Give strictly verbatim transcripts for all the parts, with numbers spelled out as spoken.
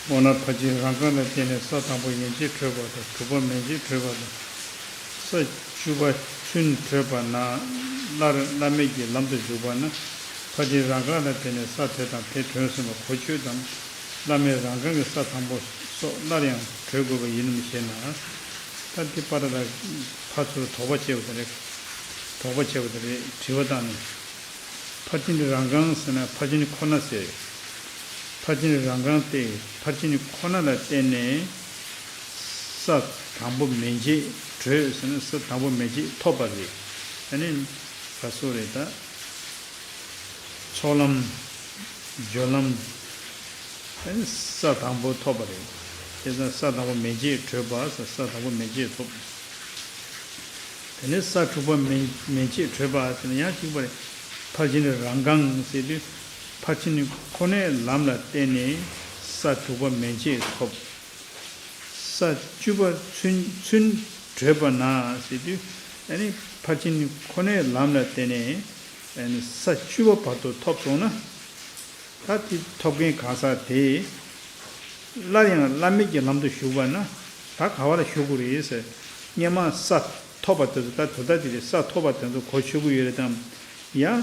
འོ་ན་ཕར་ཕྱིན་རང་རྐང་ལ་བརྟེན་ནས་ས་དང་པོ་ཡན་ཆད་བགྲོད་པ་དང་དྲུག་པ་མན་ཆད་བགྲོད་པ་དང་། ས་བཅུ་པ་ཚུན་བགྲོད་པ་ན་སླར་བླ་མེད་ཀྱི་ལམ་དུ་ཞུགས་པ་ན། ཕར་ཕྱིན་རང་རྐང་ལ་བརྟེན་ནས་ས་དེ་དང་དེ་གྲོལ་ཟིན་པ་གོ་ཆོད་དམ། བླ་མེད་རང་རྐང་གི་ས་དང་པོ་སོགས་སླར་ཡང་བགྲོད་དགོས་པ་ཡིན་ནམ་ཞེ་ན། ད་འདི་པར་ལ་ཕར་ཚུར་དོགས་པ་བཅད་པ་དེ་རེད། དོགས་པ་བཅད་པ་དེ་རེད། དྲི་བ་བཏང་ནས། ཕར་ཕྱིན་རང་རྐང་ཟེར་ན་ཕར་ཕྱིན་ཁོ་ན་ཟེར། ཕར་ཕྱིན་རང་རྐང་སྟེ། ཕར་ཕྱིན་ཁོ་ན་ལ་བརྟེན་ནས་ས་དང་པོ་མན་ཆད་བགྲོད་ཟེར་ན་ས་དང་པོ་མན་ཆད་ཐོབ་པ་རེད། ཨ་ནི་ག་སོ་རེད་ད། ཚོགས་ལམ། སྦྱོར་ལམ། ཨ་ནི་ས་དང་པོ་ཐོབ་པ་རེད། དེ་ཙང་ས་དང་པོ་མན་ཆད་བགྲོད་པ་ཟེར་ས་དང་པོ་མན་ཆད་ཐོབ། དེ་ནས་ས་དྲུག་པ་མན་མན་ཆད་བགྲོད་པ་དེ་ལ་ཡང་གཅིག་པ་རེད། ཕར་ཕྱིན་རང་རྐང་ཟེར་དུས། ཕར་ཕྱིན་ཁོ་ནའི་ལམ་ལ་བརྟེན་ནས་ས་དྲུག་པ་མན་ཆད་ཐོབ། ས་བཅུ་པ་ཚུན་ཚུན་བགྲོད་པ་ན་ཟེར་དུས། ཨ་ནི་ཕར་ཕྱིན་ཁོ་ནའི་ལམ་ལ་བརྟེན་ནས་ཨ་ནི་ས་བཅུ་པ་བར་དུ་ཐོབ་སོང་ན། ད་དེ་ཐོབ་མཁན་གང་ཟག་དེ། སླར་ཡང་བླ་མེད་ཀྱི་ལམ་དུ་ཞུགས་པ་ན། ད་ག་བ་ལ་ཞུགས་དགོས་རེད་ཟེར། སྔན་མ་ས་ཐོབ་པ་དེ་ཚོ་ད་དོ་ད་དེ་རེད། ས་ཐོབ་པ་དེ་ཚོ་གོ་ཆོད་ཀྱི་ཡོད་རེད་དམ། ཡང་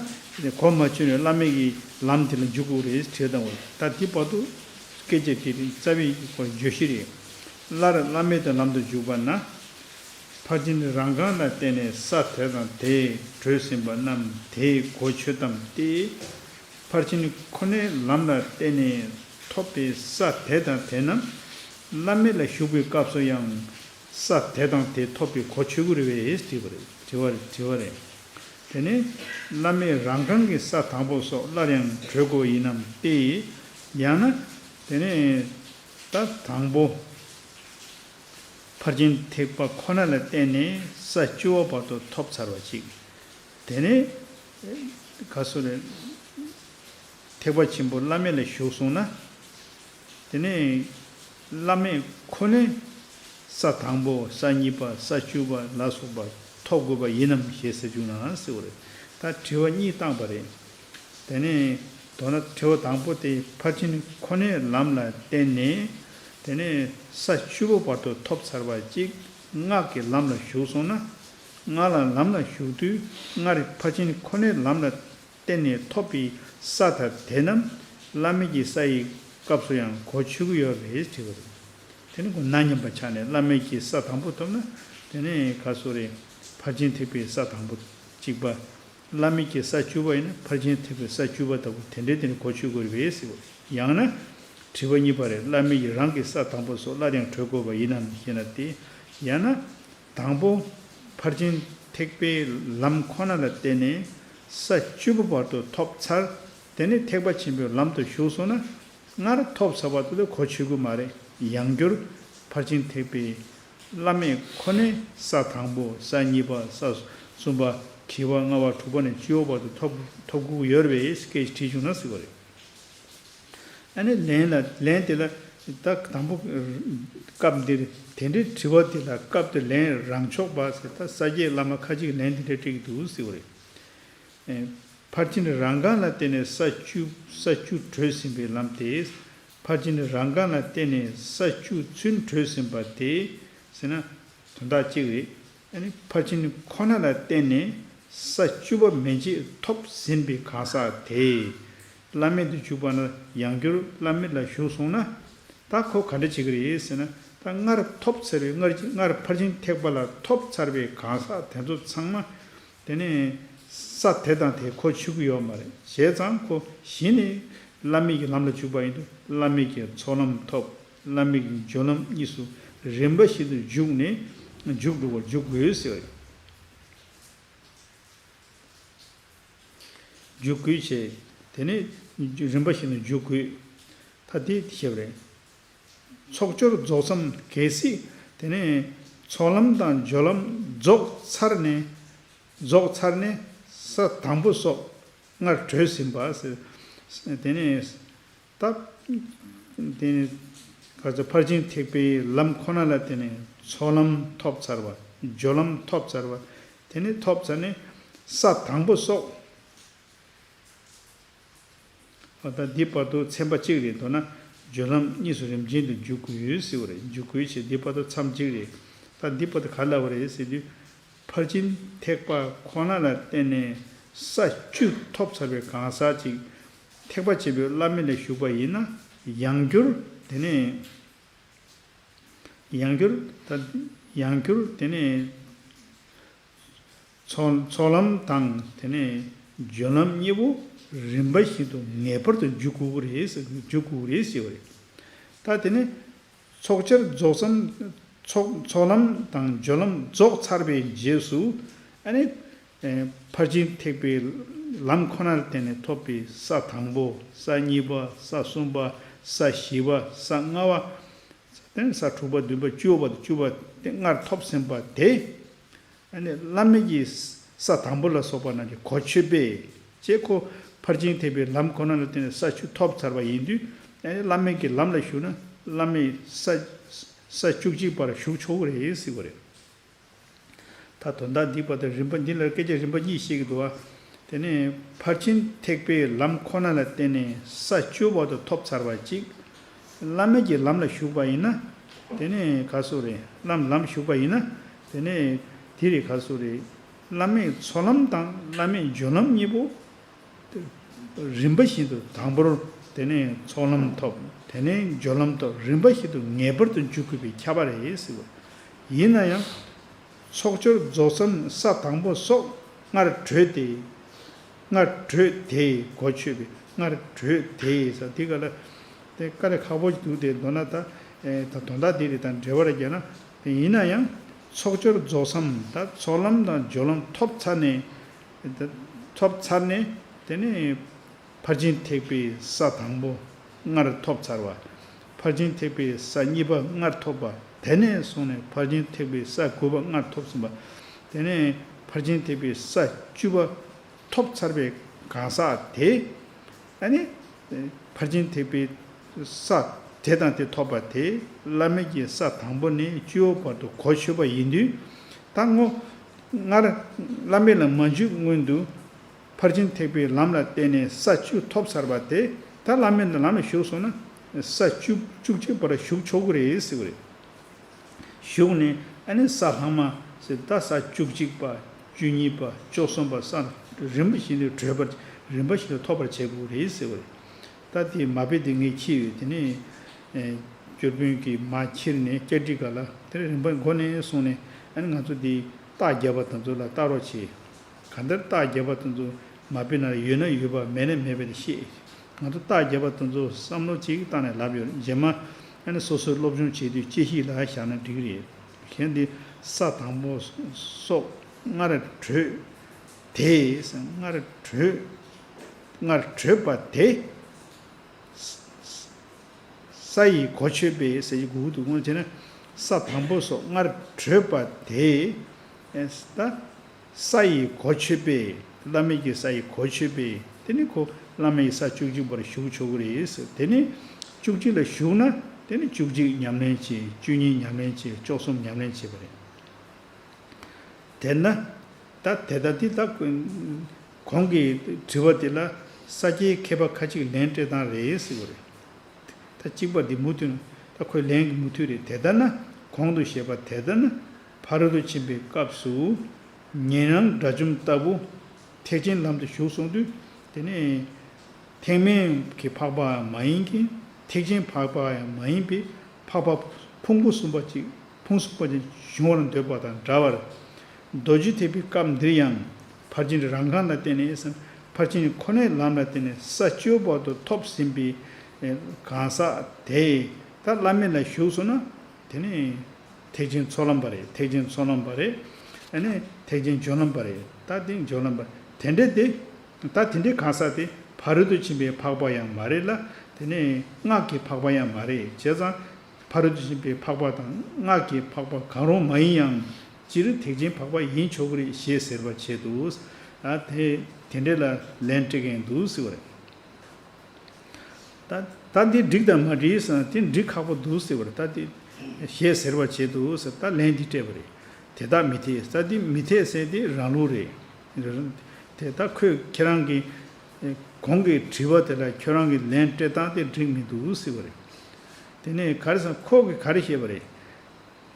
གོ་མ་ཆོད་ནས་བླ་མེད་ཀྱི་ལམ་དེ་ལ་འཇུག་དགོས་རེད་དྲིས་དང་། འོ་ད་དེ་བར་དུ་སྐད་ཆ་དེ་རྩ་བའི་བརྗོད་གཞི་རེད། སླར་བླ་མེད་དུ་ལམ་དུ་འཇུག་པ་ན། ཕར་ཕྱིན་རང་རྐང་ལ་བརྟེན་ནས་ས་དེ་དང་དེ་བགྲོད་ཟིན་པ་རྣམས་དེས་གོ་ཆོད་དམ་སྟེ། ཕར་ཕྱིན་ཁོ་ནའི་ལམ་ལ་བརྟེན་ནས་ཐོབ་པའི་ས་དེ་དང་དེ་རྣམས་བླ་མེད་ལ་ཞུགས་པའི་སྐབས་སུ་ཡང་ས་དེ་དང་དེ་ཐོབ་པའི་གོ་ཆོད་ཀྱི་རེད་པས་དྲིས་པ་རེད། དྲི་བ་རེད། དྲི་བ་རེད། དེ་ནས་བླ་མེད་རང་རྐང་གི་ས་དང་པོ་སོགས་སླར་ཡང་བགྲོད་དགོས་ཡིན་ནམ་སྟེ། ཡང་ན། དེ་ནས་ད་དང་པོ། ཕར་ཕྱིན་ཐེག་པ་ཁོ་ན་ལ་བརྟེན་ནས་ས་བཅུ་པ་བར་དུ་ཐོབ་ཚར་བ་གཅིག་དེ་ནས་ག་སོ་རེད། ཐེག་པ་ཆེན་པོ་བླ་མེད་ལ་ཞུགས་སོང་ན། དེ་ནས་བླ་མེད་ཁོ་ནས་ས་དང་པོ་ས་གཉིས་པ་ས་བཅུ་པ་ལ་སོགས་པ་ཐོབ་དགོས་པ་ཡིན་ནམ་ཞེས་ཟེར་བྱུང་ན་ཟེར་བ་རེད། ད་དྲི་བ་གཉིས་བཏང་པ་རེད། དེ་ནས་མདོར་ན་དྲི་བ་དང་པོ་དེ་ཕར་ཕྱིན་ཁོ་ནའི་ལམ་ལ་བརྟེན་ནས། དེ་ནས་ས་བཅུ་པ་བར་དུ་ཐོབ་ཚར་བ་གཅིག་སྔགས་ཀྱི་ལམ་ལ་ཞུགས་སོང་ན། སྔགས་ལ་ལམ་ལ་ཞུགས་དུས་སྔར་ཕར་ཕྱིན་ཁོ་ནའི་ལམ་ལ་བརྟེན་ནས་ཐོབ་པའི་ས་དང་དེ་རྣམས་བླ་མེད་ཀྱི་ས་ཡི་སྐབས་སུ་ཡང་གོ་ཆོད་ཀྱི་ཡོད་རེད་དྲིས་པ་རེད། དེ་ནི་ཁོ་ན་མཉམ་པ་ཆགས་ནས་བླ་མེད་ཀྱི་ས་དང་པོ་ཐོབ་ན། དེ་ནི་ག་སོ་རེད། ཕར་ཕྱིན་ཐེག་པའི་ས་དང་པོ་གཅིག་པ། བླ་མེད་ཀྱི་ས་བཅུ་པ་ཡིན་ན་ཕར་ཕྱིན་ཐེག་པའི་ས་བཅུ་པ་ལྟ་བུ་དེ་འདྲའི་དེ་ནི་གོ་ཆོད་དགོས་རེད་པས་ཟེར་བ། ཡང་ན། དྲི་བ་གཉིས་པ་རེད། བླ་མེད་ཀྱི་རང་གི་ས་དང་པོ་སོགས་སླར་ཡང་གྲོལ་དགོས་པ་ཡིན་ནམ་ཞེ་ན་སྟེ། ཡང་ན། དང་པོ། ཕར་ཕྱིན་ཐེག་པའི་ལམ་ཁོ་ན་ལ་བརྟེན་ནས་ས་བཅུ་པ་བར་དུ་ཐོབ་ཚར། དེ་ནས་ཐེག་པ་ཆེན་པོའི་ལམ་དུ་ཞུགས་སོང་ན། སྔར་ཐོབ་ཚར་བ་དེ་ལ་གོ་ཆོད་ཀྱི་མ་རེད། ཡང་བསྐྱར་ཕར་ཕྱིན་ཐེག་པའི་བླ་མེད་ཁོ་ནས་ས་དང་པོ་ས་གཉིས་པ་ས་གསུམ་པ་བཞི་པ་ལྔ་པ་དྲུག་པ་ནས་བཅུ་པ་བར་དུ་ཐོབ་ཐོབ་དགོས་ཀྱི་ཡོད་རེད་པས་སྐད་ཅིག་དྲིས་བྱུང་ན་ཟེར་བ་རེད། ཨ་ནི་ལན་ལ་ལན་དེ་ལ་ད་དང་པོ་སྐབས་འདིར་དེ་འདྲའི་དྲི་བ་དེ་ལ་སྐབས་དེར་ལན་རང་ཕྱོགས་པ་ཟེར། ད་ས་སྐྱའི་བླ་མ་ཁ་ཅིག་གིས་ལན་དེ་འདྲ་སྤྲད་ཀྱི་འདུག་ཟེར་བ་རེད། ཨེ། ཕར་ཕྱིན་རང་རྐང་ལ་བརྟེན་ནས་ས་བཅུ་ས་བཅུ་བགྲོད་ཟིན་པའི་ལམ་དེ། ཕར་ཕྱིན་རང་རྐང་ལ་བརྟེན་ནས་ས་བཅུ་ཚུན་བགྲོད་ཟིན་པ་དེ་ཟེར་ན། དོན་དག་གཅིག་རེད། ཨ་ནི་ཕར་ཕྱིན་ཁོ་ན་ལ་བརྟེན་ནས་ས་བཅུ་པ་མན་ཆད་ཐོབ་ཟིན་པའི་གང་ཟག་དེ། བླ་མེད་དུ་འཇུག་པ་ན་ཡང་བསྐྱར་བླ་མེད་ལ་ཞུགས་སོང་ན། ད་ཁོ་ག་འདྲ་བྱེད་ཀྱི་རེད་ཟེར་ན། ད་སྔར་ཐོབ་ཚར་བའི་སྔར་སྔར་ཕར་ཕྱིན་ཐེག་པ་ལ་ཐོབ་ཚར་བའི་གང་ཟག་དེ་ཚོ་ཚང་མ། དེ་ནས་ས་དེ་དང་དེ་གོ་ཆོད་ཀྱི་ཡོད་མ་རེད། བྱས་ཙང་ཁོ་གཞི་ནས་བླ་མེད་ཀྱི་ལམ་ལ་འཇུག་པ་ཡིན་དུས་བླ་མེད་ཀྱི་ཚོགས་ལམ་ཐོབ། བླ་མེད་ཀྱི་སྦྱོར་ལམ་གཉིས་སུ་རིམ་པ་བཞིན་དུ་འཇུག་ནས་འཇུག་འགྲོ་བར་འཇུག་དགོས་ཟེར་བ་རེད། འཇུག་དགོས་བྱས། དེ་ནས་རིམ་པ་བཞིན་དུ་འཇུག་དགོས། ད་དེ་བཤད་པ་རེད། ཚོགས་སྦྱོར་རྫོགས་མཚམས་གལ་སྲིད་དེ་ནས་ཚོགས་ལམ་དང་སྦྱོར་ལམ་རྫོགས་ཚར་ནས་རྫོགས་ཚར་ནས་ས་དང་པོ་སོགས་སྔར་གྲོལ་ཟིན་པ་ཟེར། དེ་ནས་ད་དེ་ནས་ག་ཚོད་ཕར་ཕྱིན་ཐེག་པའི་ལམ་ཁོ་ན་ལ་དེ་ནས་ཚོགས་ལམ་ཐོབ་ཚར་བ། སྦྱོར་ལམ་ཐོབ་ཚར་བ། དེ་ནས་ཐོབ་ཚར་ནས་ས་དང་པོ་སོགས། ད་འདི་བར་དུ་ཚན་པ་གཅིག་རེད་འདུག་ན། སྦྱོར་ལམ་གཉིས་སུ་རིམ་ཅན་དུ་འཇུག་དགོས་ཟེར་བ་རེད། འཇུག་དགོས་ཞེས་འདི་བར་དུ་མཚམས་གཅིག་རེད། ད་འདི་བར་དུ་ག་ལབ་པ་རེད་ཟེར་དུས། ཕར་ཕྱིན་ཐེག་པ་ཁོ་ན་ལ་བརྟེན་ནས་ས་བཅུ་ཐོབ་ཚར་བའི་གང་ཟག་ཅིག་ཐེག་པ་ཆེན་པོའི་བླ་མེད་ལ་ཞུགས་པ་ཡིན་ན། ཡང་བསྐྱར་དེ་ནས། ཡང་བསྐྱར་ད། ཡང་བསྐྱར་དེ་ནས་ཚོགས་ཚོགས་ལམ་དང་དེ་ནས་སྦྱོར་ལམ་གཉིས་པོ་རིམ་པ་བཞིན་དུ་ངེས་པར་དུ་འཇུག་དགོས་ཀྱི་རེད་ཟེར། འཇུག་དགོས་ཀྱི་རེད་ཟེར་བ་རེད། ད་དེ་ནས་ཚོགས་བཅར་རྫོགས་མཚམས། ཚོགས་ཚོགས་ལམ་དང་སྦྱོར་ལམ་རྫོགས་ཚར་བའི་རྗེས་སུ། ཨ་ནི། ཨེ། ཕར་ཕྱིན་ཐེག་པའི་ལམ་ཁོ་ནར་བརྟེན་ནས་ཐོབ་པའི་ས་དང་པོ། ས་གཉིས་པ། ས་གསུམ་པ། ས་བཞི་པ། ས་ལྔ་པ། དེ་ནས་ས་དྲུག་པ། བདུན་པ། བཅུ་པ་དང་བཅུ་པ་དེ་སྔར་ཐོབ་ཟིན་པ་དེ། ཨ་ནི་བླ་མེད་ཀྱི་ས་དང་པོ་ལ་སོགས་པ་རྣམས་ཀྱི་གོ་ཆོད་པས། ཅེས་ཁོ་ཕར་ཕྱིན་ཐེག་པའི་ལམ་ཁོ་ན་ལ་བརྟེན་ནས་ས་བཅུ་ཐོབ་ཚར་བ་ཡིན་དུས། ཨ་ནི་བླ་མེད་ཀྱི་ལམ་ལ་ཞུགས་ན་བླ་མེད་ས་ས་བཅུ་གཅིག་པར་ཞུགས་ཆོག་གི་རེད་ཟེར་བ་རེད། ད་དོན་དག་འདི་བར་དུ་རིམ་པ་འདི་ལ་སྐད་ཆ་རིམ་པ་གཉིས་བཤད་ཀྱི་འདུག་བ། དེ་ནས་ཕར་ཕྱིན་ཐེག་པའི་ལམ་ཁོ་ན་ལ་བརྟེན་ནས་ས་བཅུ་བར་དུ་ཐོབ་ཚར་བ་གཅིག། བླ་མེད་ཀྱི་ལམ་ལ་ཞུགས་པ་ཡིན་ན། དེ་ནས་ག་སོ་རེད། ལམ་ལམ་ཞུགས་པ་ཡིན་ན། དེ་ནས་དེ་རེད། ག་སོ་རེད། བླ་མེད་ཚོགས་ལམ་དང་བླ་མེད་སྦྱོར་ལམ་གཉིས་པོ། རིམ་པ་བཞིན་དུ་དང་པོར་དེ་ནས་ཚོགས་ལམ་ཐོབ། དེ་ནས་སྦྱོར་ལམ་ཐོབ། རིམ་པ་བཞིན་དུ་ངེས་པར་དུ་འཇུག་དགོས་པའི་ཁྱབ་པ་རེད་ཟེར་བ། ཡིན་ན་ཡང་། ཚོགས་སྦྱོར་རྫོགས་མཚམས་ས་དང་པོ་སོགས་སྔར་གྲོལ་ཏེ། སྔར་གྲོལ་ཏེ་གོ་ཆོད་པའི། སྔར་གྲོལ་ཏེ་ཟེར་དེ་ག་ལ། དེ་དཀའ་ལས་ཁག་པོ་ཞིག་འདུག་དེ་མདོར་ན་ད། ཨེ། ད་དོན་དག་དེ་རེད། ད་འགྲེལ་བ་ལ་བརྒྱབ་ན། དེ་ཡིན་ན་ཡང་། ཚོགས་སྦྱོར་རྫོགས་མཚམས་ད་ཚོགས་ལམ་དང་སྦྱོར་ལམ་ཐོབ་ཚར་ནས། ཐོབ་ཚར་ནས་དེ་ནས་ཕར་ཕྱིན་ཐེག་པའི་ས་དང་པོ་སྔར་ཐོབ་ཚར་བ། ཕར་ཕྱིན་ཐེག་པའི་ས་གཉིས་པ་སྔར་ཐོབ་པ། དེ་ནས་བཟུང་ནས་ཕར་ཕྱིན་ཐེག་པའི་ས་དགུ་པ་སྔར་ཐོབ་ཟིན་པ། དེ་ནས་ཕར་ཕྱིན་ཐེག་པའི་ས་བཅུ་པ་ཐོབ་ཚར་བའི་གང་ཟག་དེ། ཨ་ནི། ཕར་ཕྱིན་ཐེག་པའི་ས་དེ་དང་དེ་ཐོབ་པ་དེ་བླ་མེད་ཀྱི་ས་དང་པོ་ནས་བཅུ་པ་བར་དུ་གོ་ཆོད་པ་ཡིན་དུས། ད་ངོ་། སྔར་བླ་མེད་ལ་མ་འཇུག་སྔོན་དུ་ཕར་ཕྱིན་ཐེག་པའི་ལམ་ལ་བརྟེན་ནས་ས་བཅུ་ཐོབ་ཚར་བ་དེ། ད་བླ་མེད་ལ་ལམ་ལ་ཞུགས་སོང་ན་ས་བཅུ་བཅུ་གཅིག་པར་ཞུགས་ཆོག་གི་རེད་ཟེར་བ་རེད། ཞུགས་ནས་ཨ་ནི་ས་ལྷག་མ་ཟེར། ད་ས་བཅུ་གཅིག་པ། བཅུ་གཉིས་པ། བཅུ་གསུམ་པ། ས་རིམ་པ་བཞིན་དུ་གྲོལ་བར། རིམ་པ་བཞིན་དུ་ཐོབ་པར་བྱེད་དགོས་རེད་ཟེར་བ་རེད། ད་དེ་མ་དཔེ་དེ་ངས་ཁྱེར་ཡོད། དེ་ནས་ཨེ། སྐྱོར་དཔོན་གྱིས་མར་ཁྱེར་ནས་སྐྱ་བྲིས་སྒང་ལ་དེ་རིམ་པ་མགོ་ནས་བཟུང་ནས། ཨ་ནི་ང་ཚོ་དེ་རྟགས་བརྒྱབ་པ་དེ་ཚོ་ལ་ལྟ་རོགས་བྱེད། གང་ལྟར་རྟགས་བརྒྱབ་པ་དེ་ཚོ་མ་དཔེ་ན་ཡོད་ན་ཡོད་པ། མེད་ན་མེད་པ་དེ་ཤེས། ང་ཚོ་རྟགས་བརྒྱབ་པ་དེ་ཚོ་བསམ་བློ་ཅིག་བཏང་ནས་ལབ་ཡོད། རྗེས་མ་ཨ་ནི་སོ་སོའི་སློབ་སྦྱོང་བྱེད་དུས་དཔྱད་གཞི་ལ་བཞག་ན་འགྲིག་གི་རེད། གཞན་དེ་ས་དང་པོ་སོགས་སྔར་གྲོལ་ཏེ། སྔར་གྲོལ། སྔར་གྲོལ་པ་དེ། ས་ཡི་གོ་ཆོད་པས་ཟེར་གྱི་དགོས་འདུག་དངོས་བྱས་ན་ས་དང་པོ་སོགས་སྔར་གྲོལ་པ་དེ། ད་ས་ཡི་གོ་ཆོད་པས། བླ་མེད་ཀྱི་ས་ཡི་གོ་ཆོད་པས། དེ་ནི་ཁོ་བླ་མེད་ཀྱི་ས་བཅུ་གཅིག་པར་ཞུགས་ཆོག་གི་རེད་ཟེར། དེ་ནི་བཅུ་གཅིག་ལ་ཞུགས་ན་དེ་ནི་བཅུ་གཅིག་ཉམས་ལེན་བྱེད། བཅུ་གཉིས་ཉམས་ལེན་བྱེད། བཅུ་གསུམ་ཉམས་ལེན་བྱེད་པ་རེད། དེས་ན། ད་དེ་ལྟ་དེ་ལྟ་གོང་གི་དྲི་བ་དེ་ལ་ས་སྐྱའི་མཁས་པ་ཁ་ཅིག་ལན་སྤྲད་སྟངས་རེད་ཟེར་བ་རེད། ད་གཅིག་པ་འདི་མུ་མཐུད་ནས་ད་ཁོས་ལན་གྱི་མུ་མཐུད་རེད། དེ་ལྟ་ན། གོང་དུ་བཤད་པ་དེ་ལྟ་ན། ཕ་རོལ་ཏུ་ཕྱིན་པའི་སྐབས་སུ་ཉན་རང་དགྲ་བཅོམ་ལྟ་བུ་ཐེག་ཆེན་ལམ་དུ་ཞུགས་སོང་དུས། དེ་ནས་ཐེག་དམན་གྱི་འཕགས་པའང་མ་ཡིན་གྱི། ཐེག་ཆེན་འཕགས་པའང་མ་ཡིན་པའི་འཕགས་པ་ཕུང་པོ་གསུམ་པ་ཅིག་ཕུང་གསུམ་པ་ཅིག་འབྱུང་བར་འདོད་པ་དང་འདྲ་བར། རྡོ་རྗེ་ཐེག་པའི་སྐབས་འདིར་ཡང་ཕར་ཕྱིན་རང་གང་ལ་བརྟེན་ནས་སམ། ཕར་ཕྱིན་ཁོ་ནའི་ལམ་ལ་བརྟེན་ནས་ས་བཅུ་པ་བར་དུ་ཐོབ་ཟིན་པའི་གང་ཟག་དེ་ད་བླ་མེད་ལ་ཞུགས་སོང་ན། དེ་ནི་ཐེག་ཆེན་ཚོགས་ལམ་པ་རེད། ཐེག་ཆེན་ཚོགས་ལམ་པ་རེད། ཨ་ནི་ཐེག་ཆེན་སྦྱོར་ལམ་པ་རེད། ད་དེ་སྦྱོར་ལམ་པ་དེ་འདྲ་དེ། ད་དེ་འདྲའི་གང་ཟག་དེ་ཕ་རོལ་ཏུ་ཕྱིན་པའི་འཕགས་པ་ཡང་མ་རེད་ལ། དེ་ནི་སྔགས་ཀྱི་འཕགས་པ་ཡང་མ་རེད། བྱས་ཙང་ཕ་རོལ་ཏུ་ཕྱིན་པའི་འཕགས་པ་དང་སྔགས་ཀྱི་འཕགས་པ་གང་རུང་མ་ཡིན་ཡང་། སྤྱིར་ཐེག་ཆེན་འཕགས་པ་ཡིན་ཆོག་གི་རེད་ཞེས་ཟེར་བར་བྱེད་དོ། ཨ་དེ་དེ་འདྲ་ལ་ལན་སྤྲད་མཁན་འདུག་ཟེར་བ་རེད། ད་ད་འདི་འགྲིག་དང་མ་འགྲིག་ཟེར་ན། དེ་འགྲིག་ཁག་པོ་འདུག་ཟེར་བ་རེད། ད་དེ་ཞེས་ཟེར་བར་བྱེད་དོ་ཟེར། ད་ལན་འདི་སྤྲད་པ་རེད། དེ་དག་མི་འཐད་ཟེར། དེ་མི་འཐད་ཟེར་དེ་རང་ལུགས་རེད། དེ་ད་ཁོས་ཁྱེད་རང་གི་གོང་གི་དྲི་བ་དེ་ལ་ཁྱོད་རང་གི་ལན་སྤྲད་སྟངས་དེ་འགྲིག་མི་འདུག་ཟེར་བ་རེད། དེ་ནས་ག་རེ་ཟེར་ན་ཁོ་གིས་ག་རེ་བཤད་པ་རེད།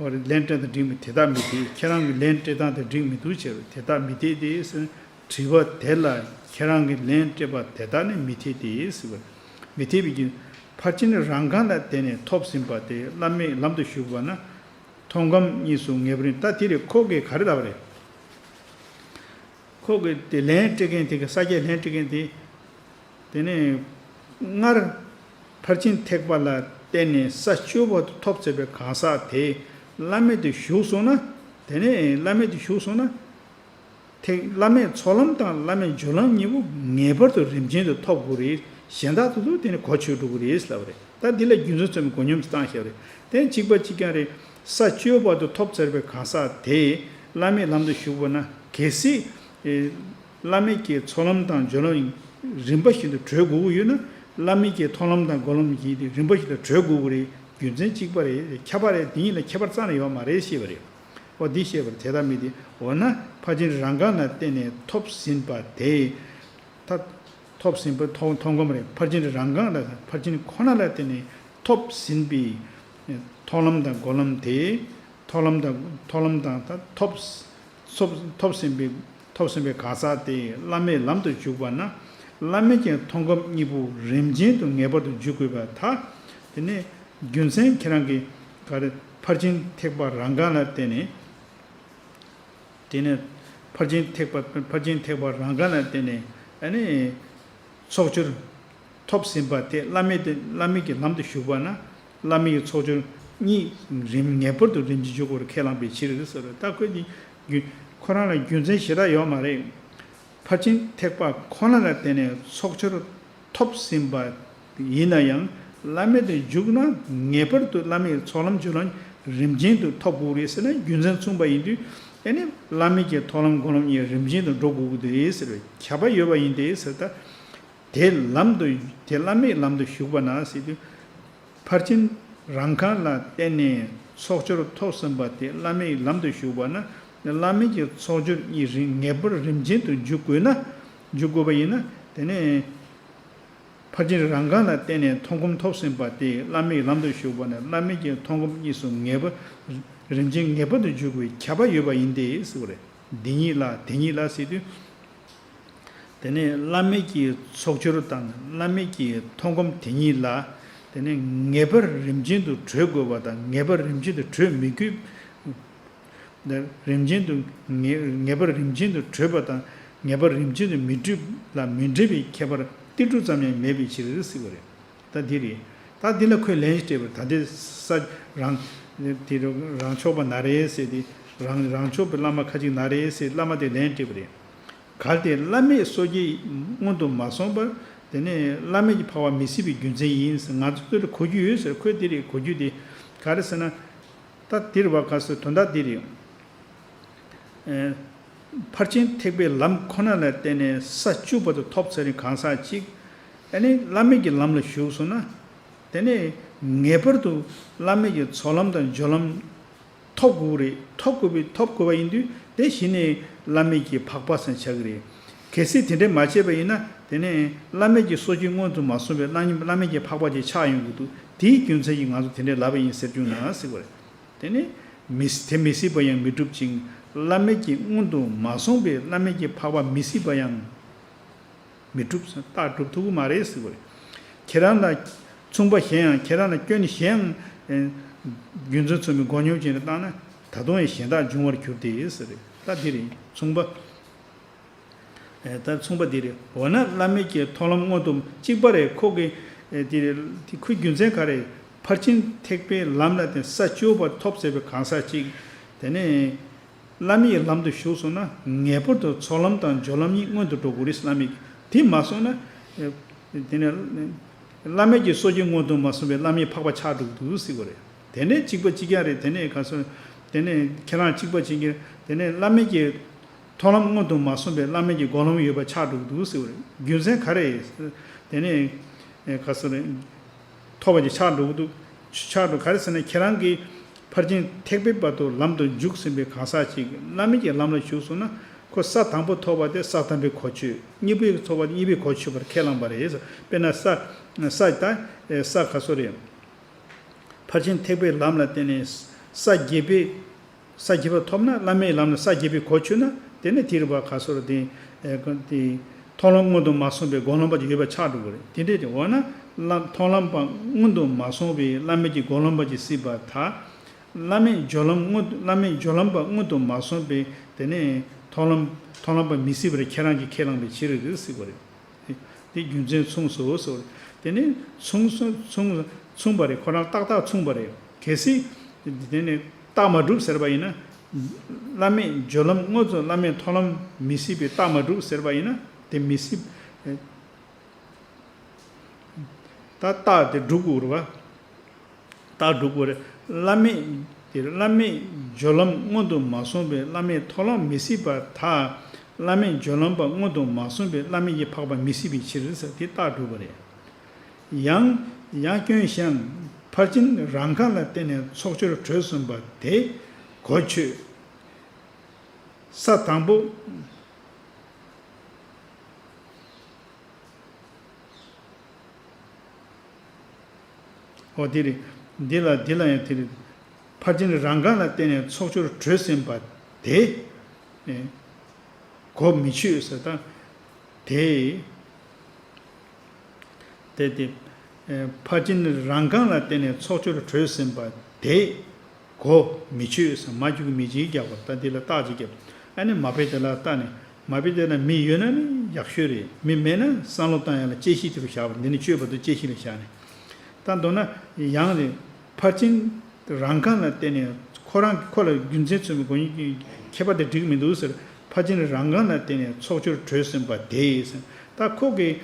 འོ་རེད། ལན་སྤྲད་སྟངས་འགྲིག་མི་དེ་དག་མི་དེ། ཁྱེད་རང་གི་ལན་སྤྲད་སྟངས་དེ་འགྲིག་མི་འདུག་བྱས་པ་དེ་དག་མི་དེ་དེ་ཟེར། དྲི་བ་དེ་ལ་ཁྱེད་རང་གི་ལན་སྤྲད་པ་དེ་དག་ནི་མི་འཐད་དེ་ཟེར་བ། མི་འཐད་པའི་རྒྱུ། ཕར་ཕྱིན་རང་གང་ལ་བརྟེན་ནས་ཐོབ་ཟིན་པ་དེ་བླ་མེད་ལམ་དུ་ཞུགས་པ་ན། མཐོང་སྒོམ་གཉིས་སུ་ངེས་པར། ད་དེ་རེད། ཁོ་གིས་ག་རེ་ལབ་པ་རེད། ཁོ་གིས་དེ་ལན་སྤྲད་མཁན་དེ་གི་ས་སྐྱ་ལན་སྤྲད་མཁན་དེ། དེ་ནས་སྔར་ཕར་ཕྱིན་ཐེག་པ་ལ་བརྟེན་ནས་ས་བཅུ་པ་དུ་ཐོབ་ཚར་བའི་གང་ཟག་དེ་བླ་མེད་དུ་ཞུགས་སོང་ན། དེ་ནས་བླ་མེད་དུ་ཞུགས་སོང་ན། ཐེག་བླ་མེད་ཚོགས་ལམ་དང་བླ་མེད་སྦྱོར་ལམ་གཉིས་པོ་ངེས་པར་དུ་རིམ་ཅན་དུ་ཐོབ་དགོས་རེད། གཞན་དག་ཏུ་དུ་དེ་ནི་གོ་ཆོད་འགྲོ་གི་རེད་ལབ་རེད། ད་འདི་ལ་རྒྱུ་མཚན་ཚོད་མེད་མགོ་སྙོམས་སུ་བཏང་བཞག་རེད། དེ་གཅིག་པ་གཅིག་རྐྱང་རེད། ས་བཅུ་པ་དུ་ཐོབ་ཚར་བའི་གང་ཟག་དེ་བླ་མེད་ལམ་དུ་ཞུགས་པ་ན། གལ་སྲིད་ཨེ་བླ་མེད་ཀྱི་ཚོགས་ལམ་དང་སྦྱོར་ལམ་རིམ་པ་བཞིན་དུ་གྲོལ་དགོས་ཀྱི་ཡོད་ན། བླ་མེད་ཀྱི་མཐོང་ལམ་དང་སྒོམ་ལམ་གྱིས་དེ་རིམ་པ་བཞིན་དུ་གྲོལ་དགོས་ཀྱི་རེད། རྒྱུ་མཚན་གཅིག་པ་རེད། ཁྱད་པར་རེད། དེ་གཉིས་ལ་ཁྱད་པར་རྩ་ནས་ཡོད་མ་རེད་ཞེས་པ་རེད། འོ་འདི་བཤད་པར་དེ་ལྟར་མི་དེ། འོ་ན་ཕར་ཕྱིན་རང་གང་ལ་བརྟེན་ནས་ཐོབ་ཟིན་པ་དེ། ད་ཐོབ་ཟིན་པ་མཐོང་མཐོང་སྒོམ་རེད། ཕར་ཕྱིན་རང་གང་ལ་ཕར་ཕྱིན་ཁོ་ན་ལ་བརྟེན་ནས་ཐོབ་ཟིན་པའི་མཐོང་ལམ་དང་སྒོམ་ལམ་དེ། མཐོང་ལམ་དང་མཐོང་ལམ་དང་ད་ཐོབ་ཐོབ་ཐོབ་ཟིན་པའི་ཐོབ་ཟིན་པའི་གང་ཟག་དེ་བླ་མེད་ལམ་དུ་ཞུགས་པ་ན། བླ་མེད་ཀྱི་མཐོང་སྒོམ་གཉིས་པོ་རིམ་ཅན་དུ་ངེས་པར་དུ་འཇུག་དགོས་པ་དང་། དེ་ནས་རྒྱུ་མཚན་ཁྱེད་རང་གིས་ག་རེ་ཕར་ཕྱིན་ཐེག་པ་རང་གང་ལ་བརྟེན་ནས། དེ་ནས་ཕར་ཕྱིན་ཐེག་པ་ཕར་ཕྱིན་ཐེག་པ་རང་གང་ལ་བརྟེན་ནས་ཨ་ནི་ཚོགས་སྦྱོར་ཐོབ་ཟིན་པ་དེ་བླ་མེད་དེ་བླ་མེད་ཀྱི་ལམ་དུ་ཞུགས་པ་ན། བླ་མེད་ཀྱི་ཚོགས་སྦྱོར་གཉིས་རིམ་ངེས་པར་དུ་རིམ་གྱིས་འཇུག་པར་ཁས་བླངས་པའི་ཕྱིར་ཟེར་བ། ད་ཁོས་འདི་རྒྱུ་ཁོ་རང་ལ་རྒྱུ་མཚན་ཞེ་དྲག་ཡོད་མ་རེད། ཕར་ཕྱིན་ཐེག་པ་ཁོ་ན་ལ་བརྟེན་ནས་ཚོགས་སྦྱོར་ཐོབ་ཟིན་པ་ཡིན་ན་ཡང་། བླ་མེད་དུ་འཇུག་ན་ངེས་པར་དུ་བླ་མེད་ཚོགས་ལམ་སྦྱོར་ལམ་རིམ་ཅན་དུ་ཐོབ་དགོས་རེད་ཟེར་ན། རྒྱུ་མཚན་མཚུངས་པ་ཡིན་དུས། ཨེ་ནི་བླ་མེད་ཀྱི་མཐོང་ལམ་སྒོམ་ལམ་གཉིས་རིམ་ཅན་དུ་འགྲོ་དགོས་ཀྱི་འདུག་ཟེར་བའི་ཁྱབ་པ་ཡོད་པ་ཡིན་ཏེ་ཟེར། ད་དེ་ལམ་དུ་དེ་བླ་མེད་ལམ་དུ་ཞུགས་པ་ན་ཟེར་དུས། ཕར་ཕྱིན་རང་གང་ལ་བརྟེན་ནས་ཚོགས་སྦྱོར་ཐོབ་ཟིན་པ་དེ་བླ་མེད་ལམ་དུ་ཞུགས་པ་ན། བླ་མེད་ཀྱི་ཚོགས་སྦྱོར་གཉིས་རིམ་ངེས་པར་རིམ་ཅན་དུ་འཇུག་དགོས་ན། འཇུག་དགོས་པ་ཡིན་ན། དེ་ནས་ཕར་ཕྱིན་རང་གང་ལ་བརྟེན་ནས་མཐོང་སྒོམ་ཐོབ་ཟིན་པ་དེ་བླ་མེད་ལམ་དུ་ཞུགས་པ་ན། བླ་མེད་ཀྱི་མཐོང་སྒོམ་གཉིས་སུ་ངེས་པར་རིམ་ཅན་ངེས་པར་དུ་འཇུག་དགོས་པའི་ཁྱབ་པ་ཡོད་པ་ཡིན་ཏེ་ཟེར་བ་རེད། འདི་ཉིད་ལ་དེ་ཉིད་ལ་ཟེར་དུས། དེ་ནས་བླ་མེད་ཀྱི་ཚོགས་སྦྱོར་དང་བླ་མེད་ཀྱི་མཐོང་སྒོམ་དེ་ཉིད་ལ། དེ་ནས་ངེས་པར་རིམ་ཅན་དུ་གྲོལ་དགོས་པ་དང་ངེས་པར་རིམ་ཅན་དུ་གྲོལ་མི་དགོས། རིམ་ཅན་དུ་ངེས་ངེས་པར་རིམ་ཅན་དུ་གྲོལ་བ་དང་ངེས་པར་རིམ་ཅན་དུ་མི་གྲོལ་ལ་མི་འབྲེལ་བའི་ཁྱད་པར་ཏིལ་འབྲུ་ཙམ་ཡང་མེད་པའི་ཕྱིར་ཟེར་བ་རེད། ད་འདི་རེད། ད་འདི་ལ་ཁོས་ལན་ཞིག་སྤྲད་པར། ད་འདི་ས་རང་དེ་རང་ཕྱོགས་པ་ན་རེ་ཟེར་ཏེ། རང་རང་ཕྱོགས་པའི་བླ་མ་ཁ་ཅིག་ན་རེ་ཟེར་བླ་མ་དེ་ལན་སྤྲད་པ་རེད། གལ་ཏེ་བླ་མེད་སོ་སྐྱེ་སྔོན་དུ་མ་སོང་བར། དེ་ནས་བླ་མེད་ཀྱི་འཕགས་པ་མི་སྲིད་པའི་རྒྱུ་མཚན་ཡིན་ཟེར། ང་ཚོ་དེ་ལ་གོ་རྒྱུ་ཡོད་ཟེར། ཁོས་དེ་རེད་གོ་རྒྱུ་དེ། ག་རེ་ཟེར་ན། ད་དེ་རེད་བ། ག་ཟེར་དོན་དག་དེ་རེད། ཨེ། ཕར་ཕྱིན་ཐེག་པའི་ལམ་ཁོ་ན་ལ་བརྟེན་ནས་ས་བཅུ་པ་དུ་ཐོབ་ཚར་བའི་གང་ཟག་ཅིག་ཨ་ནི་བླ་མེད་ཀྱི་ལམ་ལ་ཞུགས་སོང་ན། དེ་ནས་ངེས་པར་དུ་བླ་མེད་ཀྱི་ཚོགས་ལམ་དང་སྦྱོར་ལམ་ཐོབ་དགོས་རེད། ཐོབ་དགོས་པའི་ཐོབ་དགོས་པ་ཡིན་དུས། དེ་གཞི་ནས་བླ་མེད་ཀྱི་འཕགས་པ་ཟེར་ཆགས་ཀྱི་རེད། གལ་སྲིད་དེ་འདྲ་མ་བྱས་པ་ཡིན་ན། དེ་ནས་བླ་མེད་ཀྱི་སོ་སྐྱེ་སྔོན་དུ་མ་སོང་བའི་བླ་མེད་བླ་མེད་ཀྱི་འཕགས་པ་ཅིག་ཆགས་ཡོང་གི་འདུག་དེའི་རྒྱུ་མཚན་གྱིས་ང་ཚོ་དེ་འདྲ་ལབ་པ་ཡིན་ཟེར་བྱུང་ན་ཟེར་བ་རེད། དེ་ནི་མི་སྲིད་དེ་མི་སྲིད་པ་ཡང་མི་འགྲུབ་ཅིང་། བླ་མེད་ཀྱི་སྔོན་དུ་མ་སོང་བའི་བླ་མེད་ཀྱི་འཕགས་པ་མི་སྲིད་པ་ཡང་མི་འགྲུབ་ཟེར། རྟགས་སྒྲུབ་ཐུབ་ཀྱི་མ་རེད་ཟེར་བ་རེད། ཁྱེད་རང་ལ་མཚུངས་པ་གཞན་ཡང་། ཁྱེད་རང་ལ་སྐྱོན་གཞན་ཡང་། ཨེ། རྒྱུ་མཚན་ཚོད་མའི་མགོ་སྙོམས་ཅན་དུ་བཏང་ན། ད་དུང་ཡང་གཞན་དག་འབྱུང་བར་འགྱུར་ཏེ་ཟེར་རེད། ད་འདི་རེད་མཚུངས་པ། ཨེ། ད་མཚུངས་པ་འདི་རེད། འོ་ན་བླ་མེད་ཀྱི་མཐོང་ལམ་སྔོན་དུ་གཅིག་པ་རེད། ཁོ་གི་ཨེ་འདི་རེད། དེ་ཁོའི་རྒྱུ་མཚན་ག་རེ། ཕར་ཕྱིན་ཐེག་པའི་ལམ་ལ་བརྟེན་ས་བཅུ་པ་ཐོབ་ཟེར་བའི་གང་ཟག་ཅིག་དེ་ནས་བླ་མེད་ཀྱི་ལམ་དུ་ཞུགས་སོང་ན། ངེས་པར་དུ་ཚོགས་ལམ་དང་སྦྱོར་ལམ་གཉིས་སྔོན་དུ་འགྲོ་དགོས་རེད། བླ་མེད་ཀྱི་དེ་མ་སོང་ན། ཨེ་དེ་ནས་བླ་མེད་ཀྱི་སོ་སྐྱེ་སྔོན་དུ་མ་སོང་བའི་བླ་མེད་འཕགས་པ་ཆགས་འགྲོ་གི་འདུག་ཟེར་བ་རེད། དེ་ནས་གཅིག་པ་གཅིག་རྐྱང་རེད། དེ་ནས་ག་སོ། དེ་ནས་ཁྱེད་རང་གཅིག་པ་བྱེད་ཀྱི། དེ་ནས་བླ་མེད་ཀྱི་མཐོང་ལམ་སྔོན་དུ་མ་སོང་བའི་བླ་མེད་ཀྱི་སྒོམ་ལམ་ཡོད་པ་ཆགས་འགྲོ་གི་འདུག་ཟེར་བ་རེད། རྒྱུ་མཚན་ག་རེ། དེ་ནས་ག་སོ་རེད། ཐོབ་པ་ཅིག་ཆགས་འགྲོ་གི་འདུག་ཆགས་འགྲོ། ག་རེ་ཟེར་ན་ཁྱེད་རང་གིས་ཕར་ཕྱིན་ཐེག་པའི་བར་དུ་ལམ་དུ་འཇུག་ཟིན་པའི་གང་ཟག་ཅིག་བླ་མེད་ཀྱི་ལམ་ལ་ཞུགས་སོང་ན། ཁོ་ས་དང་པོ་ཐོབ་པ་དེ་ས་དང་པོའི་གོ་ཆོད། གཉིས་པའི་ཐོབ་པ་དེ་གཉིས་པའི་གོ་ཆོད་པར་ཁས་བླངས་པ་རེད། དཔེར་ན་ས་ས་ད་ས་ག་སོ་རེད། ཕར་ཕྱིན་ཐེག་པའི་ལམ་ལ་བརྟེན་ནས་ས་བརྒྱད་པའི་ས་བརྒྱད་པ་ཐོབ་ན། བླ་མེད་ལམ་ལ་ས་བརྒྱད་པའི་གོ་ཆོད་ན། དེ་ནས་དེ་རུ་བ་ག་སོར་དེ་དེ་མཐོང་ལམ་མངོན་དུ་མ་སོང་བའི་གོ་ལོང་པ་ཅིག་ཡོད་པ་ཆགས་འགྲོ་གི་རེད། དེ་འདྲས་ཀྱི་འོ་ན་བླ་མཐོང་ལམ་པ་མངོན་དུ་མ་སོང་བའི་བླ་མེད་ཀྱི་གོ་ལོང་པ་ཅིག་སྲིད་པར་ཐལ། བླ་མེད་སྦྱོར་ལམ་མངོན་བླ་མེད་སྦྱོར་ལམ་པ་མངོན་དུ་མ་སོང་བས་དེ་ནས་མཐོང་ལམ་མཐོང་ལམ་པ་མི་སྲིད་པར་ཁྱེད་རང་གིས་ཁས་བླངས་པའི་ཕྱིར་རེད་ཟེར་བ་རེད། དེ་རྒྱུ་མཚན་མཚུངས་སོ་ཟེར་བ་རེད། དེ་ནས་མཚུངས་སོ་མཚུངས་མཚུངས་པ་རེད། ཁོ་རང་ཏག་ཏག་མཚུངས་པ་རེད། གལ་སྲིད་དེ་ནས་རྟགས་མ་གྲུབ་ཟེར་བ་ཡིན་ན། བླ་མེད་སྦྱོར་ལམ་དངོས་སུ་བླ་མེད་མཐོང་ལམ་མི་སྲིད་པའི་རྟགས་མ་གྲུབ་ཟེར་བ་ཡིན་ན། དེ་མི་སྲིད། ད་རྟགས་དེ་སྒྲུབ་དགོས་རེད་བ། རྟགས་སྒྲུབ་དགོས་རེད། བླ་མེད་དེ་བླ་མེད་སྦྱོར་ལམ་མངོན་དུ་མ་སོང་བའི་བླ་མེད་མཐོང་ལམ་མི་སྲིད་པར་ཐལ། བླ་མེད་སྦྱོར་ལམ་པ་མངོན་དུ་མ་སོང་བའི་བླ་མེད་ཀྱི་འཕགས་པ་མི་སྲིད་པའི་ཕྱིར་ཟེར་དེ་རྟགས་སྒྲུབ་པ་རེད། ཡང་ཡང་སྐྱོན་བཤད། ཕར་ཕྱིན་རང་གང་ལ་བརྟེན་ནས་ཚོགས་སྦྱོར་གྲོལ་ཟིན་པ་དེ་གོ་ཆོད། ས་དང་པོ། འོ་དེ་རེད། འདི་ལ་འདི་ལ་ཡང་དེ་རེད། ཕར་ཕྱིན་རང་གང་ལ་བརྟེན་ནས་ཚོགས་སྦྱོར་གྲོལ་ཟིན་པ་དེ་གོ་མི་ཆོད་ཟེར། ད་དེ་དེ་དེ་ཕར་ཕྱིན་རང་གང་ལ་བརྟེན་ནས་ཚོགས་སྦྱོར་གྲོལ་ཟིན་པ་དེ། གོ་མི་ཆོད་ཟེར། མ་རྒྱུག་གི་མི་གཅིག་རྒྱག་པ། ད་འདི་ལ་རྟགས་ཅིག་བརྒྱབ། ཨ་ནི་མ་དཔེ་དེ་ལ་བལྟས་ནས། མ་དཔེ་དེ་ལ་མི་ཡོད་ན་ནི་ཡག་ཤོས་རེད། མི་མེད་ན་བསམ་བློ་བཏང་ཡ་ལ་དཔྱད་གཞི་དེ་རུ་བཞག་པ། འདི་ནི་དཔྱོད་པ་དང་དཔྱད་གཞི་ལ་བཞག་ནས། ད་མདོར་ན་ཡང་ནི་ཕར་ཕྱིན་རང་གང་ལ་བརྟེན་ནས་ཁོ་རང་གི་ཁོ་ལ་རྒྱུ་མཚན་མཚོན་པའི་སྒོ་ནས་ཁྱད་པར་དེ་འགྲིག་མི་འདུག་ཟེར། ཕར་ཕྱིན་རང་གང་ལ་བརྟེན་ནས་ཚོགས་སྦྱོར་གྲོལ་ཟིན་པ་དེ་ཟེར། ད་ཁོ་གིས་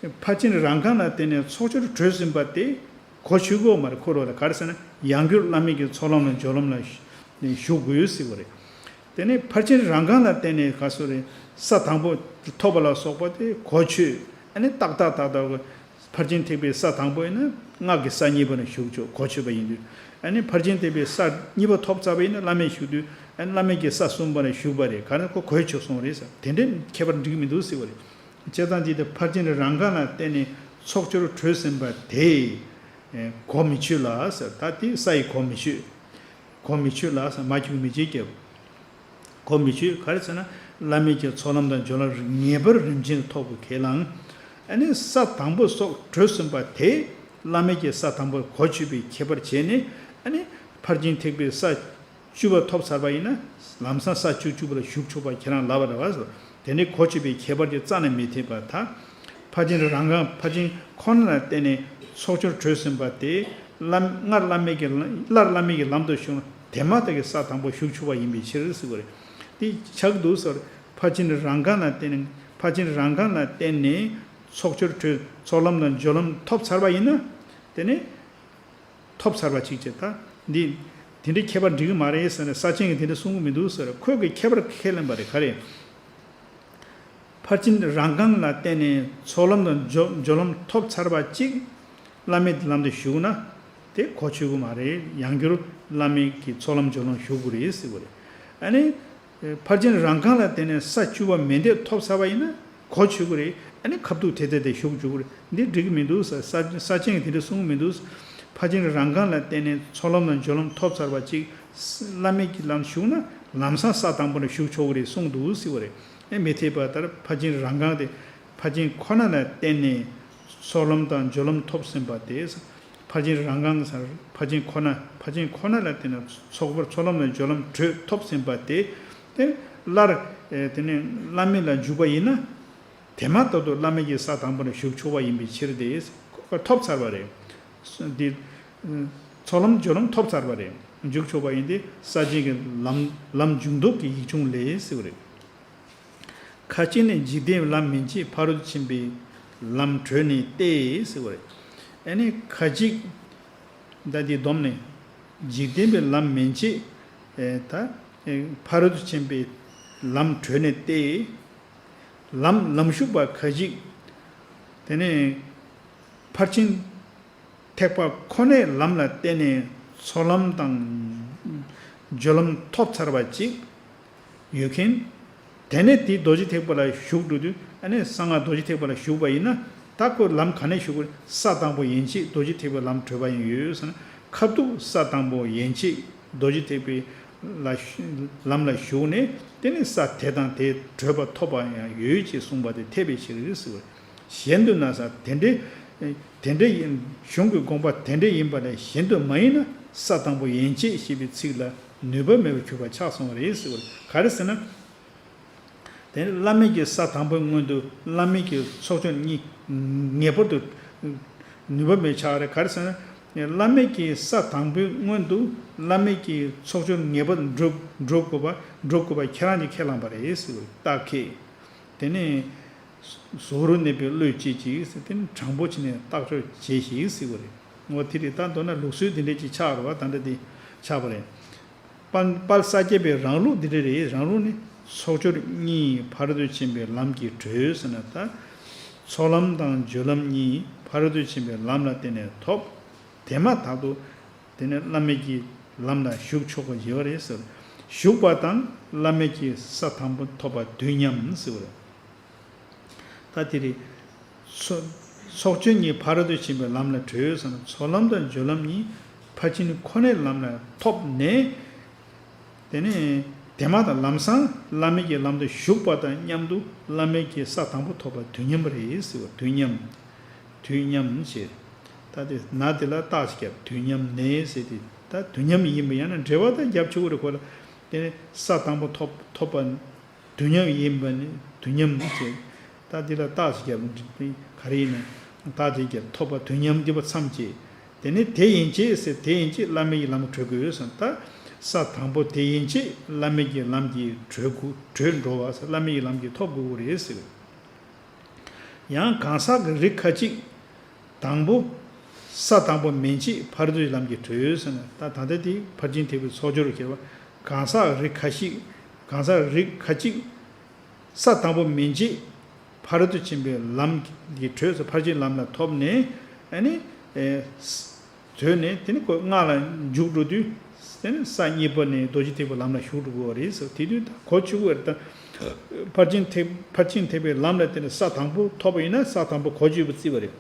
ཕར་ཕྱིན་རང་གང་ལ་བརྟེན་ནས་ཚོགས་སྦྱོར་གྲོལ་ཟིན་པ་དེ། གོ་ཆོད་དགོས་མ་རེད། ཁོ་རང་ལ་ག་རེ་ཟེར་ན། ཡང་བསྐྱར་བླ་མེད་ཀྱི་ཚོགས་ལམ་ལ་སྦྱོར་ལམ་ལ་ཞུགས་དགོས་ཟེར་བ་རེད། དེ་ནས་ཕར་ཕྱིན་རང་གང་ལ་བརྟེན་ནས་ག་སོ་རེད། ས་དང་པོ་ཐོབ་པ་ལ་སོགས་པ་དེ་གོ་ཆོད། ཨ་ནི་ཏག་ཏག་ཏག་ཏག་གི་ཕར་ཕྱིན་ཐེག་པའི་ས་དང་པོ་ཡིན་ན་སྔགས་ཀྱི་ས་གཉིས་པ་ལ་ཞུགས་ཆོག། གོ་ཆོད་པ་ཡིན་དུས། ཨ་ནི་ཕར་ཕྱིན་ཐེག་པའི་ས་གཉིས་པ་ཐོབ་ཚར་བ་ཡིན་ན་བླ་མེད་ཞུགས་དུས། ཨ་ནི་བླ་མེད་ཀྱི་ས་གསུམ་པ་ལ་ཞུགས་པ་རེད། ག་རེ་ཁོ་གོ་ཆོད་སོང་རེད་ཟེར། དེ་འདྲའི་ཁྱད་པར་འགྲིག་མི་འདུག་ཟེར་བ་རེད། བྱས་ཙང་འདི་ལྟར་ཕར་ཕྱིན་རང་གང་ལ་བརྟེན་ནས་ཚོགས་སྦྱོར་གྲོལ་ཟིན་པ་དེ་གོ་མི་ཆོད་ལ་ཟེར། ད་དེ་ས་ཡི་གོ་མི་ཆོད། གོ་མི་ཆོད་ལ་ཟེར། མ་རྒྱུག་མི་གཅིག་རྒྱབ། གོ་མི་ཆོད། ག་རེ་ཟེར་ན། བླ་མེད་ཀྱི་ཚོགས་ལམ་དང་སྦྱོར་ལམ་ངེས་པར་རིམ་བྱོན་ཐོབ་དགོས་ཁས་བླངས། ཨ་ནི་ས་དང་པོ་སོགས་གྲོལ་ཟིན་པ་དེ་བླ་མེད་ཀྱི་ས་དང་པོ་གོ་ཆོད་པའི་ཁྱད་པར་བྱས་ནས། ཨ་ནི་ཕར་ཕྱིན་ཐེག་པའི་ས་བཅུ་པ་ཐོབ་ཚར་བ་ཡིན་ན། ལམ་སང་ས་བཅུ་བཅུ་པ་ལ་ཞུགས་ཆོག་པ་ཁྱེད་རང་ལབ་པ་རེད་བ། དེ་ནི་གོ་ཆོད་པའི་ཁྱད་པར་གྱི་རྩ་ནས་མི་འཐད་པར་ཐལ། ཕར་ཕྱིན་རང་གང་ཕར་ཕྱིན་ཁོ་ན་ལ་བརྟེན་ནས་ཚོགས་སྦྱོར་གྲོལ་ཟིན་པ་དེ། བླ་སྔར་བླ་མེད་ཀྱི་སླར་བླ་མེད་ཀྱི་ལམ་དུ་ཞུགས་ན་དེ་མ་ཐག་གི་ས་དང་པོ་ཞུགས་ཆོག་པ་ཡིན་པའི་ཕྱིར་ཟེར་བ་རེད། དེ་ཆགས་འདུག་ཟེར། ཕར་ཕྱིན་རང་གང་ལ་བརྟེན་ནས་ཕར་ཕྱིན་རང་གང་ལ་བརྟེན་ནས་ཚོགས་སྦྱོར་གྲོལ་ཚོགས་ལམ་དང་སྦྱོར་ལམ་ཐོབ་ཚར་བ་ཡིན་ན། དེ་ནི། ཐོབ་ཚར་བ་གཅིག་བྱས། ད་འདི་དེ་འདྲའི་ཁྱད་པར་འགྲིག་གི་མ་རེད་ཟེར་ནས་ས་ཆེན་གྱིས་དེ་འདྲ་གསུང་གི་མི་འདུག་ཟེར། ཁོས་གི་ཁྱད་པར་ཁས་ལེན་པ་རེད། ག་རེ། ཕར་ཕྱིན་རང་གང་ལ་བརྟེན་ནས་ཚོགས་ལམ་དང་སྦྱོར་སྦྱོར་ལམ་ཐོབ་ཚར་བ་གཅིག་བླ་མེད་ལམ་དུ་ཞུགས་ན་དེ་གོ་ཆོད་གི་མ་རེད། ཡང་བསྐྱར་བླ་མེད་ཀྱི་ཚོགས་ལམ་སྦྱོར་ལམ་ཞུགས་དགོས་རེད་ཟེར་བ་རེད། ཨ་ནི། ཕར་ཕྱིན་རང་གང་ལ་བརྟེན་ནས་ས་བཅུ་པ་མེ་འདས་ཐོབ་ཚར་བ་ཡིན་ན་གོ་ཆོད་ཀྱི་རེད། ཨ་ནི་ཁ་ཐུག་དེ་དེ་དེ་ཞུགས་བཅུག་གི་རེད། འདི་འགྲིག་གི་མི་འདུག་ཟེར། ས་ས་ཆེན་གྱིས་དེ་འདྲ་གསུང་གི་མི་འདུག། ཕར་ཕྱིན་རང་གང་ལ་བརྟེན་ནས་ཚོགས་ལམ་དང་སྦྱོར་ལམ་ཐོབ་ཚར་བ་གཅིག། བླ་མེད་ཀྱི་ལམ་ཞུགས་ན་ལམ་སང་ས་དང་པོ་ལ་ཞུགས་ཆོག་གི་རེད་གསུངས་འདུག་ཟེར་བ་རེད། ཨེ་མི་འཐད་པ་ལྟར་ཕར་ཕྱིན་རང་གང་དེ་ཕར་ཕྱིན་ཁོ་ན་ལ་བརྟེན་ནས་ཚོགས་ལམ་དང་སྦྱོར་ལམ་ཐོབ་ཟིན་པ་དེ། ཕར་ཕྱིན་རང་གང་ཟེར། ཕར་ཕྱིན་ཁོ་ན་ཕར་ཕྱིན་ཁོ་ན་ལ་བརྟེན་ནས་ཚོགས་པར་ཚོགས་ལམ་དང་སྦྱོར་ལམ་གྲོལ་ཐོབ་ཟིན་པ་དེ། དེ་སླར་ཨེ་དེ་ནས་བླ་མེད་ལ་འཇུག་པ་ཡིན་ན། དེ་མ་ཐག་ཏུ་བླ་མེད་ཀྱི་ས་དང་པོ་ལ་ཞུགས་ཆོག་པ་ཡིན་པའི་ཕྱིར་ཏེ། ཁོ་ཐོབ་ཚར་བ་རེད། འདི་ཚོགས་ལམ་སྦྱོར་ལམ་ཐོབ་ཚར་བ་རེད། འཇུག་ཆོག་པ་ཡིན་ཏེ། ས་བཅད་ཀྱི་ལམ་ལམ་འཇུག་ལྡོག་གི་ཡིག་ཆུང་ལས་ཟེར་བ་རེད། ཁ་ཅིག་ནི་འཇིག་རྟེན་ལམ་མན་ཆད་ཕ་རོལ་ཏུ་ཕྱིན་པའི་ལམ་གྲོལ་ནས་ཏེ་ཟེར་བ་རེད། ཨ་ནི་ཁ་ཅིག་ད་འདི་བསྡོམས་ནས། འཇིག་རྟེན་པའི་ལམ་མན་ཆད་ད་ཕ་རོལ་ཏུ་ཕྱིན་པའི་ལམ་གྲོལ་ནས་ཏེ། ལམ་ལམ་ཞུགས་པ་ཁ་ཅིག། དེ་ནས་ཕར་ཕྱིན་ཐེག་པ་ཁོ་ནའི་ལམ་ལ་བརྟེན་ནས་ཚོགས་ལམ་དང་སྦྱོར་ལམ་ཐོབ་ཚར་བ་ཅིག་ཡོད་མཁན། དེ་ནས་དེའི་རྡོ་རྗེ་ཐེག་པ་ལ་ཞུགས་འགྲོ་དུས། ཨ་ནི་གསང་སྔགས་རྡོ་རྗེ་ཐེག་པ་ལ་ཞུགས་པ་ཡིན་ན། ད་ཁོ་ལམ་ག་ནས་ཞུགས་དགོས། ས་དང་པོ་ཡན་ཆད་རྡོ་རྗེ་ཐེག་པའི་ལམ་བགྲོད་པ་ཡིན་ཡོད་ཟེར་ན། ཁ་ཐུག་ས་དང་པོ་ཡན་ཆད་རྡོ་རྗེ་ཐེག་པའི་ལ་ལམ་ལ་ཞུགས་ནས། དེ་ནས་ས་དེ་དང་དེ་བགྲོད་པ་ཐོབ་པ་ཡང་ཡོད་ཅེས་གསུངས་པ་དེ་འཐད་པའི་ཕྱིར་ཟེར་བ། གཞན་དུ་ན་ས་དེ་འདྲའི་དེ་འདྲ་ཡིན། གཞུང་གི་དགོངས་པ་དེ་འདྲ་ཡིན་པ་ལས་གཞན་དུ་མ་ཡིན་ན་ས་དང་པོ་ཡན་ཆད་ཞེས་པའི་ཚིག་ལ་ནུས་པ་མེད་པར་གྱུར་པ་ཆགས་སོང་བ་རེད་ཟེར་བ། ག་རེ་ཟེར་ན། དེ་ནི་བླ་མེད་ཀྱི་ས་དང་པོའི་སྔོན་དུ་བླ་མེད་ཀྱི་ཚོགས་སྦྱོར་གཉིས་ངེས་པར་དུ་ནུས་པ་མེད་ཆགས་རེད། ག་རེ་ཟེར་ན། བླ་མེད་ཀྱི་ས་དང་པོའི་སྔོན་དུ་བླ་མེད་ཀྱི་ཚོགས་སྦྱོར་ངེས་པར་འགྲོ་འགྲོ་དགོས་པ་འགྲོ་དགོས་པ་ཁྱེད་རང་གིས་ཁས་བླངས་པ་རེད་ཟེར་བའི་རྟགས་ཁས། དེ་ནས་ཟོར་རུ་གནས་པའི་བློས་བྱས་ཅིག་ཟེར། དེ་ནི་དྲང་པོ་བྱས་ནས་བརྟག་དཔྱད་བྱས་ཤིག་ཟེར་བ་རེད། འོ་དེ་རེད། ད་མདོར་ན་ལུགས་སྲོལ་འདི་འདྲས་ཅིག་ཆགས་རེད་བ། ད་འདྲ་དེ་ཆགས་པ་རེད། དཔལ་དཔལ་ས་སྐྱ་པའི་རང་ལུགས་འདི་འདྲ་རེད། རང་ལུགས་ནི་ཚོགས་སྦྱོར་གཉིས་ཕ་རོལ་ཏུ་ཕྱིན་པའི་ལམ་གྱིས་གྲོལ་ཟེར་ན། ད་ཚོགས་ལམ་དང་སྦྱོར་ལམ་གཉིས་ཕ་རོལ་ཏུ་ཕྱིན་པའི་ལམ་ལ་བརྟེན་ནས་ཐོབ། དེ་མ་ཐག་ཏུ་དེ་ནི་བླ་མེད་ཀྱི་ལམ་ལ་ཞུགས་ཆོག་པ་ཡོད་རེད་ཟེར། ཞུགས་པ་དང་བླ་མེད་ཀྱི་ས་དང་པོ་ཐོབ་པ་དུས་མཉམ་ཟེར་བ་རེད། ད་དེ་རེད། ཚོ་ཚོགས་སྦྱོར་གཉིས་ཕ་རོལ་ཏུ་ཕྱིན་པའི་ལམ་ལ་གྲོལ་ཟེར་ན། ཚོགས་ལམ་དང་སྦྱོར་ལམ་གཉིས་ཕར་ཕྱིན་ཁོ་ནའི་ལམ་ལ་ཐོབ་ནས། དེ་ནས་དེ་མ་ཐག་ལམ་སང་བླ་མེད་ཀྱི་ལམ་དུ་ཞུགས་པ་དང་མཉམ་དུ་བླ་མེད་ཀྱི་ས་དང་པོ་ཐོབ་པ་དུས་མཉམ་པ་རེད་ཟེར་བ། དུས་མཉམ། དུས་མཉམ་ཞེས། ད་དེ་ན་དེ་ལ་རྟགས་ཤིག་བརྒྱབ། དུས་མཉམ་ནས་ཟེར་ཏེ། ད་དུས་མཉམ་ཡིན་པ་ཡང་ན་འབྲེལ་བ་དང་རྒྱབ་ཆོག་གི་རེད་ཁོ་ལ། དེ་ནས་ས་དང་པོ་ཐོབ་ཐོབ་པ། དུས་མཉམ་ཡིན་པ་ནི་དུས་མཉམ་ཟེར། ད་འདི་ལ་རྟགས་ཤིག་བརྒྱབ། ག་རེ་ཡིན་ན། རྟགས་དེ་བརྒྱབ། ཐོབ་པ་དུས་མཉམ་འདི་པ་མཚམས་བཅད། དེ་ནས་དེ་ཡན་ཆད་ཟེར། དེ་ཡན་ཆད་བླ་མེད་ཀྱི་ལམ་གྲོལ་དགོས་ཟེར། ད་ས་དང་པོ་དེ་ཡན་ཆད་བླ་མེད་ཀྱི་ལམ་གྱིས་གྲོལ་དགོས། གྲོལ་འགྲོ་བ་ཟེར། བླ་མེད་ཀྱི་ལམ་གྱིས་ཐོབ་དགོས་རེད་ཟེར། ཡང་གང་ཟག་གི་རིགས་ཁ་ཅིག་དང་པོ། ས་དང་པོ་མན་ཆད་ཕ་རོལ་ཏུ་ལམ་གྱིས་གྲོལ་ཟེར་ན། ད་ད་ལྟ་དེ་ཕར་ཕྱིན་ཐེག་པའི་ཚོགས་སྦྱོར་རུ་གྱུར་པ། གང་ཟག་རིགས་ཁ་ཅིག་གང་ཟག་རིགས་ཁ་ཅིག་ས་དང་པོ་མན་ཆད་ཕ་རོལ་ཏུ་ཕྱིན་པའི་ལམ་གྱིས་གྲོལ་ཟེར། ཕར་ཕྱིན་ལམ་ལ་ཐོབ་ནས། ཨ་ནི། ཨེ། གྲོལ་ནས་དེ་ནི་ཁོ་སྔགས་ལ་འཇུག་འགྲོ་དུས། དེ་ནི་ས་གཉིས་པ་ནས་རྡོ་རྗེ་ཐེག་པའི་ལམ་ལ་ཞུགས་འགྲོ་དགོས་པ་རེད་ཟེར། དེ་དུས་ད་གོ་ཆོད་ཀྱི་རེད། ད་ཕར་ཕྱིན་ཐེག་ཕར་ཕྱིན་ཐེག་པའི་ལམ་ལ་བརྟེན་ནས་ས་དང་པོ་ཐོབ་པ་ཡིན་ན་ས་དང་པོ་གོ་ཆོད་པ་བརྩི་བ་རེད།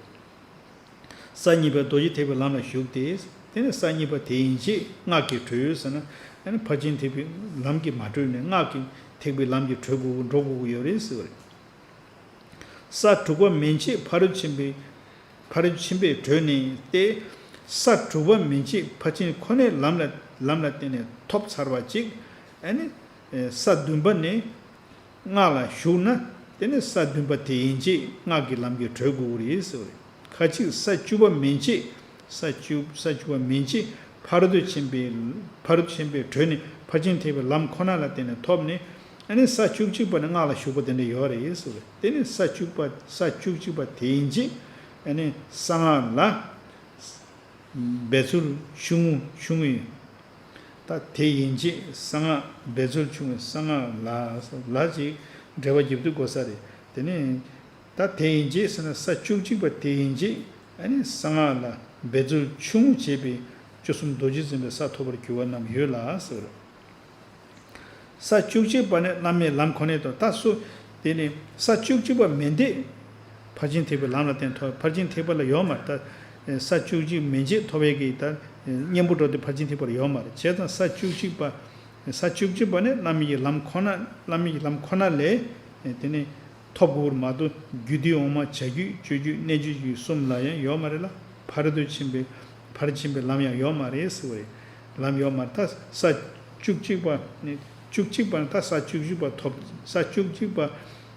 ས་གཉིས་པའི་རྡོ་རྗེ་ཐེག་པའི་ལམ་ལ་ཞུགས་ཏེ། དེ་ནས་ས་གཉིས་པ་དེ་ཡན་ཆད་སྔགས་ཀྱིས་གྲོལ་ཟེར་ན། ཨ་ནི་ཕར་ཕྱིན་ཐེག་པའི་ལམ་གྱིས་མ་གྲོལ་ནས་སྔགས་ཀྱི་ཐེག་པའི་ལམ་གྱིས་གྲོལ་དགོས། འགྲོ་དགོས་ཀྱི་ཡོད་རེད་ཟེར་བ་རེད། ས་དྲུག་པ་མན་ཆད་ཕ་རོལ་ཕྱིན་པའི་ཕ་རོལ་ཕྱིན་པས་གྲོལ་ནས་ཏེ། ས་དྲུག་པ་མན་ཆད་ཕར་ཕྱིན་ཁོ་ནའི་ལམ་ལ་ལམ་ལ་བརྟེན་ནས་ཐོབ་ཚར་བ་ཅིག་ཨ་ནི། ས་བདུན་པ་ནས་སྔགས་ལ་ཞུགས་ན། དེ་ནས་ས་བདུན་པ་དེ་ཡན་ཆད་སྔགས་ཀྱི་ལམ་གྱིས་གྲོལ་དགོས་རེད་ཟེར་བ་རེད། ཁ་ཅིག་ས་བཅུ་པ་མན་ཆད། ས་བཅུ་ས་བཅུ་པ་མན་ཆད་ཕ་རོལ་ཏུ་ཕྱིན་པའི་ཕ་རོལ་ཏུ་ཕྱིན་པས་གྲོལ་ནས་ཕར་ཕྱིན་ཐེག་པའི་ལམ་ཁོ་ན་ལ་བརྟེན་ནས་ཐོབ་ནས། ཨ་ནི་ས་བཅུ་གཅིག་པ་ནས་སྔགས་ལ་ཞུགས་པ་དེ་འདྲ་ཡོད་རེད་ཟེར་བས། དེ་ནི་ས་བཅུ་པ་ས་བཅུ་གཅིག་པ་དེ་ཡན་ཆད་ཨ་ནི་གསང་སྔགས་ལ་འབད་རྩོལ་ཆུང་ངུ་ཆུང་ངུ་ཡིན། ད་དེ་ཡན་ཆད་གསང་སྔགས་འབད་རྩོལ་ཆུང་ངུ་གསང་སྔགས་ལ་ལ་ཅིག་འགྲེལ་པ་རྒྱབ་དུས་དགོས་ས་རེད། དེ་ནི། ད་དེ་ཡན་ཆད་ཟེར་ན་ས་བཅུ་གཅིག་པ་དེ་ཡན་ཆད་ཨ་ནི་གསང་སྔགས་ལ་འབད་རྩོལ་ཆུང་ངུ་བྱས་པས་བཅུ་གསུམ་རྡོ་རྗེ་འཛིན་པའི་ས་ཐོབ་པར་འགྱུར་བ་རྣམས་ཡོད་ལ་ཟེར། ས་བཅུ་གཅིག་པ་ནི་བླ་མེད་ལམ་ཁོ་ནའི་དོན་དག་སུ། དེ་ནི་ས་བཅུ་གཅིག་པ་མན་ཆད་ཕར་ཕྱིན་ཐེག་པའི་ལམ་ལ་བརྟེན་ཐོབ། ཕར་ཕྱིན་ཐེག་པ་ལ་ཡོད་མ་རེད། ད་ས་བཅུ་གཅིག་མན་ཆད་ཐོབ་ཡས་ཀྱི་ད་གཉེན་པོ་འགྲོ་དེ་ཕར་ཕྱིན་ཐེག་པ་ལ་ཡོད་མ་རེད། བྱས་ཙང་ས་བཅུ་གཅིག་པ། ས་བཅུ་གཅིག་པ་ནི་བླ་མེད་ཀྱི་ལམ་ཁོ་ན་བླ་མེད་ཀྱི་ལམ་ཁོ་ན་ལས། དེ་ནི་ཐོབ་དགོས་པར་མ་གཏོགས་རྒྱུད་སྡེ་འོག་མ་བྱ་རྒྱུད་སྤྱོད་རྒྱུད་གནས་རྒྱུད་ཀྱི་གསུམ་ལ་ཡང་ཡོད་མ་རེད་ལ། ཕ་རོལ་ཏུ་ཕྱིན་པའི་ཕར་ཕྱིན་པའི་ལམ་ཡང་ཡོད་མ་རེད་ཟེར་བ་རེད། ལམ་ཡོད་མ་རེད། ད་ས་བཅུ་གཅིག་པ་ནི་བཅུ་གཅིག་པ་ནི་ད་ས་བཅུ་གཅིག་པ་ཐོབ། ས་བཅུ་གཅིག་པ་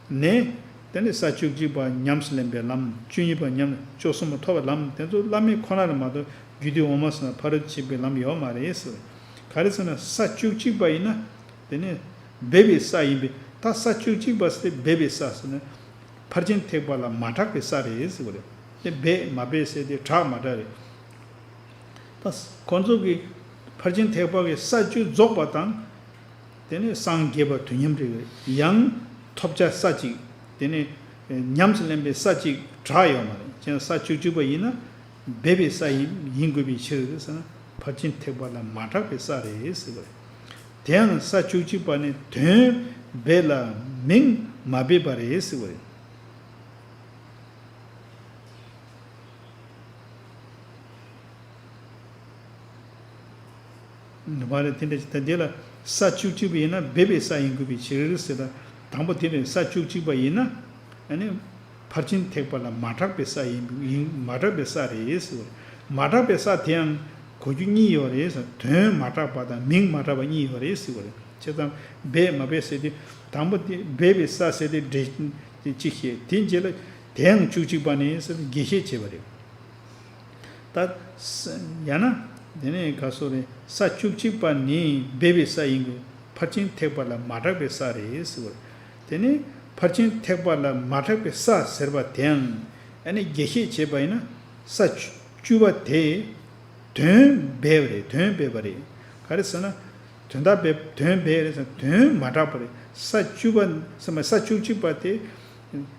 ནས་དེ་ནི་ས་བཅུ་གཅིག་པ་ཉམས་སུ་ལེན་པའི་ལམ། བཅུ་གཉིས་པ་ཉམས་བཅུ་གསུམ་པ་ཐོབ་པའི་ལམ་དེ་ཚོ་བླ་མེད་ཁོ་ན་ལ་མ་གཏོགས་རྒྱུད་སྡེ་འོག་མ་སོང་ན་ཕ་རོལ་ཏུ་ཕྱིན་པའི་ལམ་ཡོད་མ་རེད་ཟེར་བ་རེད། ག་རེ་ཟེར་ན་ས་བཅུ་གཅིག་པ་ཡིན་ན། དེ་ནས་སྦས་པའི་ས་ཡིན་པས། ད་ས་བཅུ་གཅིག་པ་ཟེར་སྦས་པའི་ས་ཟེར་ན། ཕར་ཕྱིན་ཐེག་པ་ལ་མ་གྲགས་པའི་ས་རེད་ཟེར་བ་རེད། དེ་སྦས་མ་སྦས་ཟེར་དེ་གྲགས་མ་གྲགས་རེད། ད་ཁོང་ཚོ་གིས་ཕར་ཕྱིན་ཐེག་པ་གི་ས་བཅུ་རྫོགས་པ་དང་། དེ་ནས་སངས་རྒྱས་པ་དུས་མཉམ་རེད། ཡང་ཐོབ་བྱ་ས་གཅིག་དེ་ནས་ཉམས་སུ་ལེན་པའི་ས་གཅིག་གྲགས་ཡོད་མ་རེད། ཅན་ས་བཅུ་གཅིག་པ་ཡིན་ན། སྦས་པའི་ས་ཡིན་ཡིན་དགོས་པའི་ཕྱིར་ཟེར་ན། ཕར་ཕྱིན་ཐེག་པ་ལ་མ་གྲགས་པའི་ས་རེད་ཟེར་བ་རེད། དེའང་ས་བཅུ་གཅིག་པ་ནི་དོན་སྦས་ལ་མིང་མ་སྦས་པ་རེད་ཟེར་བ་རེད། ནུ་མ་རེད། དེ་འདྲ་ཅིག་ད་འདི་ལ་ས་བཅུ་གཅིག་པ་ཡིན་ན་སྦས་པའི་ས་ཡིན་དགོས་པའི་ཕྱིར་ཟེར། ད་དང་པོ་དེ་རེད། ས་བཅུ་གཅིག་པ་ཡིན་ན་ཨ་ནི་ཕར་ཕྱིན་ཐེག་པ་ལ་མ་གྲགས་པའི་ས་ཡིན། ཡིན། མ་གྲགས་པའི་ས་རེད་ཟེར་བ་རེད། མ་གྲགས་པའི་ས་དེའང་གོ་རྒྱུ་གཉིས་ཡོད་རེད་ཟེར། དོན་མ་གྲགས་པ་དང་མིང་མ་གྲགས་པ་གཉིས་ཡོད་རེད་ཟེར་བ་རེད། བྱས་ཙང་སྦས་མ་སྦས་ཟེར་དུས་དང་པོ་དེ་སྦས་པའི་ས་ཟེར་དེ་འགྲེལ་གཅིག་བཤད། དེ་རྗེས་ལ་དེའང་བཅུ་གཅིག་པ་ནི་ཟེར་རྒྱས་བཤད་བྱས་པ་རེད། ད་ས་ཡང་ན་དེ་ནས་ག་སོ་རེད། ས་བཅུ་གཅིག་པ་ནི་སྦས་པའི་ས་ཡིན་དགོས། ཕར་ཕྱིན་ཐེག་པ་ལ་མ་གྲགས་པའི་ས་རེད་ཟེར་བ་རེད། དེ་ནས་ཕར་ཕྱིན་ཐེག་པ་ལ་མ་གྲགས་པའི་ས་ཟེར་བ་དེའང་ཨ་ནི་རྒྱས་བཤད་བྱས་པ་ཡིན་ན་ས་བཅུ་བཅུ་པ་དེ་དོན་སྦས་པ་རེད། དོན་སྦས་པ་རེད། ག་རེ་ཟེར་ན། དོན་དག་སྦས། དོན་སྦས་རེད་ཟེར། དོན་མ་གྲགས་པ་རེད། ས་བཅུ་པ་ཟེར་མ། ས་བཅུ་གཅིག་པ་དེ་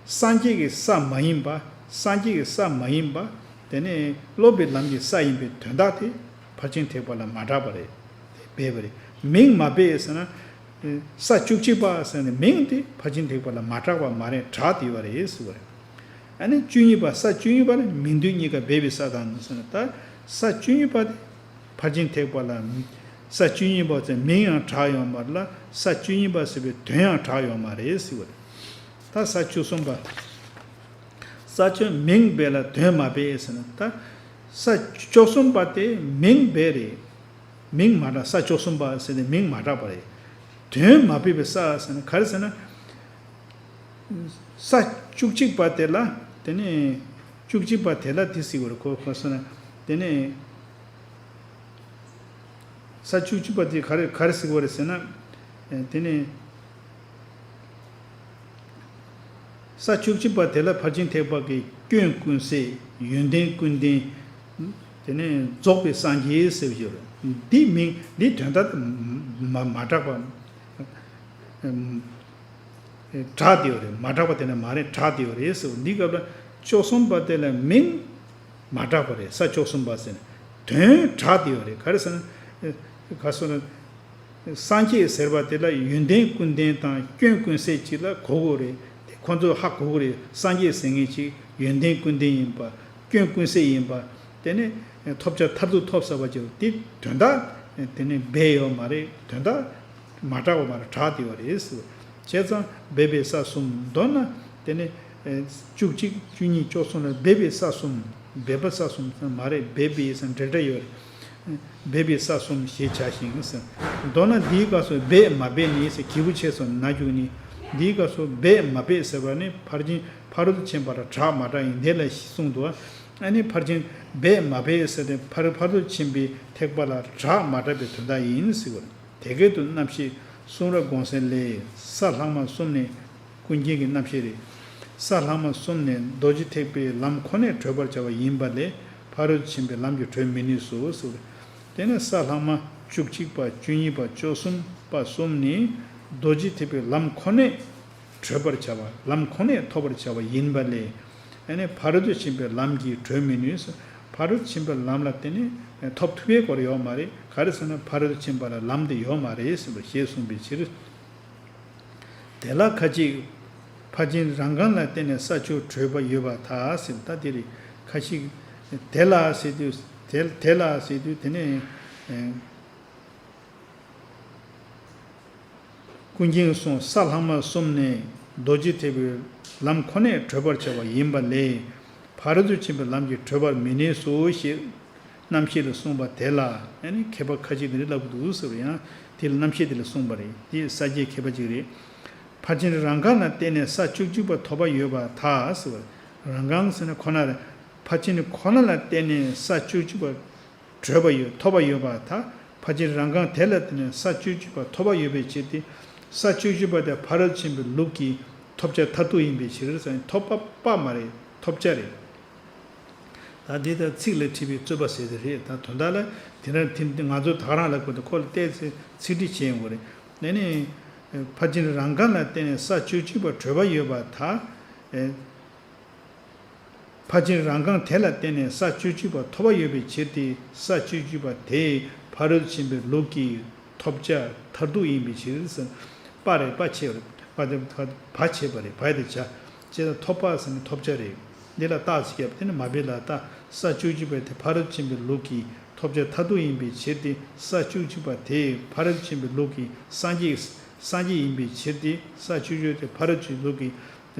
སངས་རྒྱས་ཀྱི་ས་མ་ཡིན་པ། སངས་རྒྱས་ཀྱི་ས་མ་ཡིན་པ། དེ་ནས་སློབ་པའི་ལམ་གྱི་ས་ཡིན་པའི་དོན་དག་དེ་ཕར་ཕྱིན་ཐེག་པ་ལ་མ་གྲགས་པ་རེད། དེ་སྦས་པ་རེད། མིང་མ་སྦས་ཟེར་ན། ས་བཅུ་གཅིག་པ་ཟེར་ནས་མིང་དེ་ཕར་ཕྱིན་ཐེག་པ་ལ་མ་གྲགས་པ་མ་རེད། གྲགས་བསྡད་པ་རེད་ཟེར་བ་རེད། ཨ་ནི་བཅུ་གཉིས་པ། ས་བཅུ་གཉིས་པ་ལ་མིང་དོན་གཉིས་ཀ་སྦས་པའི་ས་དང་ཟེར་ན། ད་ས་བཅུ་གཉིས་པ་དེ་ཕར་ཕྱིན་ཐེག་པ་ལ་ས་བཅུ་གཉིས་པ་ཟེར་མིང་ཡང་གྲགས་ཡོད་མ་རེད་ལ། ས་བཅུ་གཉིས་པ་ཟེར་བའི་དོན་ཡང་གྲགས་ཡོད་མ་རེད་ཟེར་བ་རེད། ད་ས་བཅུ་གསུམ་པ། ས་བཅུ་མིང་སྦས་ལ་དོན་མ་སྦས་ཟེར་ན། ད་ས་བཅུ་གསུམ་པ་དེ་མིང་སྦས་རེད། མིང་མ་གྲགས། ས་བཅུ་གསུམ་པ་ཟེར་ནས་མིང་མ་གྲགས་པ་རེད། དོན་མ་སྦས་པའི་ས་ཟེར་ན་ག་རེ་ཟེར་ན། ས་བཅུ་གཅིག་པ་དེ་ལ། དེ་ནས་བཅུ་གཅིག་པ་དེ་ལ་དེ་ཟེར་བ་རེད། གོ་གོ་སོང་ན། དེ་ནས་ས་བཅུ་གཅིག་པ་དེ་ག་རེ་ག་རེ་ཟེར་བ་རེད་ཟེར་ན། དེ་ནས། ས་བཅུ་གཅིག་པ་དེ་ལ་ཕར་ཕྱིན་ཐེག་པ་གི་སྐྱོན་ཀུན་ཟད། ཡོན་ཏན་ཀུན་ལྡན། དེ་ནས་རྫོགས་པའི་སངས་རྒྱས་ཟེར་བ་ཡོད་རེད། འདི་མིང་འདི་དོན་དག་མ་མ་གྲགས་པ་གྲགས་བསྡད་ཡོད་རེད། མ་གྲགས་པ་དེ་ནི་མ་རེད། གྲགས་བསྡད་ཡོད་རེད་ཟེར་བ། འདི་སྐབས་ལ་བཅུ་གསུམ་པ་དེ་ལ་མིང་མ་གྲགས་པ་རེད། ས་བཅུ་གསུམ་པ་ཟེར་ནས་དོན་གྲགས་བསྡད་ཡོད་རེད། ག་རེ་ཟེར་ན། ག་སོ་ན། སངས་རྒྱས་ཟེར་བ་དེ་ལ་ཡོན་ཏན་ཀུན་ལྡན་དང་སྐྱོན་ཀུན་ཟད་ཅིག་ལ་གོ་དགོས་རེད། དེ་ཁོ་ཚོས་ཧ་གོ་དགོས་རེད། སངས་རྒྱས་ཟེར་མཁན་ཅིག་ཡོན་ཏན་ཀུན་ལྡན་ཡིན་པ། སྐྱོན་ཀུན་ཟད་ཡིན་པ། དེ་ནས་ཐོབ་བྱ་མཐར་ཐུག་ཐོབ་ཟེར་བ་ཅིག་དེ་དོན་དག་དེ་ནས་སྦས་ཡོད་མ་རེད། དོན་དག་མ་གྲགས་པ་མ་རེད། གྲགས་བསྡད་པ་རེད་ཟེར། བྱས་ཙང་སྦས་པའི་ས་གསུམ། མདོར་ན་དེ་ནས་བཅུ་གཅིག་བཅུ་གཉིས་བཅུ་གསུམ་ལ་སྦས་པའི་ས་གསུམ། སྦས་པ་ས་གསུམ་མ་རེད། སྦས་པའི་ས་འབྲེལ་སྒྲ་ཡོད་རེད། སྦས་པའི་ས་གསུམ་ཞེས་བྱ་ཞིང་ཟེར། མདོར་ན་འདིའི་སྐབས་སུ་སྦས་མ་སྦས་ནི་ཟེར་གི་གུ་ཕྱེ་སོང་ན་རྒྱུག་ནི། འདིའི་སྐབས་སུ་སྦས་མ་སྦས་ཟེར་བ་ནི་ཕར་ཕྱིན་ཕ་རོལ་ཏུ་ཕྱིན་པ་ལ་གྲགས་མ་གྲགས་ཡིན། དེ་ལ་གསུངས་འདུག། ཨ་ནི་ཕར་ཕྱིན་སྦས་མ་སྦས་ཟེར་ཏེ་ཕར་ཕར་ཏུ་ཕྱིན་པའི་ཐེག་པ་ལ་གྲགས་མ་གྲགས་པའི་དོན་དག་ཡིན་ཟེར་བ་རེད། དེ་སྐད་དུ་རྣམ་བཤད་གསུང་རབ་དགོངས་གསལ་ལས། ས་ལྷག་མ་གསུམ་ནི། ཀུན་མཁྱེན་གྱི་རྣམ་བཤད་རེད། ས་ལྷག་མ་གསུམ་ནི་རྡོ་རྗེ་ཐེག་པའི་ལམ་ཁོ་ནས་གྲོལ་བར་བྱ་བ་ཡིན་པ་ལས་ཕ་རོལ་ཏུ་ཕྱིན་པའི་ལམ་གྱིས་གྲོལ་མི་ནུས་སོ་ཟེར། དེ་ནས་ས་ལྷག་མ་བཅུ་གཅིག་པ་བཅུ་གཉིས་པ་བཅུ་གསུམ་པ་གསུམ་ནི་རྡོ་རྗེ་ཐེག་པའི་ལམ་ཁོ་ནས་གྲོལ་བར་བྱ་བ། ལམ་ཁོ་ནས་ཐོབ་པར་བྱ་བ་ཡིན་པ་ལས། ཨ་ནི་ཕ་རོལ་ཏུ་ཕྱིན་པའི་ལམ་གྱིས་གྲོལ་མི་ནུས། ཕ་རོལ་ཏུ་ཕྱིན་པའི་ལམ་ལ་བརྟེན་ནས་ཐོབ་ཐུབ་པའི་སྐོར་ཡོད་མ་རེད། ག་རེ་ཟེར་ན་ཕ་རོལ་ཏུ་ཕྱིན་པ་ལ་ལམ་དེ་ཡོད་མ་རེད་ཟེར་བ་ཞེས་གསུངས་པའི་ཕྱིར། དེ་ལ་ཁ་ཅིག་ཕར་ཕྱིན་རང་གང་ལ་བརྟེན་ནས་ས་བཅུ་གྲོལ་བ་ཡོད་པར་ཐལ་ཟེར། ད་དེ་རེད། ཁ་ཅིག་དེ་ལ་ཟེར་དུས་དེ་དེ་ལ་ཟེར་དུས་དེ་ནས། ཀུན་མཁྱེན་གསུངས། ས་ལྷག་མ་གསུམ་ནི་རྡོ་རྗེ་ཐེག་པའི་ལམ་ཁོ་ནས་གྲོལ་བར་བྱ་བ་ཡིན་པ་ལས། ཕ་རོལ་ཏུ་ཕྱིན་པའི་ལམ་གྱིས་གྲོལ་བར་མི་ནུས་སོ་ཞེས་རྣམ་བཤད་ལ་གསུངས་པ་དེ་ལ་ཨ་ནི་མཁས་པ་ཁ་ཅིག་འདི་འདྲ་ལབ་ཀྱི་འདུག་ཟེར་བ་ཡང་དེ་ལ་རྣམ་བཤད་དེ་ལ་གསུངས་པ་རེད། དེ་ས་སྐྱའི་མཁས་པ་ཅིག་རེད། ཕར་ཕྱིན་རང་གང་ལ་བརྟེན་ནས་ས་བཅུ་གཅིག་པ་ཐོབ་པ་ཡོད་པར་ཐལ་ཟེར་བ། རང་གང་ཟེར་ན་ཁོ་ན་རེད། ཕར་ཕྱིན་ཁོ་ན་ལ་བརྟེན་ནས་ས་བཅུ་གཅིག་པ་གྲོལ་བ་ཡོད། ཐོབ་པ་ཡོད་པར་ཐལ། ཕར་ཕྱིན་རང་གང་དེ་ལ་བརྟེན་ནས་ས་བཅུ་གཅིག་པ་ཐོབ་པ་ཡོད་པའི་ཕྱིར་ཏེ། ས་བཅུ་གཅིག་པ་དེ་ཕ་རོལ་ཏུ་ཕྱིན་པའི་ལུགས་ཀྱི་ཐོབ་བྱ་མཐར་ཐུག་ཡིན་པའི་ཕྱིར་ཟེར། ཐོབ་པ་པ་མ་རེད། ཐོབ་བྱ་རེད། ད་འདི་ལྟར་ཚིག་ལ་འཁྲིལ་བའི་རྩོད་པ་ཟེར་དེ་རེད། ད་དོན་དག་ལ་དེ་རང་དེ་ང་ཚོ་ད་ག་རང་ལ་དགོས་ཏེ་ཁོ་ལ་བལྟས་ཚེ་ཚིག་འགྲེལ་བྱེད་ཡོང་གི་རེད། དེ་ནི་ཕར་ཕྱིན་རང་གང་ལ་བརྟེན་ནས་ས་བཅུ་གཅིག་པ་གྲོལ་བ་ཡོད་པར་ཐལ། ཕར་ཕྱིན་རང་གང་དེ་ལ་བརྟེན་ནས་ས་བཅུ་གཅིག་པ་ཐོབ་པ་ཡོད་པའི་ཕྱིར་ཏེ། ས་བཅུ་གཅིག་པ་དེ་ཕ་རོལ་ཏུ་ཕྱིན་པའི་ལུགས་ཀྱི་ཐོབ་བྱ་མཐར་ཐུག་ཡིན་པའི་ཕྱིར་ཟེར། པ་རེད། པ་ཕྱེ་བ་རེད། པ་དེ་བ་ཕྱེ་བ་རེད། བ་དེ་བྱ། བྱས་ཙང་ཐོབ་པ་ཟེར་ནས་ཐོབ་བྱ་རེད། འདི་ལ་རྟགས་ཅིག་བརྒྱབ། དེ་ནི་མ་པའི་ལ་རྟགས། ས་བཅུ་གཅིག་པ་དེ་ཕ་རོལ་ཏུ་ཕྱིན་པའི་ལུགས་ཀྱི་ཐོབ་བྱ་མཐར་ཐུག་ཡིན་པའི་ཕྱིར་ཏེ། ས་བཅུ་གཅིག་པ་དེ་ཕ་རོལ་ཏུ་ཕྱིན་པའི་ལུགས་ཀྱི་སངས་རྒྱས། སངས་རྒྱས་ཡིན་པའི་ཕྱིར་ཏེ། ས་བཅུ་གཅིག་དེ་ཕ་རོལ་ཏུ་ཕྱིན་ལུགས་ཀྱི་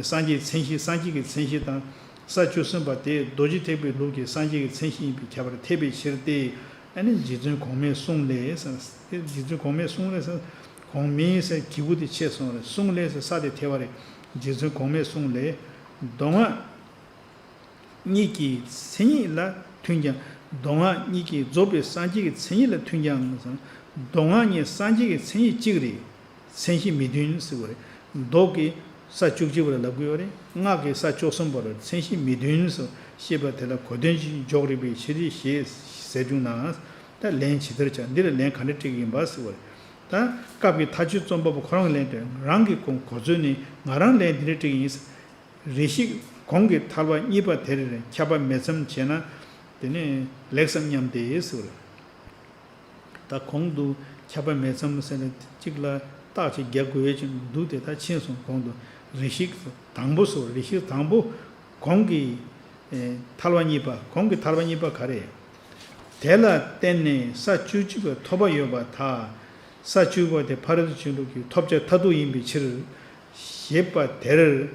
སངས་རྒྱས་མཚན་གཞི། སངས་རྒྱས་ཀྱི་མཚན་གཞི་དང་། ས་བཅུ་གསུམ་པ་དེ་རྡོ་རྗེ་ཐེག་པའི་ལུགས་ཀྱི་སངས་རྒྱས་ཀྱི་མཚན་གཞི་ཡིན་པས་ཁྱབ་པར་འཐད་པའི་ཕྱིར་ཏེ། ཨ་ནི་རྗེ་བཙུན་གོང་མའི་གསུང་ལས་ཟེར། རྗེ་བཙུན་གོང་མའི་གསུང་ལས་ཟེར། གོང་མའི་ཟེར་གི་གུ་དེ་ཆད་སོང་རེད། གསུང་ལས་ཟེར་ས་དེ་ཐལ་བ་རེད། རྗེ་བཙུན་གོང་མའི་གསུང་ལས། མདོ་སྔགས་གཉིས་ཀྱི་མཚན་ཉིད་ལ་མཐུན་ཀྱང་། མདོ་སྔགས་གཉིས་ཀྱིས་རྫོགས་པའི་སངས་རྒྱས་ཀྱི་མཚན་ཉིད་ལ་མཐུན་ཀྱང་ཟེར། མདོ་སྔགས་གཉིས་སངས་རྒྱས་ཀྱི་མཚན་ཉིད་གཅིག་རེད། མཚན་གཞི་མི་མཐུན་ཟེར་བ་རེད། མདོ་གིས་ས་བཅུ་གཅིག་པ་ལ་ལབ་དགོས་པ་རེད། སྔགས་ཀྱིས་ས་བཅུ་གསུམ་པ་ལ། མཚན་གཞི་མི་མཐུན་ཟེར་བཤད་པ་དེ་ལ་གོ་དོན་ཅིག་འཇོག་རིགས་པའི་ཕྱིར་ཞེས་ཟེར་བྱུང་ན། ད་ལན་ཇི་ལྟར་བྱ། འདི་ལ་ལན་ག་འདྲ་སྤྲད་ཀྱི་ཡིན་པ་ཟེར་བ་རེད། ད་སྐབས་ཀྱི་མཐའ་དཔྱོད་རྩོམ་པ་པོ་ཁོ་རང་ལན་སྤྲད། རང་གི་གོ་གོ་ཚོད་ནི་ང་རང་ལན་འདི་འདྲ་སྤྲད་ཀྱི་ཡིན། རེ་ཞིག་གོང་གི་ཐལ་བ་གཉིས་པ་དེར་ཁྱབ་པ་མེད་ཙམ་བྱས་ན་དེ་ནི་ལེགས་སམ་སྙམ་སྟེ་ཟེར་བ་རེད། ད་གོང་དུ་ཁྱབ་པ་མེད་ཙམ་ཟེར་ནས་གཅིག་ལ་རྟགས་ཅིག་རྒྱག་དགོས་ཡས་ཅིག་འདུག་དེ་ད་ཕྱིན་སོང་། གོང་དུ་རེ་ཞིག་དང་པོ་སོ། རེ་ཞིག་དང་པོ་གོང་གི་ཨེ་ཐལ་བ་གཉིས་པ། གོང་གི་ཐལ་བ་གཉིས་པ་ག་རེ། དེ་ལ་བརྟེན་ནས་ས་བཅུ་གཅིག་པའི་ཐོབ་པ་ཡོད་པར་ཐལ། ས་བཅུ་པ་དེ་ཕ་རོལ་ཏུ་ཕྱིན་ལུགས་ཀྱི་ཐོབ་བྱ་མཐར་ཐུག་ཡིན་པའི་ཕྱིར། ཞེས་པ་དེར་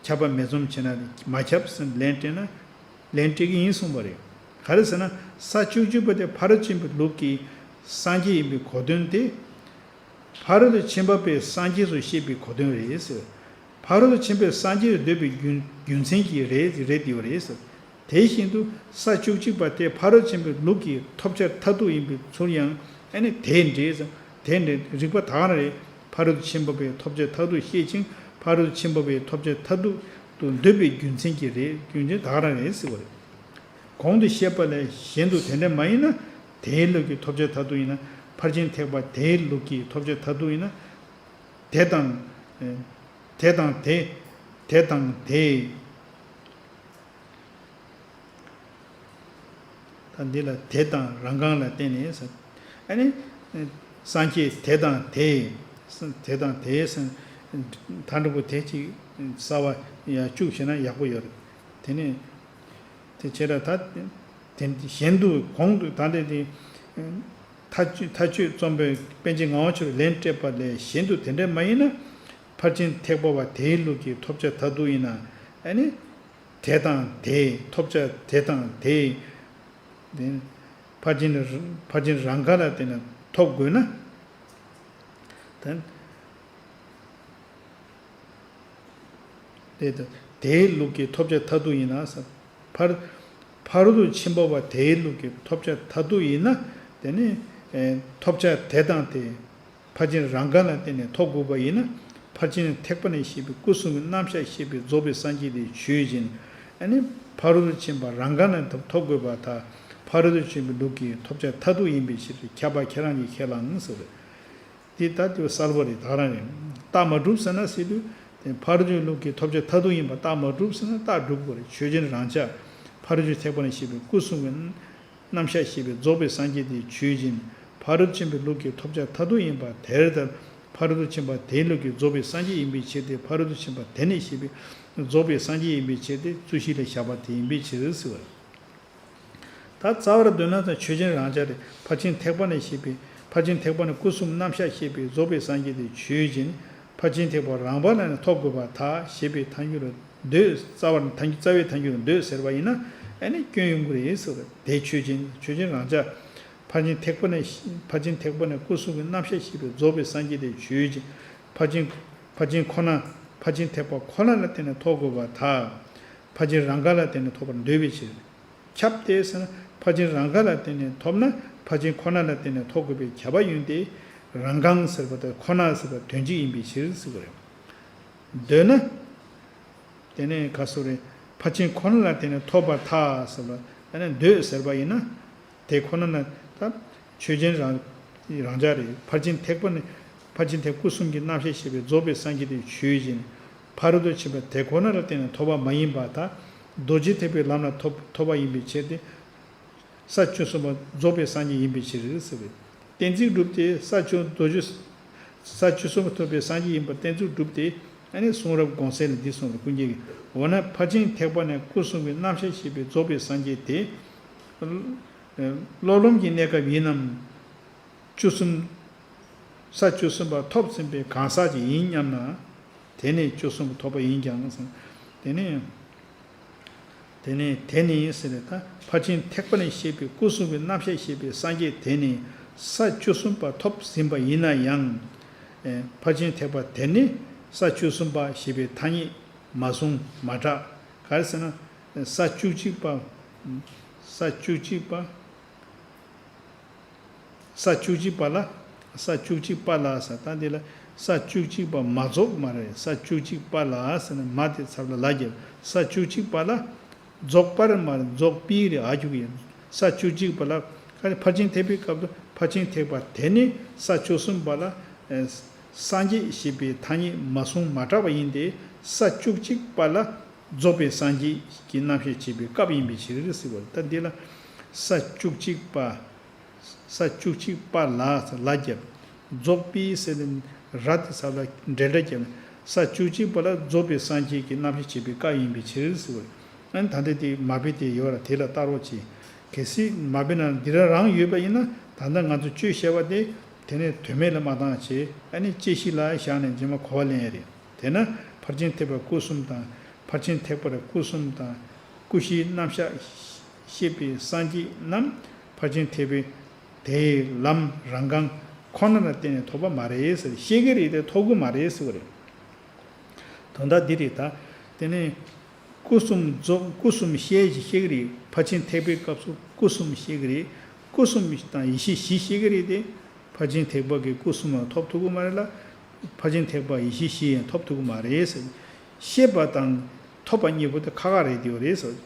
ཁྱབ་པ་མེད་ཙམ་བྱས་ན་མ་ཁྱབ་ཟེར་ལན་སྤྲད་ན། ལན་སྤྲད་ཀྱི་ཡིན་གསུངས་པ་རེད། ག་རེ་ཟེར་ན། ས་བཅུ་གཅིག་པ་དེ་ཕ་རོལ་ཏུ་ཕྱིན་པའི་ལུགས་ཀྱི་སངས་རྒྱས་ཡིན་པའི་གོ་དོན་དེ། ཕ་རོལ་ཏུ་ཕྱིན་པ་པའི་སངས་རྒྱས་སུ་བཤད་པའི་གོ་དོན་རེད་ཟེར། ཕ་རོལ་ཏུ་ཕྱིན་པའི་སངས་རྒྱས་སུ་འདོད་པའི་རྒྱུ་རྒྱུ་མཚན་གྱིས་རེད་རེད་དེ་བ་རེད་ཟེར། དེ་བཞིན་དུ་ས་བཅུ་གཅིག་པ་དེ་ཕ་རོལ་ཏུ་ཕྱིན་པའི་ལུགས་ཀྱི་ཐོབ་བྱ་མཐར་ཐུག་ཡིན་པའི་ཚུལ་ཡང་ཨ་ནི་དེ་འདྲས་ཟེར། དེ་འདྲས་རིགས་པ་དག་ན་རེད། ཕ་རོལ་ཏུ་ཕྱིན་པ་པའི་ཐོབ་བྱ་མཐར་ཐུག་བཤད་ཅིང་། ཕ་རོལ་ཏུ་ཕྱིན་པ་པའི་ཐོབ་བྱ་མཐར་ཐུག་ཏུ་འདོད་པའི་རྒྱུ་མཚན་གྱིས་རེད། རྒྱུ་མཚན་དག་ན་རེད་ཟེར་བ་རེད། གོང་དུ་བཤད་པ་ལས་གཞན་དུ་དེ་འདྲ་མ་ཡིན་ན། དེའི་ལུགས་ཀྱི་ཐོབ་བྱ་མཐར་ཐུག་ཡིན་ན། ཕར་ཕྱིན་ཐེག་པ་དེའི་ལུགས་ཀྱི་ཐོབ་བྱ་མཐར་ཐུག་ཡིན་ན། དེ་དང་། དེ་དང་དེ། དེ་དང་དེ། ད་འདི་ལ་དེ་དང་རང་གང་ལ་བརྟེན་ནས་ཟེར། ཨ་ནི། སངས་རྒྱས་དེ་དང་དེ། དེ་དང་དེ་ཟེར། མཐའ་འགྲོ་པོ་དེ་གཅིག་གསལ་བ་ཡང་བཅུག་བྱས་ན་ཡག་པོ་ཡོད་རེད། དེ་ནས། དེ་བྱས་ན་ད། དེ་གཞན་དུ་གོང་དུ་ད་འདི་དེ། མཐའ་དཔྱོད་མཐའ་དཔྱོད་རྩོམ་པའི་པཎ་ཆེན་ངག་དབང་ཆོས་ལ་ལན་སྤྲད་པ་ལས་གཞན་དུ་དེ་འདྲ་མ་ཡིན་ན། ཕར་ཕྱིན་ཐེག་པ་པ་དེའི་ལུགས་ཀྱི་ཐོབ་བྱ་མཐར་ཐུག་ཡིན་ན། ཨ་ནི། དེ་དང་དེ། ཐོབ་བྱ་དེ་དང་དེ། དེ་ཕར་ཕྱིན་ཕར་ཕྱིན་རང་གང་ལ་བརྟེན་ནས་ཐོབ་དགོས་ན། དེ། དེ་དང་དེའི་ལུགས་ཀྱི་ཐོབ་བྱ་མཐར་ཐུག་ཡིན་ན་ཟེར། ཕར། ཕ་རོལ་ཏུ་ཕྱིན་པ་པ་དེའི་ལུགས་ཀྱི་ཐོབ་བྱ་མཐར་ཐུག་ཡིན་ན། དེ་ནི། ཨེ་ཐོབ་བྱ་དེ་དང་དེ། ཕར་ཕྱིན་རང་གང་ལ་བརྟེན་ནས་ཐོབ་དགོས་པ་ཡིན་ན། ཕར་ཕྱིན་ཐེག་པ་ནས་བཤད་པའི་སྐུ་གསུམ་གྱི་རྣམ་གཞག་བཤད་པའི་རྫོགས་པའི་སངས་རྒྱས་དེ་ཆོས་ཅན། ཨ་ནི། ཕ་རོལ་ཏུ་ཕྱིན་པ་རང་གང་ལ་ཐོབ་དགོས་པར་ཐལ། ཕ་རོལ་ཏུ་ཕྱིན་པའི་ལུགས་ཀྱི་ཐོབ་བྱ་མཐར་ཐུག་ཡིན་པའི་ཕྱིར་ཁྱབ་པ་ཁྱེད་རང་གིས་ཁས་བླངས་ཟེར་བས། དེ་ལྟ་དེ་གསལ་པོ་རེད། དག་རང་རེད། རྟགས་མ་གྲུབ་ཟེར་ན་སྲིད་དུ། དེ་ཕ་རོལ་ཏུ་ལུགས་ཀྱི་ཐོབ་བྱ་མཐར་ཐུག་ཡིན་པ་རྟགས་མ་གྲུབ་ཟེར་ན་རྟགས་སྒྲུབ་དགོས་རེད། ཆོས་ཅན་རང་འཇགས། ཕ་རོལ་ཏུ་ཐེག་པ་ནས་བཤད་པའི་སྐུ་གསུམ་གྱི་རྣམ་གཞག་བཤད་པའི་རྫོགས་པའི་སངས་རྒྱས་དེ་ཆོས་ཅན། ཕ་རོལ་ཏུ་ཕྱིན་པའི་ལུགས་ཀྱི་ཐོབ་བྱ་མཐར་ཐུག་ཡིན་པ་དེར་ལྟར། ཕ་རོལ་ཏུ་ཕྱིན་པ་དེའི་ལུགས་ཀྱི་རྫོགས་པའི་སངས་རྒྱས་ཡིན་པའི་ཕྱིར་ཏེ། ཕ་རོལ་ཏུ་ཕྱིན་པ་དེ་ནས་བཤད་པའི་རྫོགས་པའི་སངས་རྒྱས་ཡིན་པའི་ཕྱིར་ཏེ། རྩོད་གཞི་ལ་བཞག་པ་དེ་ཡིན་པའི་ཕྱིར་ཟེར་བ་རེད། ད་རྩ་བར་འདོད་ན་ད་ཆོས་ཅན་རང་འཇགས་རེད། ཕར་ཕྱིན་ཐེག་པ་ནས་བཤད་པའི། ཕར་ཕྱིན་ཐེག་པ་ནས་སྐུ་གསུམ་རྣམ་གཞག་བཤད་པའི་རྫོགས་པའི་སངས་རྒྱས་དེ་ཆོས་ཅན། ཕར་ཕྱིན་ཐེག་པ་རང་བབས་ལ་ནི་ཐོབ་དགོས་པར་ཐལ་ཞེས་པའི་ཐལ་འགྱུར་འདོད། རྩ་བར་ཐལ་རྩ་བའི་ཐལ་འགྱུར་འདོད་ཟེར་བ་ཡིན་ན། ཨ་ནི་སྐྱོན་ཡོང་གི་རེད་ཟེར་བ་རེད། དེ་ཆོས་ཅན། ཆོས་ཅན་རང་འཇགས། ཕར་ཕྱིན་ཐེག་པ་ནས། ཕར་ཕྱིན་ཐེག་པ་ནས་སྐུ་གསུམ་གྱི་རྣམ་གཞག་བཤད་པའི་རྫོགས་པའི་སངས་རྒྱས་དེ་ཆོས་ཅན། ཕར་ཕྱིན། ཕར་ཕྱིན་ཁོ་ན། ཕར་ཕྱིན་ཐེག་པ་ཁོ་ན་ལ་བརྟེན་ནས་ཐོབ་དགོས་པར་ཐལ། ཕར་ཕྱིན་རང་གང་ལ་བརྟེན་ནས་ཐོབ་པར་འདོད་པའི་ཕྱིར། ཁྱབ་སྟེ་ཟེར་ན། ཕར་ཕྱིན་རང་གང་ལ་བརྟེན་ནས་ཐོབ་ན། ཕར་ཕྱིན་ཁོ་ན་ལ་བརྟེན་ནས་ཐོབ་དགོས་པའི་ཁྱབ་པ་ཡོད་དེ། རང་གང་ཟེར་བ་དང་ཁོ་ན་ཟེར་བ་དོན་གཅིག་ཡིན་པའི་ཕྱིར་ཟེར་བ་རེད། འདོད་ན། དེ་ནས་ག་སོ་རེད། ཕར་ཕྱིན་ཁོ་ན་ལ་བརྟེན་ནས་ཐོབ་པར་ཐལ་ཟེར་བ། དེ་ནས་འདོད་ཟེར་བ་ཡིན་ན། དེ་ཁོ་ན་ན་ད་ཆོས་ཅན་རང་རང་འཇགས་རེད། ཕར་ཕྱིན་ཐེག་པ་ནི། ཕར་ཕྱིན་ཐེག་སྐུ་གསུམ་གྱི་རྣམ་གཞག་བཤད་པའི་རྫོགས་པའི་སངས་རྒྱས་དེ་ཆོས་ཅན། ཕ་རོལ་ཏུ་ཕྱིན་པ་དེ་ཁོ་ན་ལ་བརྟེན་ནས་ཐོབ་པ་མ་ཡིན་པར་ཐལ། རྡོ་རྗེ་ཐེག་པའི་ལམ་ལ་ཐོབ་ཐོབ་པ་ཡིན་པའི་ཕྱིར་ཏེ། ས་བཅུ་གསུམ་པ་རྫོགས་པའི་སངས་རྒྱས་ཡིན་པའི་ཕྱིར་ཟེར་བས། གཏན་ཚིགས་གྲུབ་སྟེ་ས་བཅུ་རྡོ་རྗེ། ས་བཅུ་གསུམ་པ་ཐོབ་པའི་སངས་རྒྱས་ཡིན་པ་གཏན་ཚིགས་གྲུབ་སྟེ། ཨ་ནི་གསུང་རབ་དགོངས་གསལ་ལ་འདི་གསུངས་པ། ཀུན་མཁྱེན་གྱིས། འོ་ན་ཕར་ཕྱིན་ཐེག་པ་ནས་སྐུ་གསུམ་གྱི་རྣམ་གཞག་ཤེས་པའི་རྫོགས་པའི་སངས་རྒྱས་དེ། སློབ་ལམ་གྱི་གནས་སྐབས་ཡིན་ནམ། བཅུ་གསུམ། ས་བཅུ་གསུམ་པ་ཐོབ་ཟིན་པའི་གང་ཟག་ཅིག་ཡིན་སྙམ་ན། དེ་ནི་བཅུ་གསུམ་པ་ཐོབ་པ་ཡིན་ཀྱང་། དེ་ནི། དེ་ནི་དེ་ནི་ཟེར་ནས། ད་ཕར་ཕྱིན་ཐེག་པ་ནས་བཤད་པའི་སྐུ་གསུམ་གྱི་རྣམ་གཞག་བཤད་པའི་སངས་རྒྱས་དེ་ནི་ས་བཅུ་གསུམ་པ་ཐོབ་ཟིན་པ་ཡིན་ན་ཡང་། ཨེ། ཕར་ཕྱིན་ཐེག་པ་དེ་ནི་ས་བཅུ་གསུམ་པ་ཞེས་པའི་ཐ་སྙད་མ་བཟུང་མ་གྲགས། ག་རེ་ཟེར་ན། ས་བཅུ་གཅིག་པ། ས་བཅུ་གཅིག་པ། ས་བཅུ་གཅིག་པ་ལ། ས་བཅུ་གཅིག་པ་ལ་ཟེར། ད་འདི་ལ་ས་བཅུ་གཅིག་པ་མ་རྫོགས་མ་རེད། ས་བཅུ་གཅིག་པ་ལ་ཟེར་ན་མ་དེ་ཚབ་ལ་ལ་རྒྱབ། ས་བཅུ་གཅིག་པ་ལ། རྫོགས་པར་མ་རེད། རྫོགས་པའི་རེད། ཨ་རྒྱུག་གི་ཡིན། ས་བཅུ་གཅིག་པ་ལ། ཁ་ནི་ཕར་ཕྱིན་ཐེག་པའི་སྐབས་སུ་ཕར་ཕྱིན་ཐེག་པ་དེ་ནི་ས་བཅུ་གསུམ་པ་ལ། ཨེ། སངས་རྒྱས་ཞེས་པའི་ཐ་སྙད་མ་བཟུང་མ་གྲགས་པ་ཡིན་ཏེ། ས་བཅུ་གཅིག་པ་ལ་རྫོགས་པའི་སངས་རྒྱས་ཀྱི་རྣམ་གཞག་བྱེད་པའི་སྐབས་ཡིན་པའི་ཕྱིར་ཟེར་བ་རེད། ད་འདི་ལ་ས་བཅུ་གཅིག་པ། ས་བཅུ་གཅིག་པ་ལ་ལ་རྒྱབ། རྫོགས་པའི་ཟེར་ནས་ར་དེ་ཚབ་ལ་འབྲེལ་སྒྲ་བརྒྱབ་ནས། ས་བཅུ་གཅིག་པ་ལ་རྫོགས་པའི་སངས་རྒྱས་ཀྱི་རྣམ་གཞག་བྱེད་པའི་སྐབས་ཡིན་པའི་ཕྱིར་ཟེར་བ་རེད། ཨ་ནི་ད་ལྟ་དེ་མ་དཔེ་དེ་ཡོད་ར། དེ་ལ་ལྟ་རོགས་གྱིས། གལ་སྲིད་མ་དཔེ་ན་འདི་རང་རང་ཡོད་པ་ཡིན་ན། ད་ལྟ་ང་ཚོ་དཔྱོད་བཤད་པ་དེ་དེ་ནས་དོན་མེད་ལ་མ་བཏང་བྱས། ཨ་ནི་དཔྱད་གཞི་ལ་བཞག་ནས་རྗེས་མ་གོ་བ་ལེན་ཡ་རེད། དེས་ན་ཕར་ཕྱིན་ཐེག་པ་སྐུ་གསུམ་དང་། ཕར་ཕྱིན་ཐེག་པར་སྐུ་གསུམ་དང་། སྐུ་བཞིའི་རྣམ་གཞག་ཤེས་པའི་སངས་རྒྱས་རྣམས་ཕར་ཕྱིན་ཐེག་པའི་དེའི་ལམ་རང་གང་ཁོ་ན་ལ་བརྟེན་ནས་ཐོབ་པ་མ་རེད་ཟེར། ཤེས་ཀྱི་རེད་དེ་ཐོབ་ཀྱི་མ་རེད་ཟེར་བ་རེད། དོན་དག་འདི་རེད་ད། དེ་ནས་སྐུ་གསུམ་རྫོགས། སྐུ་གསུམ་ཤེས་ཀྱི་ཤེས་ཀྱི་རེད། ཕར་ཕྱིན་ཐེག་པའི་སྐབས་སུ་སྐུ་གསུམ་ཤེས་ཀྱི་རེད། སྐུ་གསུམ་དང་ཡེ་ཤེས་བཞི་ཤེས་ཀྱི་རེད་དེ། ཕར་ཕྱིན་ཐེག་པ་གི་སྐུ་གསུམ་ཡང་ཐོབ་ཐུབ་ཀྱི་མ་རེད་ལ། ཕར་ཕྱིན་ཐེག་པ་ཡེ་ཤེས་བཞི་ཡང་ཐོབ་ཐུབ་ཀྱི་མ་རེད་ཟེར། ཤེས་པ་དང་ཐོབ་པ་གཉིས་པོ་དེ་ཁ་ཁ་རེད་དེ་རེད་ཟེར།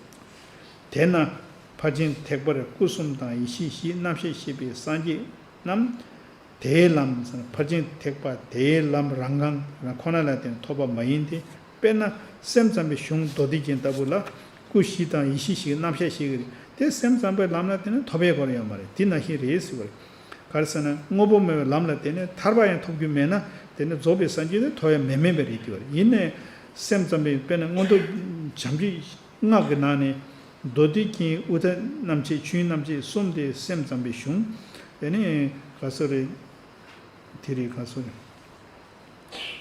དེས་ན་ཕར་ཕྱིན་ཐེག་པར་སྐུ་གསུམ་དང་ཡེ་ཤེས་བཞིའི་རྣམ་གཞག་ཤེས་པའི་སངས་རྒྱས་རྣམས་དེའི་ལམ་ཟེར་ན། ཕར་ཕྱིན་ཐེག་པ་དེའི་ལམ་རང་གང་རང་ཁོ་ན་ལ་བརྟེན་ཐོབ་པ་མ་ཡིན་ཏེ། དཔེར་ན་སེམས་ཙམ་པའི་གཞུང་མདོ་སྡེ་རྒྱན་ལྟ་བུ་ལ་སྐུ་བཞི་དང་ཡེ་ཤེས་བཞིའི་རྣམ་གཞག་ཤེས་ཀྱི་རེད་དེ། སེམས་ཙམ་པའི་ལམ་ལ་བརྟེན་ནས་ཐོབ་པའི་སྐོར་ཡོད་མ་རེད། དེ་ནང་བཞིན་རེད་ཟེར་བ་རེད། ག་རེ་ཟེར་ན། དངོས་པོ་མེད་པའི་ལམ་ལ་བརྟེན་ནས་ཐར་པ་ཡང་ཐོབ་རྒྱུ་མེད་ན། དེ་ནི་རྫོགས་པའི་སངས་རྒྱས་དེ་ཐོབ་ཡ་མེད་མིན་པ་རེད་དེ་བ་རེད། ཡིན་ནའི་སེམས་ཙམ་པའི། དཔེར་ན་མངོན་རྟོགས་བྱམས་ཆོས་སྔགས་ཀྱི་ནང་ནས་མདོ་སྡེ་རྒྱན་ཨུཏྤལ་རྣམ་བཅད་ཆོས་དབྱིངས་རྣམ་བཅད་གསུམ་དེ་སེམས་ཙམ་པའི་གཞུང་། དེ་ནས་ག་སོ་རེད། དེ་རེད། ག་སོ་རེད།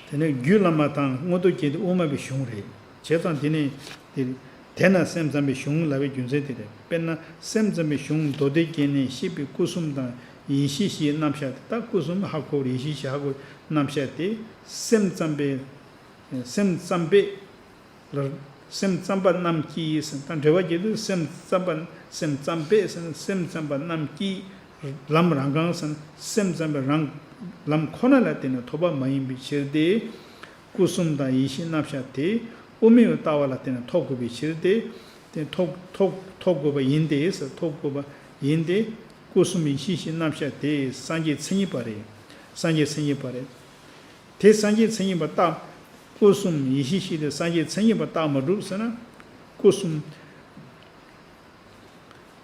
དེ་ནས་རྒྱུད་བླ་མ་དང་མངོན་རྟོགས་རྒྱན་དེ་དབུ་མ་པའི་གཞུང་རེད། བྱས་ཙང་དེ་ནས་དེ་རེད། དེས་ན་སེམས་ཙམ་པའི་གཞུང་ལབ་པའི་རྒྱུ་མཚན་དེ་རེད། དཔེར་ན་སེམས་ཙམ་པའི་གཞུང་མདོ་སྡེ་རྒྱན་ནས་བཤད་པའི་སྐུ་གསུམ་དང་ཡེ་ཤེས་བཞིའི་རྣམ་གཞག་དེ། ད་སྐུ་གསུམ་ཧ་གོ་བར་ཡེ་ཤེས་བཞི་ཧ་གོ་བའི་རྣམ་གཞག་དེ། སེམས་ཙམ་པའི། སེམས་ཙམ་པས། སེམས་ཙམ་པ་རྣམས་ཀྱིས་ཟེར། ད་འགྲེལ་པ་རྒྱག་དུས་སེམས་ཙམ་པ། སེམས་ཙམ་པས་ཟེར་ན། སེམས་ཙམ་པ་རྣམས་ཀྱིས་ལམ་རང་གང་ཟེར་ན། སེམས་ཙམ་པའི་རང་ལམ་ཁོ་ན་ལ་བརྟེན་ནས་ཐོབ་པ་མ་ཡིན་པའི་ཕྱིར་ཏེ། སྐུ་གསུམ་དང་ཡེ་ཤེས་རྣམ་གཞག་དེ་དབུ་མའི་ལྟ་བ་ལ་བརྟེན་ནས་ཐོབ་དགོས་པའི་ཕྱིར་ཏེ། དེ་ཐོབ་ཐོབ་ཐོབ་དགོས་པ་ཡིན་ཏེ་ཟེར། ཐོབ་དགོས་པ་ཡིན་ཏེ། སྐུ་གསུམ་ཡེ་ཤེས་བཞིའི་རྣམ་གཞག་དེ་སངས་རྒྱས་མཚན་ཉིད་པ་རེད། སངས་རྒྱས་མཚན་ཉིད་པ་རེད། དེ་སངས་རྒྱས་མཚན་ཉིད་པ་རྟགས། སྐུ་གསུམ་ཡེ་ཤེས་བཞི་དེ་སངས་རྒྱས་མཚན་ཉིད་པ་རྟགས་མ་གྲུབ་ཟེར་ན། སྐུ་གསུམ།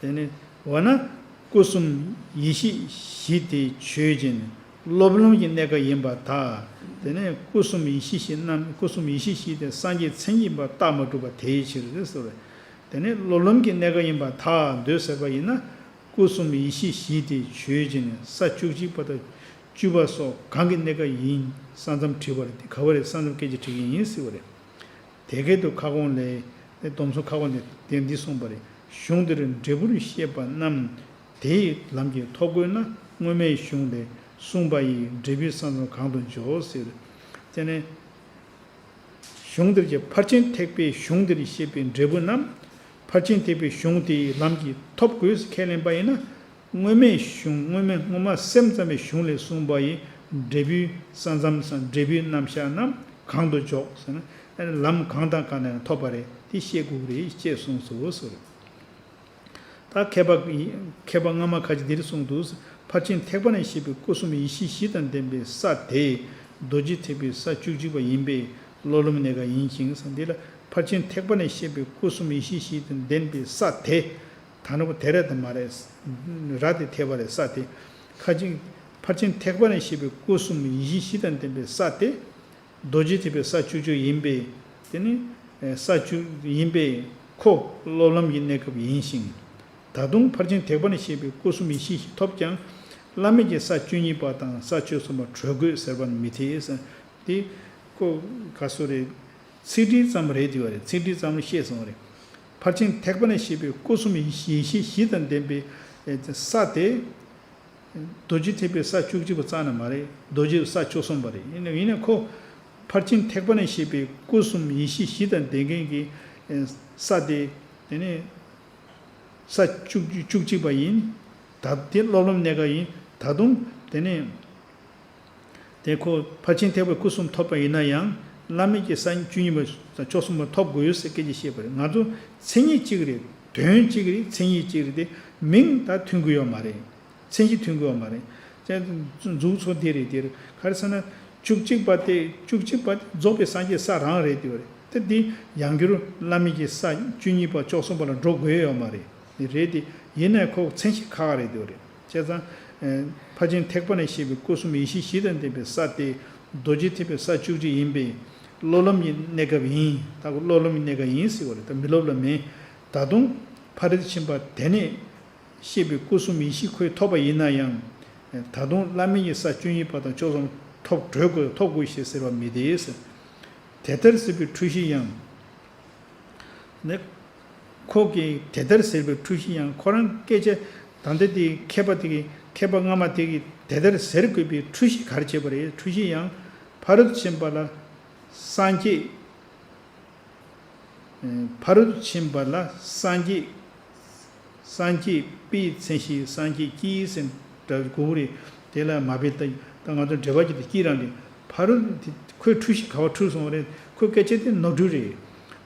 དེ་ནས་འོ་ན་སྐུ་གསུམ་ཡེ་ཤེས་བཞི་དེ་ཆོས་ཅན། སློབ་ལམ་གྱི་གནས་སྐབས་ཡིན་པར་ཐལ། དེ་ནས་སྐུ་གསུམ་ཡེ་ཤེས་བཞི་རྣམས། སྐུ་གསུམ་ཡེ་ཤེས་བཞི་དེ་སངས་རྒྱས་མཚན་ཉིད་པ་རྟགས་མ་གྲུབ་པ་དེའི་ཕྱིར་ཟེར་བས། དེ་ནས་སློབ་ལམ་གྱི་གནས་སྐབས་ཡིན་པར་ཐལ་འདོད་ཟེར་བ་ཡིན་ན། སྐུ་གསུམ་ཡེ་ཤེས་བཞི་དེ་ཆོས་ཅན། ས་བཅུ་གཅིག་པ་དང་བཅུ་པ་སོགས་གང་གི་གནས་སྐབས་ཡིན་ས་མཚམས་དྲིས་པ་རེད། དེ་ག་བ་རེད་ས་མཚམས་སྐད་ཆ་དྲི་གི་ཡིན་ཟེར་བ་རེད། དེ་སྐད་དུ་ཁ་སྐོང་ལས། སྡོམ་གསུམ་ཁ་སྐོང་ལས་དེ་འདི་གསུངས་པ་རེད། གཞུང་འདིར་འབྲས་བུར་བཤད་པ་རྣམས་དེའི་ལམ་གྱིས་ཐོབ་དགོས་ན། སྔོན་མའི་གཞུང་ལས་གསུངས་པ་ཡི་འབྲས་བུའི་ས་མཚམས་གང་དུ་འཇོག་ཟེར། དེ་ནས། གཞུང་འདིར་གྱི་ཕར་ཕྱིན་ཐེག་པའི་གཞུང་འདིར་བཤད་པའི་འབྲས་བུ་རྣམས། ཕར་ཕྱིན་ཐེག་པའི་གཞུང་དེའི་ལམ་གྱིས་ཐོབ་དགོས་ཁས་ལེན་པ་ཡིན་ན། སྔོན་མའི་གཞུང་། སྔོན་མའི་སྔོན་མ་སེམས་ཙམ་པའི་གཞུང་ལས་གསུངས་པ་ཡི་འབྲས་བུའི་ས་མཚམས་སམ་འབྲས་བུའི་རྣམ་གཞག་རྣམས་གང་དུ་འཇོག་ཟེར་ན། ལམ་གང་དང་གང་ནས་ཐོབ་པ་རེད། དེ་བཤད་དགོས་ཀྱི་རེད་ཅེས་གསུངས་སོ་ཟེར། ད་མཁས་པ། མཁས་པ་སྔ་མ་ཁ་ཅིག་འདིར་གསུངས་འདུག། ཕར་ཕྱིན་ཐེག་པ་ནས་བཤད་པའི་སྐུ་གསུམ་ཡེ་ཤེས་བཞི་དང་ལྡན་པའི་ས་དེ་རྡོ་རྗེ་ཐེག་པའི་ས་བཅུ་གཅིག་པ་ཡིན་པས་སློབ་ལམ་གནས་སྐབས་ཡིན་ཞིང་ཟེར། འདི་ལ་ཕར་ཕྱིན་ཐེག་པ་ནས་བཤད་པའི་སྐུ་གསུམ་ཡེ་ཤེས་བཞི་དང་ལྡན་པའི་ས་དེ། ད་ནི་བོ་དེ་རེད་དམ་མ་རེད། ར་དེ་ཐེག་པ་རེད། ས་དེ། ཁ་ཅིག་ཕར་ཕྱིན་ཐེག་པ་ནས་བཤད་པའི་སྐུ་གསུམ་ཡེ་ཤེས་བཞི་དང་ལྡན་པའི་ས་དེ། རྡོ་རྗེ་ཐེག་པའི་ས་བཅུ་གཅིག་ཡིན་པས། དེ་ནི་ས་བཅུ་ཡིན་པས་ཁོ་སློབ་ལམ་གྱི་གནས་སྐབས་ཡིན་ཞིང་། ད་དུང་ཕར་ཕྱིན་ཐེག་པ་ནས་བཤད་པའི་སྐུ་གསུམ་ཡེ་ཤེས་བཞི་ཐོབ་ཀྱང་། བླ་མེད་ཀྱི་ས་བཅུ་གཉིས་པ་དང་ས་བཅུ་གསུམ་པ་གྲོལ་དགོས་ཟེར་བ་ནི་མི་འཐད་ཟེར། དེ་ཁོ་ག་སོ་རེད། ཚིག་འགྲེལ་ཙམ་རེད་དེ་བ་རེད། ཚིག་འགྲེལ་ཙམ་ལ་བཤད་སོང་བ་རེད། ཕར་ཕྱིན་ཐེག་པ་ནས་བཤད་པའི་སྐུ་གསུམ་ཡེ་ཤེས་བཞི་དང་ལྡན་པའི་ས་དེ། རྡོ་རྗེ་ཐེག་པའི་ས་བཅུ་གཅིག་པ་རྩ་ནས་མ་རེད། རྡོ་རྗེ་ས་བཅུ་གསུམ་པ་རེད། ཡིན་ན་ཡིན་ན་ཁོ་ཕར་ཕྱིན་ཐེག་པ་ནས་བཤད་པའི་སྐུ་གསུམ་ཡེ་ཤེས་བཞི་དང་ལྡན་མཁན་གྱི་ས་དེ། དེ་ནས་ས་བཅུ་བཅུ་གཅིག་པ་ཡིན། ད་དེ་སློབ་ལམ་གནས་སྐབས་ཡིན། ད་དུང་དེ་ནས་དེ་ཁོ་ཕར་ཕྱིན་ཐེག་པའི་སྐུ་གསུམ་ཐོབ་པ་ཡིན་ན་ཡང་བླ་མེད་ཀྱི་ས་བཅུ་གཉིས་པ་བཅུ་གསུམ་པ་ཐོབ་དགོས་ཟེར་སྐད་ཆ་བཤད་པ་རེད། ང་ཚོ་མཚན་ཉིད་གཅིག་རེད། དོན་གཅིག་རེད། མཚན་ཉིད་གཅིག་རེད་དེ། མིང་ད་མཐུན་གི་ཡོད་མ་རེད། མཚན་གཞི་མཐུན་གི་ཡོད་མ་རེད། ཅེས་མཛུག་ཚོ་འདི་རེད་འདིར་ག་རེ་ཟེར་ན། བཅུ་གཅིག་པ་དེ་བཅུ་གཅིག་པ་དེ་རྫོགས་པའི་སངས་རྒྱས་ས་རང་རེད་འདི་བ་རེད། དེ་འདི་ཡང་བསྐྱར་བླ་མེད་ཀྱི་ས་བཅུ་གཉིས་པ་བཅུ་གསུམ་པ་ལ་འགྲོ་དགོས་ཡོད་མ་རེད། འདི་རེད་དེ། ཡིན་ནའི་ཁོ་མཚན་གཞི་ཁག་རེད་འདི་བ་རེད། བྱས་ཙང་། ཕར་ཕྱིན་ཐེག་པ་ནས་བཤད་པའི་སྐུ་གསུམ་ཡེ་ཤེས་བཞི་དང་ལྡན་པའི་ས་དེ། རྡོ་རྗེ་ཐེག་པའི་ས་བཅུ་གཅིག་ཡིན་པས། སློབ་ལམ་གྱི་གནས་སྐབས་ཡིན། ད་ཁོ་སློབ་ལམ་གྱི་གནས་སྐབས་ཡིན་ཟེར་བ་རེད། ད་མི་སློབ་ལ་མེད། ད་དུང་ཕ་རོལ་ཏུ་ཕྱིན་པ་དེ་ནས་བཤད་པའི་སྐུ་གསུམ་ཡེ་ཤེས་ཁོས་ཐོབ་པ་ཡིན་ན་ཡང་། ད་དུང་བླ་མེད་ཀྱི་ས་བཅུ་གཉིས་པ་དང་བཅུ་གསུམ་ཐོབ་གྲོལ་དགོས་ཐོབ་དགོས་ཞེས་ཟེར་བ་མི་འདེད་ཟེར། དེ་ལྟར་ཟེར་བའི་འཁྲུལ་གཞི་ཡང་། ནི། ཁོ་གིས་དེ་ལྟར་ཟེར་བའི་འཁྲུལ་གཞི་ཡང་ཁོ་རང་སྐད་ཆ་ད་ལྟ་དེ་མཁས་པ་དེ་གིས་མཁས་པ་སྔ་མ་དེ་གིས་དེ་ལྟར་ཟེར་དགོས་པའི་འཁྲུལ་གཞི་ག་རེ་བྱས་པ་རེད། འཁྲུལ་གཞི་ཡང་ཕ་རོལ་ཏུ་ཕྱིན་པ་ལ་སངས་རྒྱས། ཕ་རོལ་ཏུ་ཕྱིན་པ་ལ་སངས་རྒྱས། སངས་རྒྱས་པའི་མཚན་གཞི་སངས་རྒྱས་ཀྱི་ཟེར་འདྲ་གོ་རེད། དེ་ལ་མ་དཔེ་ལྟ་ད་ང་ཚོ་འགྲེལ་པ་གྱི་དེ་སྐྱིད་རང་རེད། ཕ་རོལ་དེ་ཁོའི་འཁྲུལ་གཞི་ག་བ་འཁྲུལ་སོང་བ་རེད། ཁོའི་སྐད་ཆ་དེ་ནོར་འཁྲུལ་རེད།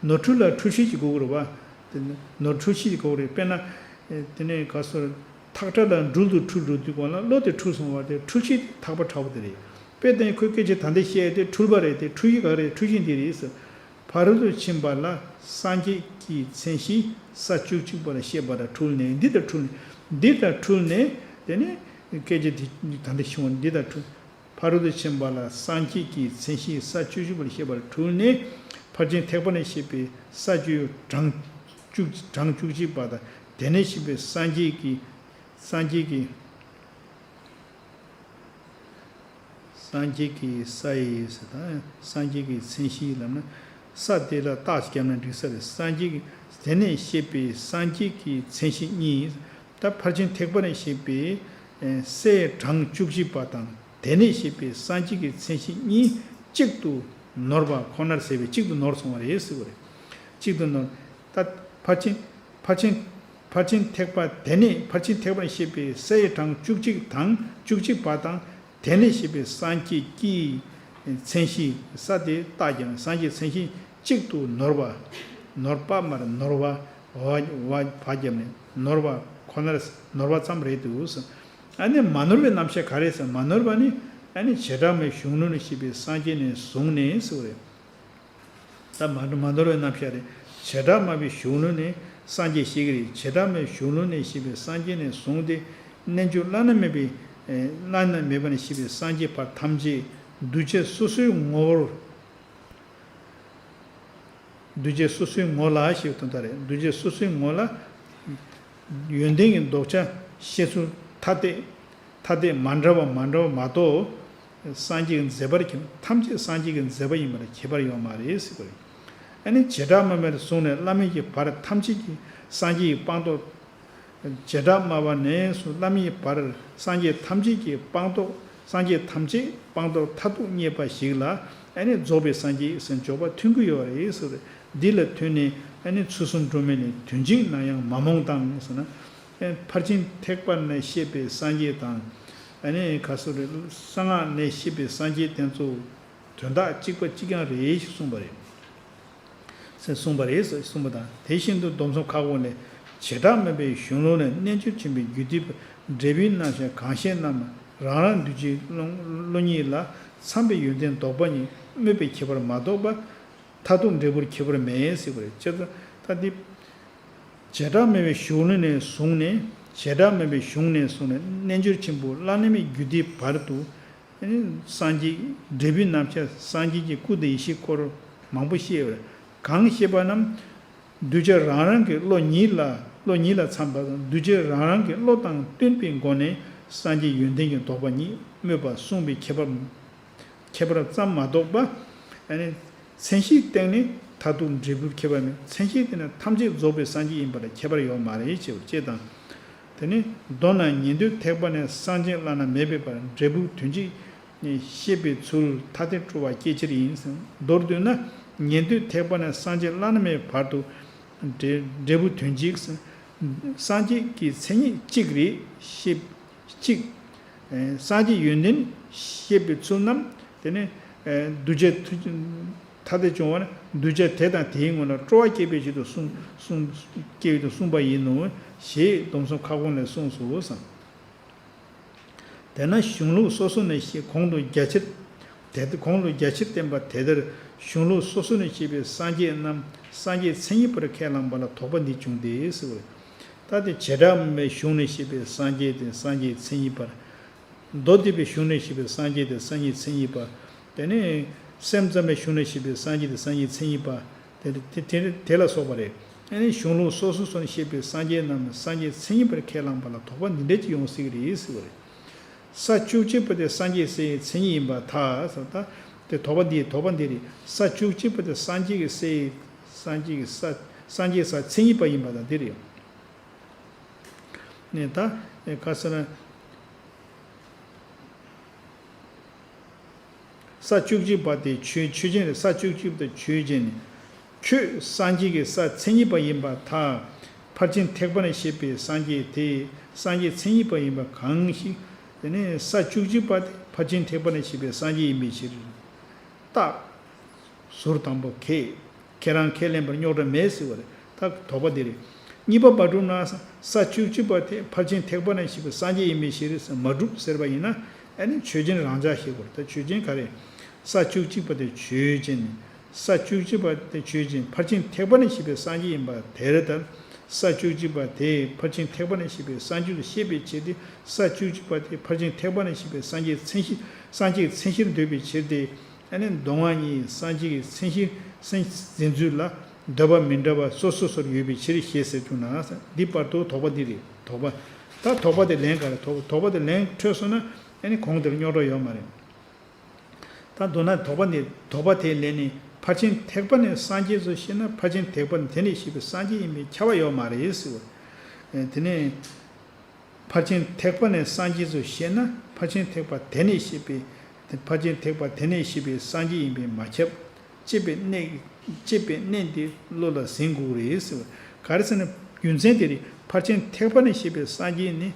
ནོར་འཁྲུལ་ལ་འཁྲུལ་གཞི་གྱི་གོ་རེད་བ། དེ་ནོར་འཁྲུལ་གཞི་གྱི་གོ་རེད། དཔེར་ན། དེ་ནས་ག་སོ། ཐག་ཁྲ་ལ་འགྲུལ་དུ་འཁྲུལ་འགྲོ་དུས་གོང་ལ་བློ་དེ་འཁྲུལ་སོང་བ་དེ་འཁྲུལ་གཞི་དེ་ཐག་པ་ཁྲ་བོ་དེ་རེད། དཔེ་དེ་ཁོའི་སྐད་ཆ་ད་ལྟ་བཤད་དེ་འཁྲུལ་པ་རེད་དེ་འཁྲུལ་གཞི་ག་རེད། འཁྲུལ་གཞི་འདི་རེད་ཟེར། ཕ་རོལ་ཏུ་ཕྱིན་པ་ལ་སངས་རྒྱས་ཀྱི་མཚན་གཞི་ས་བཅུ་གཅིག་པ་ལ་བཤད་པ་དང་འཁྲུལ་ནས་འདི་དང་འཁྲུལ་ནས་འདི་དང་འཁྲུལ་ནས་དེ་ནས་སྐད་ཆ་འདི་ད་ལྟ་ཞུ་བ་འདི་དང་འཁྲུལ། ཕ་རོལ་ཏུ་ཕྱིན་པ་ལ་སངས་རྒྱས་ཀྱི་མཚན་གཞི་ས་བཅུ་གཅིག་པ་ལ་བཤད་པ་དང་འཁྲུལ་ནས་ཕར་ཕྱིན་ཐེག་པ་ནས་བཤད་པའི་ས་བཅུ་གྲངས་བཅུ་གྲངས་བཅུ་གཅིག་པ་དང་དེ་ནས་བཤད་པའི་སངས་རྒྱས་ཀྱི་སངས་རྒྱས་ཀྱི་སངས་རྒྱས་ཀྱི་ས་ཡི་ཟེར་དང་སངས་རྒྱས་ཀྱི་མཚན་གཞི་ལབ་ན་ས་དེ་ལ་རྟགས་ཤིག་བརྒྱབ་ན་འགྲིག་ས་རེད། སངས་རྒྱས་ཀྱི་དེ་ནས་བཤད་པའི་སངས་རྒྱས་ཀྱི་མཚན་གཞི་གཉིས། ད་ཕར་ཕྱིན་ཐེག་པ་ནས་བཤད་པའི་སའི་གྲངས་བཅུ་གཅིག་པ་དང་དེ་ནས་བཤད་པའི་སངས་རྒྱས་ཀྱི་མཚན་གཞི་གཉིས་གཅིག་ཏུ་ནོར་བ་ཁོ་ནར་ཟེར་བས་གཅིག་ཏུ་ནོར་སོང་བ་རེད་ཟེར་བ་རེད། གཅིག་ཏུ་ནོར། ད་ཕར་ཕྱིན་ཕར་ཕྱིན་ཕར་ཕྱིན་ཐེག་པ་དེ་ནས་ཕར་ཕྱིན་ཐེག་པ་ནས་བཤད་པའི་སའི་གྲངས་བཅུ་གཅིག་དང་བཅུ་གཅིག་པ་དང་དེ་ནས་བཤད་པའི་སངས་རྒྱས་ཀྱི་མཚན་གཞི་ས་དེ་རྟགས་ཀྱང་སངས་རྒྱས་མཚན་གཞི་གཅིག་ཏུ་ནོར་བ། ནོར་པ་མར་ནོར་བ་བ་བ་བ་བརྒྱབ་ནས་ནོར་བ་ཁོ་ནར་ནོར་བ་ཙམ་རེད་འདུག་ཟེར། ཨ་ནི་མ་ནོར་བའི་རྣམ་གཞག་ག་རེ་ཟེར། མ་ནོར་བ་ནི་ཨ་ནི་བྱེ་བྲག་སྨྲ་བའི་གཞུང་ལུགས་ནས་བཤད་པའི་སངས་རྒྱས་ནས་བཟུང་ནས་ཟེར་བ་རེད། ད་མ་མ་ནོར་བའི་རྣམ་གཞག་རེད། བྱེ་བྲག་སྨྲ་བའི་གཞུང་ལུགས་ནས་སངས་རྒྱས་བཤད་ཀྱི་རེད། བྱེ་བྲག་སྨྲ་བའི་གཞུང་ལུགས་ནས་བཤད་པའི་སངས་རྒྱས་ནས་བཟུང་སྟེ་རྣལ་འབྱོར་བླ་ན་མེད་པའི་བླ་ན་མེད་པ་ནས་བཤད་པའི་སངས་རྒྱས་བར་ཐམས་ཅད་འདུས་བྱས་སོ་སོའི་ངོ་བོར། འདུས་བྱས་སོ་སོའི་ངོ་ལ་ཞེས་དོན་དག་རེད། འདུས་བྱས་སོ་སོའི་ངོ་ལ་ཡོན་ཏན་གྱི་ལྡོག་ཆ་ཤེས་ཚུལ་ཐ་དད་ཐ་དད་མ་འདྲ་བ་མ་འདྲ་བ་མ་གཏོགས། སངས་རྒྱས་ཀྱི་མཛད་པར་ཁྱབ། ཐམས་ཅད་སངས་རྒྱས་ཀྱི་མཛད་པ་ཡིན་པར་ཁྱད་པར་ཡོད་མ་རེད་ཟེར་བ་རེད། ཨ་ནི་བྱེ་བྲག་སྨྲ་བ་ནས་བཟུང་ནས་བླ་མེད་ཀྱི་བར་ཐམས་ཅད་ཀྱི་སངས་རྒྱས་ཀྱི་སྤངས་རྟོགས། བྱེ་བྲག་སྨྲ་བ་ནས་བཟུང་བླ་མེད་ཀྱི་བར་སངས་རྒྱས་ཐམས་ཅད་ཀྱི་སྤངས་རྟོགས། སངས་རྒྱས་ཐམས་ཅད་སྤངས་རྟོགས་མཐར་ཐུག་བརྙེས་པ་ཞིག་ལ་ཨ་ནི་རྫོགས་པའི་སངས་རྒྱས་ཟེར་འཇོག་པ་མཐུན་གྱི་ཡོད་རེད་ཟེར། འདི་ལ་མཐུན་ནས་ཨ་ནི་ཚུལ་གསུམ་སྒྲོན་མེ་ནས་དོན་གཅིག་ན་ཡང་མ་རྨོངས་དང་ཟེར་ན། ཕར་ཕྱིན་ཐེག་པ་ནས་བཤད་པའི་སངས་རྒྱས་དང་། ཨ་ནི་ག་སོ་རེ་གསང་སྔགས་ནས་བཤད་པའི་སངས་རྒྱས་དེ་ཚོ་དོན་དག་གཅིག་པ་གཅིག་རྐྱང་རེད་ཞེས་གསུངས་པ་རེད། ཟེར་གསུངས་པ་རེད་གསུངས་པ་དང་དེ་བཞིན་དུ་སྡོམ་གསུམ་ཁག་འོག་ནས་བྱེ་བྲག་སྨྲ་བའི་གཞུང་ལུགས་ནས་རྣལ་འབྱོར་ཆེན་པོའི་རྒྱུད་སྡེ་འབྲས་བུའི་རྣམ་གཞག་གང་བཤད་རྣམས་རང་རང་འདུས་བྱས་བློ་ཉིད་ལ་འཚམ་པའི་ཡོན་ཏན་ལྡོག་པ་ཉིད་སྨོས་པའི་ཁྱད་པར་མ་གཏོགས་པ། མཐར་ཐུག་འབྲས་བུར་ཁྱད་པར་མེད་ཟེར་བ་རེད། ཅེས་ད་འདི། བྱེ་བྲག་སྨྲ་བའི་གཞུང་ལུགས་ནས་བཟུང་ནས་བྱེ་བྲག་སྨྲ་བའི་གཞུང་ནས་བཟུང་ནས་རྣལ་འབྱོར་ཆེན་པོ་བླ་ན་མེད་རྒྱུད་སྡེའི་བར་དུ། སངས་རྒྱས་འབྲས་བུའི་རྣམ་གཞག་སངས་རྒྱས་ཀྱི་སྐུ་དང་ཡེ་ཤེས་སྐོར་མང་པོ་བཤད་ཡོད་རེད། གང་བཤད་པ་རྣམས་གདུལ་བྱ་རང་རང་གི་བློ་ཉིད་ལ་བློ་ཉིད་ལ་འཚམ་པ་དང་གདུལ་བྱ་རང་རང་གི་བློ་དང་བསྟུན་པའི་སྒོ་ནས་སངས་རྒྱས་ཡོན་ཏན་གྱི་ལྡོག་པ་ཉིད་སྨོས་པ་གསུངས་པའི་ཁྱད་པར། ཁྱད་པར་ཙམ་མ་གཏོགས་པ། ཨ་ནི་མཚན་གཞིའི་སྟེང་ནས་མཐར་ཐུག་འབྲས་བུ་ཁྱད་པར་མེད། མཚན་གཞིའི་སྟེང་ནས་ཐམས་ཅད་རྫོགས་པའི་སངས་རྒྱས་ཡིན་པ་ལ་ཁྱད་པར་ཡོད་མ་རེད་ཅེས་པ་ཅེས་དང་། དེ་ནི་མདོར་ན་ཉན་ཐོས་ཐེག་པ་ནས་སངས་རྒྱས་བླ་ན་མེད་པའི་བར་འབྲས་བུ་དོན་གཅིག་ནི་ཤེས་པའི་ཚུལ་ཐ་དད་སྤྲོ་བ་སྐྱེ་ཕྱིར་ཡིན། མདོར་བསྡུས་ན་ཉན་ཐོས་ཐེག་པ་ནས་སངས་རྒྱས་བླ་ན་མེད་པའི་བར་དུ་འབྲས་འབྲས་བུ་དོན་གཅིག་སངས་རྒྱས་ཀྱི་མཚན་ཉིད་གཅིག་རེད། ཤེས་གཅིག་སངས་རྒྱས་ཡོན་ཏན་ཤེས་པའི་ཚུལ་རྣམས་དེ་ནི་གདུལ་བྱ་ཐ་དད་བྱུང་བ་ན་གདུལ་བྱ་དེ་དང་དེའི་ངོ་ལ་སྤྲོ་བ་སྐྱེད་པའི་ཕྱིར་དུ་གསུངས་གསུངས་སྐྱེ་བའི་དུ་གསུངས་པ་ཡིན་ནོ་ཞེས་སྡོམ་གསུམ་ཁ་སྐོང་ལས་གསུངས་སོ་བསམ། དེས་ན་གཞུང་ལུགས་སོ་སོ་ནས་ཤེས་གོང་དུ་རྒྱ་ཆེར་དེ་གོང་དུ་རྒྱ་ཆེར་བསྟན་པ་དེ་ལྟར་གཞུང་ལུགས་སོ་སོ་ནས་བཤད་པའི་སངས་རྒྱས་རྣམས་སངས་རྒྱས་མཚན་ཉིད་པར་ཁས་བླངས་པ་ལ་དོགས་པ་འདི་བྱུང་སྟེ་ཟེར་བ་རེད། ད་དེ་བྱེ་བྲག་སྨྲ་བའི་གཞུང་ནས་བཤད་པའི་སངས་རྒྱས་དེ་སངས་རྒྱས་མཚན་ཉིད་པར། མདོ་སྡེ་པའི་གཞུང་ནས་བཤད་པའི་སངས་རྒྱས་དེ་སངས་རྒྱས་མཚན་ཉིད་པ། དེ་ནས་སེམས་ཙམ་པའི་གཞུང་ནས་བཤད་པའི་སངས་རྒྱས་དེ་སངས་རྒྱས་མཚན་ཉིད་པ། དེ་དེ་དེ་དེ་ལ་སོགས་པ་རེད། ཨ་ནི་གཞུང་ལུགས་སོ་སོ་སོ་ནས་བཤད་པའི་སངས་རྒྱས་རྣམས་སངས་རྒྱས་མཚན་ཉིད་པར་ཁས་བླངས་པ་ལ་དོགས་པ་འདི་འདྲ་ཅིག་ཡོང་སྲིད་ཀྱི་རེད་ཟེར་བ་རེད། ས་བཅུ་གཅིག་པ་དེ་སངས་རྒྱས་སའི་མཚན་ཉིད་ཡིན་པར་ཐལ་ཟེར། ད་དེ་དོགས་པ་འདི་དོགས་པ་འདི་རེད། ས་བཅུ་གཅིག་པ་དེ་སངས་རྒྱས་ཀྱི་སའི་སངས་རྒྱས་ཀྱི་ས་སངས་རྒྱས་ས་མཚན་ཉིད་པ་ཡིན་པ་དང་འདི་རེད། ནས་ད་ག་ཟེར་ན། ས་བཅུ་གཅིག་པ་དེ་ཆོས་ཆོས་ཅན་རེད། ས་བཅུ་གཅིག་པ་དེ་ཆོས་ཅན་ནི། ཁྱོད་སངས་རྒྱས་ཀྱི་ས་མཚན་ཉིད་པ་ཡིན་པར་ཐལ། ཕར་ཕྱིན་ཐེག་པ་ནས་བཤད་པའི་སངས་རྒྱས་དེ་སངས་རྒྱས་མཚན་ཉིད་པ་ཡིན་པ་གང་ཞིག་དེ་ནས་ས་བཅུ་གཅིག་པ་དེ་ཕར་ཕྱིན་ཐེག་པ་ནས་བཤད་པའི་སངས་རྒྱས་ཡིན་པའི་ཕྱིར། རྟགས། ཟུར་དང་པོ་གས། ཁྱེད་རང་ཁས་ལེན་པར་རྙོག་དྲ་མེད་ཟེར་བ་རེད། ད་དོགས་པ་འདི་རེད། གཉིས་པ་མ་གྲུབ་ན་ས་བཅུ་གཅིག་པ་དེ་ཕར་ཕྱིན་ཐེག་པ་ནས་བཤད་པའི་སངས་རྒྱས་ཡིན་པའི་ཕྱིར་ཟེར་མ་གྲུབ་ཟེར་བ་ཡིན་ན། ཨ་ནི་ཆོས་ཅན་རང་འཇགས་ཞེས་དགོས་རེད། ད་ཆོས་ཅན་ག་རེ། ས་བཅུ་གཅིག་པ་དེ་ཆོས་ཅན། ས་བཅུ་གཅིག་པ་དེ་ཆོས་ཅན། ཕར་ཕྱིན་ཐེག་པ་ནས་བཤད་པའི་སངས་རྒྱས་ཡིན་པ་དེ་རེད། ད་ས་བཅུ་གཅིག་པ་དེ་ཕར་ཕྱིན་ཐེག་པ་ནས་བཤད་པའི་སངས་རྒྱས་སུ་བཤད་པའི་ཕྱིར་ཏེ། ས་བཅུ་གཅིག་པ་དེ་ཕར་ཕྱིན་ཐེག་པ་ནས་བཤད་པའི་སངས་རྒྱས་མཚན་གཞི་སངས་རྒྱས་མཚན་གཞིར་འདོད་པའི་ཕྱིར་ཏེ། ཨ་ནི་མདོ་སྔགས་གཉིས་སངས་རྒྱས་ཀྱི་མཚན་གཞི་སེམས་འཛིན་ཚུལ་ལ་འདོད་པ་མི་འདྲ་བ་སོ་སོ་སོར་ཡོད་པའི་ཕྱིར་ཞེས་ཟེར་བྱུང་ན། འདི་བར་དུ་དོགས་པ་འདི་རེད། དོགས་པ། ད་དོགས་པ་དེ་ལན་ག་རེ། དོགས་དོགས་པ་དེ་ལན་འཕྲོད་སོང་ན་ཨ་ནི་གོང་དེར་རྙོག་དྲ་ཡོད་མ་རེད། ད་མདོར་ན་དོགས་པ་འདི་དོགས་པ་དེའི་ལན་ནི་ཕར་ཕྱིན་ཐེག་པ་ནས་སངས་རྒྱས་སུ་ཤེས་ན་ཕར་ཕྱིན་ཐེག་པ་དེ་ནས་ཤེས་པའི་སངས་རྒྱས་ཡིན་པས་ཁྱབ་པ་ཡོད་མ་རེད་ཟེར་བ། དེ་ནས། ཕར་ཕྱིན་ཐེག་པ་ནས་སངས་རྒྱས་སུ་ཤེས་ན་ཕར་ཕྱིན་ཐེག་པ་དེ་ནས་ཤེས་པའི། ཕར་ཕྱིན་ཐེག་པ་དེ་ནས་ཤེས་པའི་སངས་རྒྱས་ཡིན་པས་མ་ཁྱབ། ཅེས་པའི་གནད། ཅེས་པའི་གནད་འདི་བློ་ལ་ཟིན་དགོས་རེད་ཟེར་བ། ག་རེ་ཟེར་ན་རྒྱུ་མཚན་དེ་རེད། ཕར་ཕྱིན་ཐེག་པ་ནས་ཤེས་པའི་སངས་རྒྱས་ནི།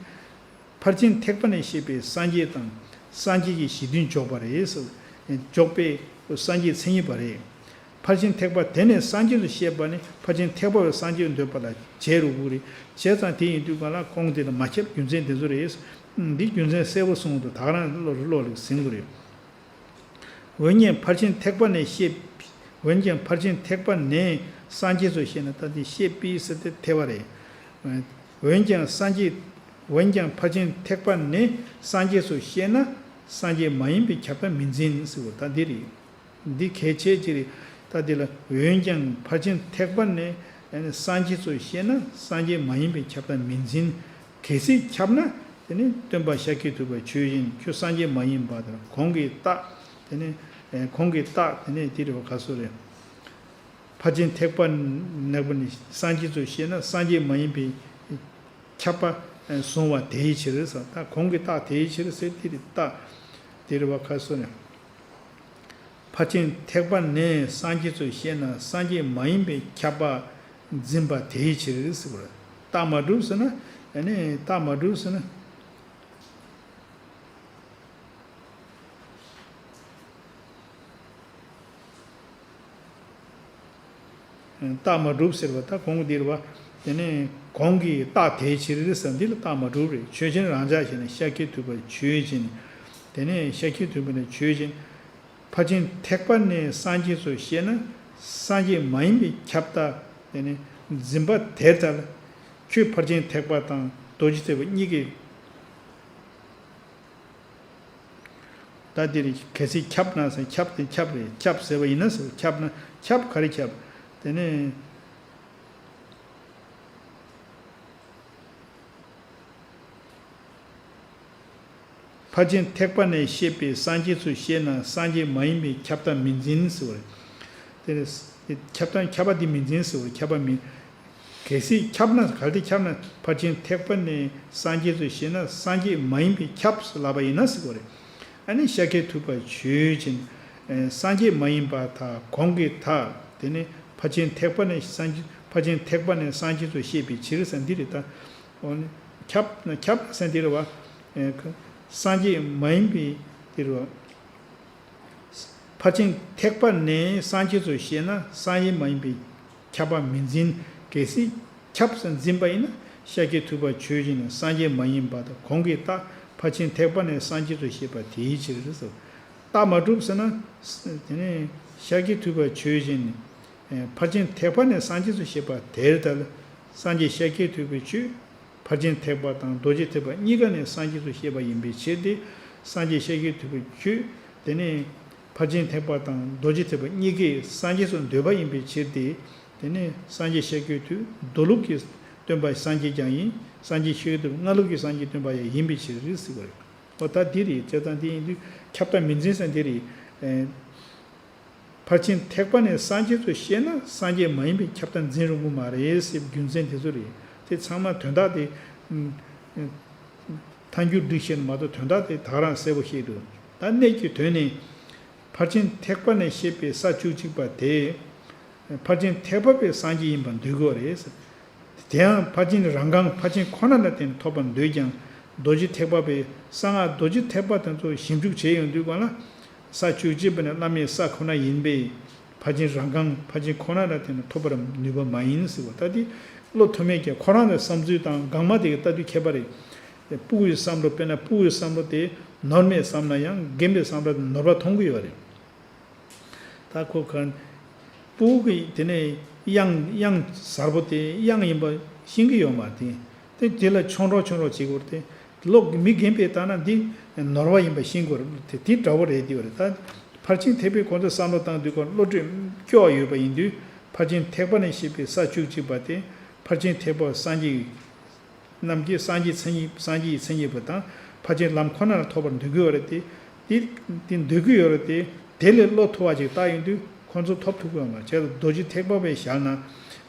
ཕར་ཕྱིན་ཐེག་པ་ནས་ཤེས་པའི་སངས་རྒྱས་དང་སངས་རྒྱས་ཀྱི་གཞི་མཐུན་འཇོག་པ་རེད་ཟེར་བ། འཇོག་པའི་སངས་རྒྱས་མཚན་ཉིད་པ་རེད། ཕར་ཕྱིན་ཐེག་པ་དེ་ནས་སངས་རྒྱས་སུ་བཤད་པ་ནི་ཕར་ཕྱིན་ཐེག་པ་བས་སངས་རྒྱས་འདོད་པ་ལ་བྱས་རུང་དགོས་རེད། བྱས་ཙང་དེ་ཡིན་དུས་གང་ལ་གོང་དེ་ལ་མ་ཁྱབ་རྒྱུ་མཚན་དེ་ཚོ་རེད། འདི་རྒྱུ་མཚན་གསལ་པོ་གསུངས་འདུག་ད་ག་རང་བློ་བློ་ལ་ཟིན་དགོས་རེད། འོན་ཀྱང་ཕར་ཕྱིན་ཐེག་པ་ནས་བཤད། འོན་ཀྱང་ཕར་ཕྱིན་ཐེག་པ་ནས་སངས་རྒྱས་སུ་བཤད་ན་ད་འདི་བཤད་པའི་ཟེར་ཏེ་ཐེ་བ་རེད། འོན་ཀྱང་སངས་རྒྱས། འོན་ཀྱང་ཕར་ཕྱིན་ཐེག་པ་ནས་སངས་རྒྱས་སུ་བཤད་ན་སངས་རྒྱས་མ་ཡིན་པའི་ཁྱབ་བདག་མི་འཛིན་ཟེར་བ་ད་འདི་རེད། འདི་གལ་ཆེ་ཅིག་རེད། ད་འདི་ལ་འོན་ཀྱང་ཕར་ཕྱིན་ཐེག་པ་ནས་སངས་རྒྱས་སུ་བཤད་ན་སངས་རྒྱས་མ་ཡིན་པའི་ཁྱབ་བདག་མི་འཛིན། གལ་སྲིད་ཁྱབ་ན་དེ་ནི་སྟོན་པ་ཤཱཀྱ་ཐུབ་པ་ཆོས་ཅན། ཁྱོད་སངས་རྒྱས་མ་ཡིན་པ་དང་གོང་གི་རྟགས། དེ་ནི་གོང་གི་རྟགས་དེ་ནི་དེ་རེད་བ་ག་སོ་རེད། ཕར་ཕྱིན་ཐེག་པ་ནས་པ་ནི་སངས་རྒྱས་སུ་བཤད་ན་སངས་རྒྱས་མ་ཡིན་པའི་ཁྱབ་པ་བཟུང་བ་དེའི་ཕྱིར་ཟེར། ད་གོང་གི་རྟགས་དེའི་ཕྱིར་ཟེར་དེ་རེད། རྟགས་དེ་རེད་བ་ག་སོ་ནས། ཕར་ཕྱིན་ཐེག་པ་ནས་སངས་རྒྱས་སུ་བཤད་ན་སངས་རྒྱས་མ་ཡིན་པའི་ཁྱབ་པ་འཛིན་པ་དེའི་ཕྱིར་ཟེར་བ་རེད། རྟགས་མ་གྲུབ་ཟེར་ན་ཨ་ནི་རྟགས་མ་གྲུབ་ཟེར་ན། རྟགས་མ་གྲུབ་ཟེར་བ་ད་གོང་འདིར་བ། དེ་ནས་གོང་གི་རྟགས་དེའི་ཕྱིར་ཟེར་འདི་ལ་རྟགས་མ་གྲུབ་རེད། ཆོས་ཅན་རང་འཇགས་ཞེ་ན་ཤཱཀྱ་ཐུབ་པ་ཆོས་ཅན། དེ་ནས་ཤཱཀྱ་ཐུབ་པ་ནི་ཆོས་ཅན། ཕར་ཕྱིན་ཐེག་པ་ནས་སངས་རྒྱས་སུ་བཤད་ན་སངས་རྒྱས་མ་ཡིན་པའི་ཁྱབ་བདག་དེ་ནས་འཛིན་པ་དེར་ཐལ། ཁྱོད་ཕར་ཕྱིན་ཐེག་པ་དང་རྡོ་རྗེ་ཐེག་པ་གཉིས་ཀྱི། ད་ ད་འདིར་གལ་སྲིད་ཁྱབ་ན་ཟེར། ཁྱབ་དེ་ཁྱབ་རེད། ཁྱབ་ཟེར་བ་ཡིན་ན་ཟེར། ཁྱབ་ན་ཁྱབ་ག་རེ་ཁྱབ། དེ་ནས། ཕར་ཕྱིན་ཐེག་པ་ནས་བཤད་པའི་སངས་རྒྱས་ཚུལ་བཤད་ན་སངས་རྒྱས་མ་ཡིན་པའི་ཁྱབ་བདག་མི་འཛིན་ཟེར་བ་རེད། དེ་ནས་ཁྱབ་བདག་ཁྱབ་པ་འདི་མི་འཛིན་ཟེར་བ་རེད། ཁྱབ་པ་མིན། གལ་སྲིད་ཁྱབ་ན་གལ་ཏེ་ཁྱབ་ན་ཕར་ཕྱིན་ཐེག་པ་ནས་སངས་རྒྱས་ཚུལ་བཤད་ན་སངས་རྒྱས་མ་ཡིན་པའི་ཁྱབ་ཟེར་ལབ་པ་ཡིན་ན་ཟེར་བ་རེད། ཨ་ནི་ཤཱཀྱ་ཐུབ་པ་ཆོས་ཅན། སངས་རྒྱས་མ་ཡིན་པར་ཐལ། གོང་གི་མཐའ། དེ་ནས་ཕར་ཕྱིན་ཐེག་པ་ནས་སངས་རྒྱས་ཕར་ཕྱིན་ཐེག་པ་ནས་སངས་རྒྱས་ཚུལ་བཤད་པའི་ཕྱིར་ཟེར་འདི་རེད་ད། འོ་ནི། ཁྱབ་ཁྱབ་ཟེར་འདི་རེད་བ། ཨེ་ཁ་སངས་རྒྱས་མ་ཡིན་པའི་འདི་རེད་བ། ཕར་ཕྱིན་ཐེག་པ་ནས་སངས་རྒྱས་ཚུལ་བཤད་ན་སངས་རྒྱས་མ་ཡིན་པའི་ཁྱབ་པ་མི་འཛིན། གལ་སྲིད་ཁྱབ་ཟེར་འཛིན་པ་ཡིན་ན་ཤཱཀྱ་ཐུབ་པ་ཆོས་ཅན་ནི་སངས་རྒྱས་མ་ཡིན་པ་དང་གོང་གི་རྟགས་ཕར་ཕྱིན་ཐེག་པ་ནས་སངས་རྒྱས་ཚུལ་བཤད་པ་དེའི་ཕྱིར་ཟེར། རྟགས་མ་གྲུབ་ཟེར་ན། དེ་ནས་ཤཱཀྱ་ཐུབ་པ་ཆོས་ཅན་ནི། ཕར་ཕྱིན་ཐེག་པ་ནས་སངས་རྒྱས་ཚུལ་བཤད་པ་དེར་ཐལ། སངས་རྒྱས་ཤཱཀྱ་ཐུབ་པའི་ཆོས། ཕར་ཕྱིན་ཐེག་པ་དང་རྡོ་རྗེ་ཐེག་པ་གཉིས་ཀ་ནས་སངས་རྒྱས་ཚུལ་བཤད་པ་ཡིན་པའི་ཕྱིར་ཏེ། སངས་རྒྱས་ཤཱཀྱ་ཐུབ་པའི་ཆོས། དེ་ནས་ཕར་ཕྱིན་ཐེག་པ་དང་རྡོ་རྗེ་ཐེག་པ་གཉིས་ཀས་སངས་རྒྱས་སུ་འདོད་པ་ཡིན་པའི་ཕྱིར་ཏེ། དེ་ནས་སངས་རྒྱས་ཤཱཀྱ་ཐུབ་མདོ་ལུགས་ཀྱི་སྟོན་པ་སངས་རྒྱས་ཀྱང་ཡིན། སངས་རྒྱས་ཤཱཀྱ་ཐུབ་སྔགས་ལུགས་ཀྱི་སངས་རྒྱས་སྟོན་པ་ཡང་ཡིན་པའི་ཕྱིར་ཟེར་བ་རེད། འོ་ད་འདི་རེད། བྱས་ཙང་འདི་ཡིན་དུས་ཁྱབ་བདག་མི་འཛིན་ཟེར་འདི་རེད། ཕར་ཕྱིན་ཐེག་པ་ནས་སངས་རྒྱས་ཚུལ་བཤད་ན་སངས་རྒྱས་མ་ཡིན་པའི་ཁྱབ་བདག་འཛིན་རུང་གི་མ་རེད་ཟེར་རྒྱུ་མཚན་དེ་ཚོ་རེད། དེ་ཚང་མ་དོན་དག་དེ། ཐལ་འགྱུར་སྒྲིག་བཤད་མ་གཏོགས་དོན་དག་དེ་ད་ག་རང་གསལ་པོ་ཤེས་འདུག་ད་གནད་ཀྱི་དོན་ནི། ཕར་ཕྱིན་ཐེག་པ་ནས་བཤད་པའི་ས་བཅུ་གཅིག་པ་དེ། ཕར་ཕྱིན་ཐེག་པ་པའི་སངས་རྒྱས་ཡིན་པར་འདོད་དགོས་རེད། དེ་ཡང་ཕར་ཕྱིན་རང་རྐང་ཕར་ཕྱིན་ཁོ་ན་ལ་བརྟེན་ཐོབ་པར་འདོད་ཀྱང་རྡོ་རྗེ་ཐེག་པ་པས་གསང་སྔགས་རྡོ་རྗེ་ཐེག་པ་དེ་ཚོ་ཞིབ་འཇུག་བྱས་ཡོང་དུས་གང་ལ། ས་བཅུ་གཅིག་པ་ནི་བླ་མེད་ས་ཁོ་ན་ཡིན་པས་ཕར་ཕྱིན་རང་རྐང་ཕར་ཕྱིན་ཁོ་ན་ལ་བརྟེན་ནས་ཐོབ་པར་ནུས་པ་མ་ཡིན་ཟེར་བ་ལྟ་སྟེ། བློ་ཐོགས་མེད་ཀྱིས་ཁོ་རང་ལ་བསམ་ཚུལ་དང་འགག་མ་དེ་གི་ལྟ་དུས་ཁྱད་པར་རེད། སྤུ་གུའི་བསམ་བློ་དཔེར་ན་སྤུ་གུའི་བསམ་བློ་དེ་ནོར་མེད་བསམ་ན་ཡང་རྒན་པའི་བསམ་བློ་དེ་ནོར་བ་མཐོང་གི་ཡོད་རེད། ད་ཁོ་ག་སྤུ་གུ་དེ་ནས་གཡང་གཡང་གཟར་པོ་དེ་གཡང་ཡིན་པ་ཤེས་ཀྱི་ཡོད་མ་རེད། དེ་དེ་ལ་མཆོང་རོགས་མཆོང་རོགས་བྱེད་དགོས་རེད་དེ། ལོ་མི་རྒན་པས་ལྟ་ན་འདི་ནོར་བ་ཡིན་པ་ཤེས་དགོས་རེད། དེ་དེ་འདྲ་བོ་རེད་དེ་བ་རེད། ད་ཕར་ཕྱིན་ཐེག་པའི་ཁོང་ཚོས་བསམ་བློ་བཏང་དུས་ཁོ་བློ་གྲོས་སྐྱོ་བ་ཡོད་པ་ཡིན་དུས་ཕར་ཕྱིན་ཐེག་པ་ནས་བཤད་པའི་ས་བཅུ་གཅིག་པ་དེ་ཕར་ཕྱིན་ཐེག་པ་སངས་རྒྱས། རྣམས་ཀྱིས་སངས་རྒྱས་མཚན་ཉིད་སངས་རྒྱས་ཀྱི་མཚན་ཉིད་པ་དང་ཕར་ཕྱིན་ལམ་ཁོ་ན་ལ་ཐོབ་པར་འདོད་ཀྱི་ཡོད་རེད་དེ། དེ་དེ་འདོད་ཀྱི་ཡོད་རེད་དེ། དེ་ལས་བློ་མཐོ་བ་ཅིག་བཏགས་ཡོང་དུས་ཁོང་ཚོ་ཐོབ་ཐུབ་ཀྱི་ཡོད་མ་རེད། བྱས་ཙང་རྡོ་རྗེ་ཐེག་པ་པའི་ཞལ་ན།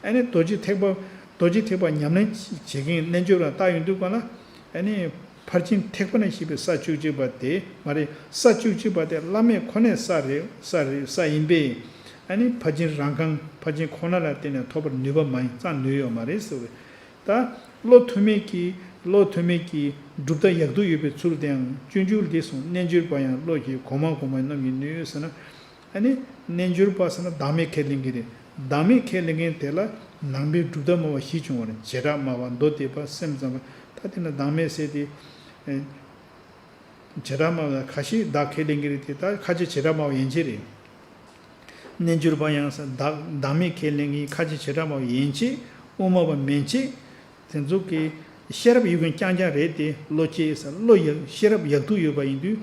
ཨ་ནི་རྡོ་རྗེ་ཐེག་པ་རྡོ་རྗེ་ཐེག་པ་ཉམས་ལེན་བྱེད་མཁན་རྣལ་འབྱོར་པ་བཏགས་ཡོང་དུས་གང་ལ། ཨ་ནི་ཕར་ཕྱིན་ཐེག་པ་ནས་བཤད་པའི་ས་བཅུ་གཅིག་པ་དེ་མ་རེད། ས་བཅུ་གཅིག་པ་དེ་བླ་མེད་ཁོ་ནའི་ས་རེད། ས་རེད། ས་ཡིན་པས། ཨ་ནི་ཕར་ཕྱིན་རང་རྐང་ཕར་ཕྱིན་ཁོ་ན་ལ་བརྟེན་ནས་ཐོབ་པར་ནུས་པ་མ་ཡིན། རྩ་ནུས་ཡོད་མ་རེད་ཟེར་བས། ད་བློ་ཐོགས་མེད་ཀྱིས་བློ་ཐོགས་མེད་ཀྱིས་གྲུབ་མཐའ་ཡག་སྡུག་ཡོད་པའི་ཚུལ་དེའང་སྤྱོད་འཇུག་འདི་གསུངས། རྣལ་འབྱོར་པ་ཡང་བློ་ཞེས་གོང་མ་གོང་མ་རྣམས་ཀྱིས་ནུས་ཟེར་ན། ཨ་ནི་རྣལ་འབྱོར་པ་ཟེར་ན་བདག་མེད་ཁས་ལེན་གྱི་རེད། བདག་མེད་ཁས་ལེན་མཁན་དེ་ལ་ནང་པའི་གྲུབ་མཐའ་སྨྲ་བ་བཞི་བྱུང་བ་རེད། བྱེ་བྲག་སྨྲ་བ་མདོ་སྡེ་པ་སེམས་ཙམ་པ། ད་དེ་ན་བདག་མེད་ཟེར་ཏེ། བྱེ་བྲག་སྨྲ་བ་ཁ་ཤས་བདག་ཁས་ལེན་གྱི་རེད་དེ། ད་ཁ་ཅིག་བྱེ་བྲག་སྨྲ་བ་ཡན་ཆད་རེད། རྣལ་འབྱོར་པ་ཡང་ཟེར་བདག་བདག་མེད་ཁས་ལེན་གྱི་ཁ་ཅིག་བྱེ་བྲག་སྨྲ་བ་ཡན་ཆད་དབུ་མ་པ་མན་ཆད་དེ་ཚོ་གིས་ཤེས་རབ་ཡོད་མཁན་རྐྱང་རྐྱང་རེད་དེ། བློ་སྐྱེས་ཟེར་བློ་ཡག་ཤེས་རབ་ཡག་སྡུག་ཡོད་པ་ཡིན་དུས་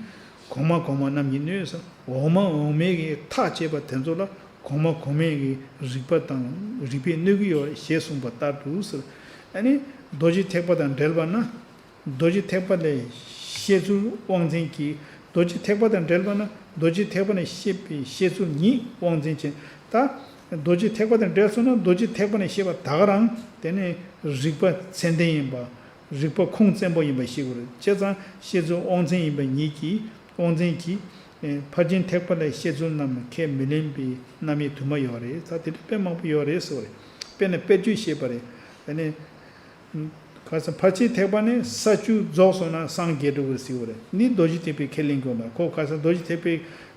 གོང་མ་གོང་མ་རྣམས་ཀྱིས་ནུས་ཟེར། འོག་མ་འོག་མའི་གི་ཐག་བཅད་པ་དེ་ཚོ་ལ་གོང་མ་གོང་མའི་གི་རིགས་པ་དང་རིགས་པས་གནོད་ཀྱི་ཡོད་རེད་ཞེས་གསུངས་པ་ལྟར་དུ་ཟེར། ཨ་ནི་རྡོ་རྗེ་ཐེག་པ་དང་འབྲེལ་བ་ན། རྡོ་རྗེ་ཐེག་པ་ལས་བཤད་ཚུལ་དབང་འཛིན་གྱིས། རྡོ་རྗེ་ཐེག་པ་དང་འབྲེལ་བ་ན་རྡོ་རྗེ་ཐེག་པ་ནས་བཤད་པའི་བཤད་ཚུལ་ཉིད་དབང་འཛིན་བྱེད། ད་རྡོ་རྗེ་ཐེག་པ་དང་འབྲེལ་སོང་ན་རྡོ་རྗེ་ཐེག་པ་ནས་བཤད་པ་ད་ག་རང་དེ་ནི་རིགས་པ་ཚད་ལྡན་ཡིན་པ། རིགས་པ་ཁུངས་བཙན་པོ་ཡིན་པ་ཤེས་དགོས་རེད། བྱས་ཙང་བཤད་ཚུལ་དབང་འཛིན་ཡིན་པ་ཉིད་ཀྱིས་དབང་འཛིན་གྱིས། ཕར་ཕྱིན་ཐེག་པ་ལས་བཤད་ཚུལ་རྣམས་ཁས་མི་ལེན་པའི་རྣམ་དབྱེ་དུ་མ་ཡོད་རེད། ད་དེ་འདྲ་དཔེ་མང་པོ་ཡོད་རེད་ཟེར་བ་རེད། དཔེར་ན་དཔེར་བརྗོད་བཤད་པ་རེད། ཨ་ནི། ཁ་སང་ཕར་ཕྱིན་ཐེག་པ་ནས་ས་བཅུ་རྫོགས་སོང་ན་སངས་རྒྱས་འགྲོ་དགོས་ཟེར་བ་རེད། འདི་རྡོ་རྗེ་ཐེག་པས་ཁས་ལེན་དགོས་མ་རེད། ཁོ་ཁ་སང་རྡོ་རྗེ་ཐེག་པའི་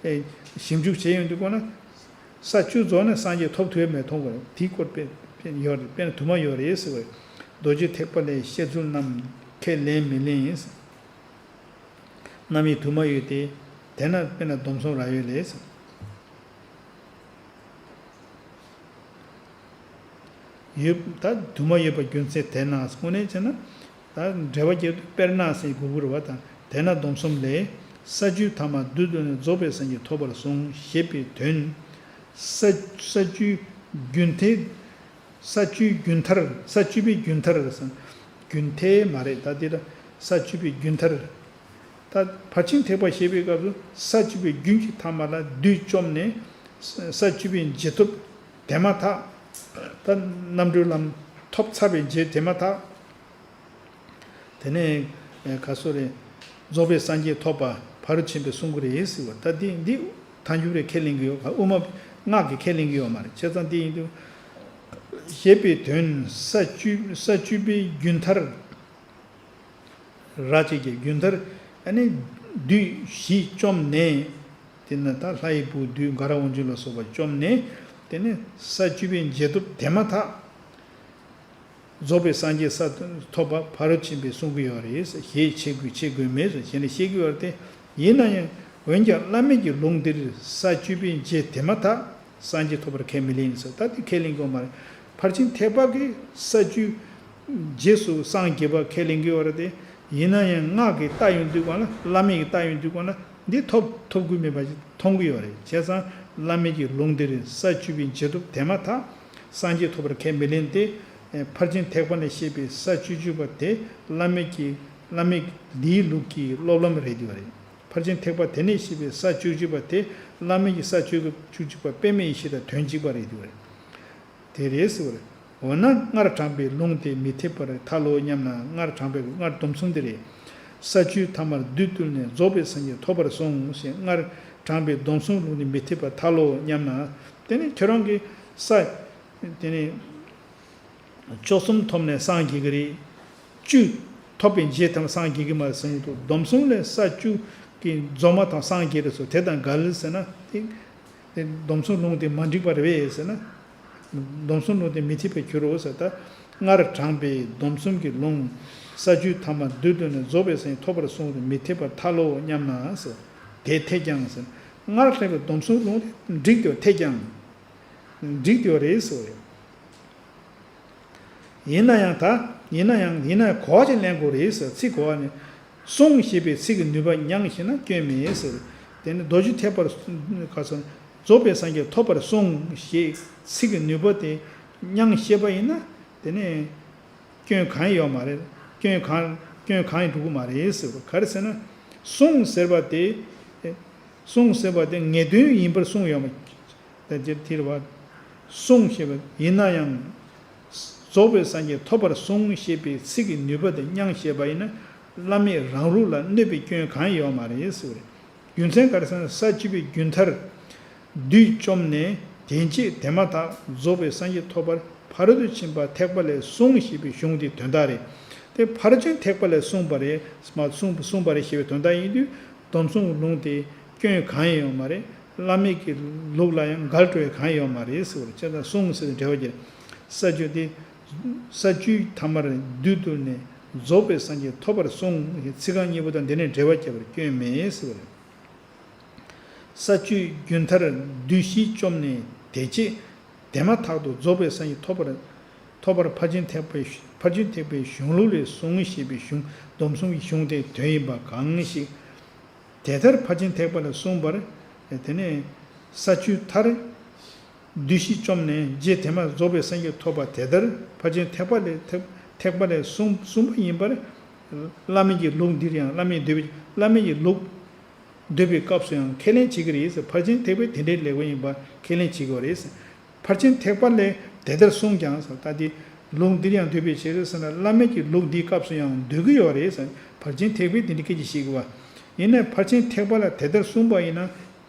ཨེ་ཞིབ་འཇུག་བྱས་ཡོང་དུས་ཁོ་ན། ས་བཅུ་རྫོགས་ནས་སངས་རྒྱས་ཐོབ་ཐུབ་ཡ་མེད་མཐོང་དགོས་རེད། དེའི་སྐོར་དཔེ་དཔེ་ཡོད་རེད། དཔེར་ན་དུ་མ་ཡོད་རེད་ཟེར་བ་རེད། རྡོ་རྗེ་ཐེག་པ་ལས་བཤད་ཚུལ་རྣམས་ཁས་ལེན་མི་ལེན་ཡིན་ཟེར། རྣམ་དབྱེ་དུ་མ་ཡོད་དེ། དེས་ན་དཔེར་ན་སྡོམ་གསུམ་རག་ཡོད་ལས་ཟེར། ཡོད། ད་དུ་མ་ཡོད་པ་རྒྱུ་མཚན་དེས་ན་དངོས་གནས་བྱས་ན། ད་འགྲེལ་པ་བརྒྱབ་དུས་དཔེར་ན་ཟེར་དགོས་ཀྱི་རེད་བ། ད་དེས་ན་སྡོམ་གསུམ་ལས། ས་བཅུའི་ཐ་མ་བདུད་བཏུལ་ནས། རྫོགས་པའི་སངས་རྒྱས་ཐོབ་པར་ཤོག་ཞེས་པའི་དོན། ས་ས་བཅུའི་རྒྱུན་མཐའི། ས་བཅུའི་རྒྱུན་མཐར། ས་བཅུ་པའི་རྒྱུན་མཐར། རྒྱུན་མཐའི་མ་རེད། ད་འདི་ལ་ས་བཅུ་པའི་རྒྱུན་མཐར། ད་ཕར་ཕྱིན་ཐེག་པ་བཤད་པའི་སྐབས་སུ་ས་བཅུ་པའི་རྒྱུན་གྱི་ཐ་མ་ལ་བདུད་བཅོམ་ནས། ས་བཅུ་པའི་འབྱེད་ཐོབ་དེ་མ་ཐག་ད་རྣམ་གྲོལ་ལམ་ཐོབ་ཚར་བའི་རྗེས་དེ་མ་ཐག་དེ་ནས་ག་སོ་རེ། རྫོགས་པའི་སངས་རྒྱས་ཐོབ་པ་ཕ་རོལ་ཕྱིན་པའི་གསུང་གི་རེད་ཟེར་བ། ད་འདི་འདི་ཐལ་འགྱུར་རེ་ཁས་ལེན་གྱི་ཡོད། དབུ་མ་སྔགས་ཀྱི་ཁས་ལེན་གྱི་ཡོད་མ་རེད། བྱས་ཙང་འདི་ཡིན་དུས། ཞེས་པའི་དོན། ས་བཅུ་ས་བཅུ་པའི་རྒྱུན་མཐར། ར་གཅིག་གི་རྒྱུན་མཐར། ཨ་ནི་བདུད་བཞི་བཅོམ་ནས། དེ་ནས་ད་ལྷ་ཡི་བུ་བདུད་འགར་འོག་འཇུག་ལ་སོགས་པ་བཅོམ་ནས། དེ་ནས་ས་བཅུ་པའི་འབྱེད་ཐོབ་དེ་མ་ཐག་རྫོགས་པའི་སངས་རྒྱས་ས་ཐོབ་པ་ཕ་རོལ་ཕྱིན་པའི་གསུང་གི་ཡོད་རེད་ཞེས་བྱེད་དགོས་བྱེད་དགོས་མེད་ཟེར་བྱས་ནས་བཤད་ཀྱི་ཡོད་རེད་དེ། ཡིན་ན་ཡང་འོན་ཀྱང་བླ་མེད་ཀྱི་ལུང་འདིར་ས་བཅུ་པའི་རྗེས་དེ་མ་ཐག་སངས་རྒྱས་ཐོབ་པར་ཁས་མི་ལེན་ཟེར། ད་དེ་ཁས་ལེན་དགོས་མ་རེད། ཕར་ཕྱིན་ཐེག་པ་གི་ས་བཅུ་རྗེས་སུ་སངས་རྒྱས་པ་ཁས་ལེན་གྱི་ཡོད་རེད་དེ། ཡིན་ན་ཡང་སྔགས་ཀྱི་རྟགས་ཡོང་དུས་གང་ལ། བླ་མེད་ཀྱི་རྟགས་ཡོང་དུས་གང་ལ་འདི་ཐོབ་ཐོབ་དགོས་མེད་པ་ཞིག་མཐོང་གི་ཡོད་རེད། བྱས་ཙང་བླ་མེད་ཀྱི་ལུང་འདིར་ས་བཅུ་པའི་འབྱེད་ཐོབ་དེ་མ་ཐག་སངས་རྒྱས་ཐོབ་པར་ཁས་མི་ལེན་ཏེ། ཕར་ཕྱིན་ཐེག་པ་ནས་བཤད་པའི་ས་བཅུ་བཅུ་པ་དེ་བླ་མེད་ཀྱི་བླ་མེད་འདིའི་ལུགས་ཀྱི་སློབ་ལམ་རེད་འདུག་པ་རེད། ཕར་ཕྱིན་ཐེག་པ་དེ་ནས་བཤད་པའི་ས་བཅུ་བཅུ་པ་དེ་བླ་མེད་ཀྱི་ས་བཅུ་བཅུ་པ་པདྨའི་ཡེ་ཤེས་དང་དོན་གཅིག་པ་རེད་འདུག་པ་རེད། དེ་རེད་ཟེར་བ་རེད། འོ་ན་སྔར་དྲངས་པའི་ལུང་དེ་མི་འཐད་པར་ཐལ་ལོ་སྙམ་ན། སྔར་དྲངས་པའི་སྔར་སྡོམ་གསུམ་དེ་རེད། ས་བཅུའི་ཐ་མར་བདུད་བཏུལ་ནས། རྫོགས་པའི་སངས་རྒྱས་ཐོབ་པར་ཤོག་ཞེས་སྔར་དྲངས་པའི་སྡོམ་གསུམ་ལུང་དེ་མི་འཐད་པར་ཐལ་ལོ་སྙམ་ན། དེ་ནི་ཁྱོད་རང་གི་ས། དེ་ནི་བཅུ་གསུམ་ཐོབ་ནས་སངས་རྒྱས་ཀྱི་རེད། བཅུ་ཐོབ་པའི་རྗེས་དེ་མ་སངས་རྒྱས་ཀྱི་མ་རེད་ཟེར་གྱི་འདུག། སྡོམ་གསུམ་ལས་ས་བཅུ་གི་རྫོགས་མ་ཐག་སངས་རྒྱས་རེད་ཟེར། དེ་དང་འགལ་ཟེར་ན་དེ། དེ་སྡོམ་གསུམ་ལུང་དེ་མ་འགྲིག་པ་རེད་པས་ཟེར་ན། སྡོམ་གསུམ་ལུང་དེ་མི་འཐད་པར་འགྱུར་རོ་ཟེར། ད་སྔར་དྲངས་པའི་སྡོམ་གསུམ་གྱི་ལུང་། ས་བཅུའི་ཐ་མ་བདུད་བཏུལ་ནས། རྫོགས་པའི་སངས་རྒྱས་ཐོབ་པར་ཤོག་དེ་མི་འཐད་པར་ཐལ་ལོ་སྙམ་ན་ཟེར། དེ་འཐད་ཀྱང་ཟེར། སྔར་དྲངས་པའི་སྡོམ་གསུམ་ལུང་དེ་འགྲིག་དེ་འཐད་ཀྱང་། འགྲིག་དེ་རེད་ཟེར་བ་རེད། ཡིན་ན་ཡང་ད། ཡིན་ན་ཡང་། ཡིན་ན་ཡང་གོ་བ་ཅིག་ལེན་དགོས་རེད་ཟེར། ཚིག་གོ་བ་ནི། གསུངས་ཞེས་པའི་ཚིག་གི་ནུས་པ་མྱང་ཤེས་ན་སྐྱོན་མེད་ཟེར། དེ་ནི་རྡོ་རྗེ་ཐེག་པར་ག་ཚོད། རྫོགས་པའི་སངས་རྒྱས་ཐོབ་པར་གསུངས་ཞེས་ཚིག་གི་ནུས་པ་དེ་མྱང་ཤེས་པ་ཡིན་ན། དེ་ནི་སྐྱོན་གང་ཡང་ཡོད་མ་རེད། སྐྱོན་གང་སྐྱོན་གང་ཡང་འགྲོ་གི་མ་རེད་ཟེར་བ། ག་རེ་ཟེར་ན། གསུངས་ཟེར་བ་དེ། གསུངས་ཟེར་བ་དེ་ངེས་དོན་ཡིན་པར་གསུངས་ཡོད་མ། ད་འདིར་ཐེར་བ། གསུངས་ཞེས་པ་ཡིན་ན་ཡང་། རྫོགས་པའི་སངས་རྒྱས་ཐོབ་པར་གསུངས་ཞེས་པའི་ཚིག་གི་ནུས་པ་དེ་མྱང་ཤེས་པ་ཡིན་ན། བླ་མེད་རང་ལུགས་ལ་གནོད་པའི་སྐྱོན་གང་ཡང་ཡོད་མ་རེད་ཟེར་བ་རེད། རྒྱུ་མཚན་ག་རེ་ཟེར་ན། ས་བཅུ་པའི་རྒྱུན་མཐར། བདུད་བཅོམ་ནས་དེ་རྗེས་དེ་མ་ཐག་རྫོགས་པའི་སངས་རྒྱས་ཐོབ་པར་ཕ་རོལ་ཏུ་ཕྱིན་པ་ཐེག་པ་ལས་གསུངས་ཞེས་པའི་གཞུང་དེའི་དོན་དག་རེད། དེ་ཕར་ཕྱིན་ཐེག་པ་ལས་གསུངས་པ་རེད། མ་གསུངས་གསུངས་པ་རེད་ཞེས་པའི་དོན་དག་ཡིན་དུས། སྡོམ་གསུམ་ལུང་དེ་སྐྱོན་གང་ཡང་ཡོད་མ་རེད། བླ་མེད་ཀྱི་ལུགས་ལ་ཡང་འགལ་འགྲོ་ཡ་གང་ཡང་ཡོད་མ་རེད་ཟེར་བ་རེད། བྱས་ཙང་གསུངས་ཟེར་ནས་འགྲེལ་བ་བརྒྱབ། ས་བཅུ་དེ། ས་བཅུའི་ཐ་མར་བདུད་བཏུལ་ནས། རྫོགས་པའི་སངས་རྒྱས་ཐོབ་པར་གསུངས་ཞེས་ཚིག་རྐང་གཉིས་པོ་དང་དེ་ནས་འགྲེལ་བ་བརྒྱབ་པར་སྐྱོན་མེད་ཟེར་བ་རེད། ས་བཅུའི་རྒྱུན་མཐར་བདུད་བཞི་བཅོམ་ནས་དེ་རྗེས་དེ་མ་ཐག་ཏུ་རྫོགས་པའི་སངས་རྒྱས་ཐོབ་པར། ཐོབ་པར་ཕར་ཕྱིན་ཐེག་པའི་ཕར་ཕྱིན་ཐེག་པའི་གཞུང་ལུགས་ལས་གསུངས་ཞེས་པའི་གཞུང་སྡོམ་གསུམ་གྱི་གཞུང་དེའི་དོན་ཡིན་པ་གང་ཞིག། དེ་ལྟར་ཕར་ཕྱིན་ཐེག་པ་ལས་གསུངས་པར། དེ་ནས་ས་བཅུའི་མཐར། བདུད་བཞི་བཅོམ་ནས་རྗེས་དེ་མ་རྫོགས་པའི་སངས་རྒྱས་ཐོབ་པ་དེ་ལྟར་ཕར་ཕྱིན་ཐེག་པ་ལས་ཐེག་ཐེག་པ་ལས་གསུངས་གསུངས་པ་ཡིན་པར། བླ་མེད་ཀྱི་ལུགས་འདིར་ཡང་བླ་མེད་འདོད་པའི་བླ་མེད་ཀྱི་ལུགས་འདོད་པའི་སྐབས་སུ་ཡང་ཁས་ལེན་བྱེད་ཀྱི་རེད་ཟེར། ཕར་ཕྱིན་ཐེག་པའི་དེ་འདྲའི་ལེགས་པ་ཡིན་པ་ཁས་ལེན་བྱེད་ཀྱི་རེད་ཟེར། ཕར་ཕྱིན་ཐེག་པ་ལས་དེ་ལྟར་གསུངས་ཀྱང་ཟེར། ད་དེ་ལུང་འདིར་ཡང་འདོད་པའི་ཕྱིར་ཟེར་ན། བླ་མེད་ཀྱི་ལུགས་འདིའི་སྐབས་སུ་ཡང་འདོད་ཀྱི་ཡོད་རེད་ཟེར། ཕར་ཕྱིན་ཐེག་པའི་དེ་འདྲའི་སྐད་ཆ་བཤད་ཀྱི་བ། ཡིན་ནའི་ཕར་ཕྱིན་ཐེག་པ་ལ་དེ་ལྟར་གསུངས་པ་ཡིན་ན།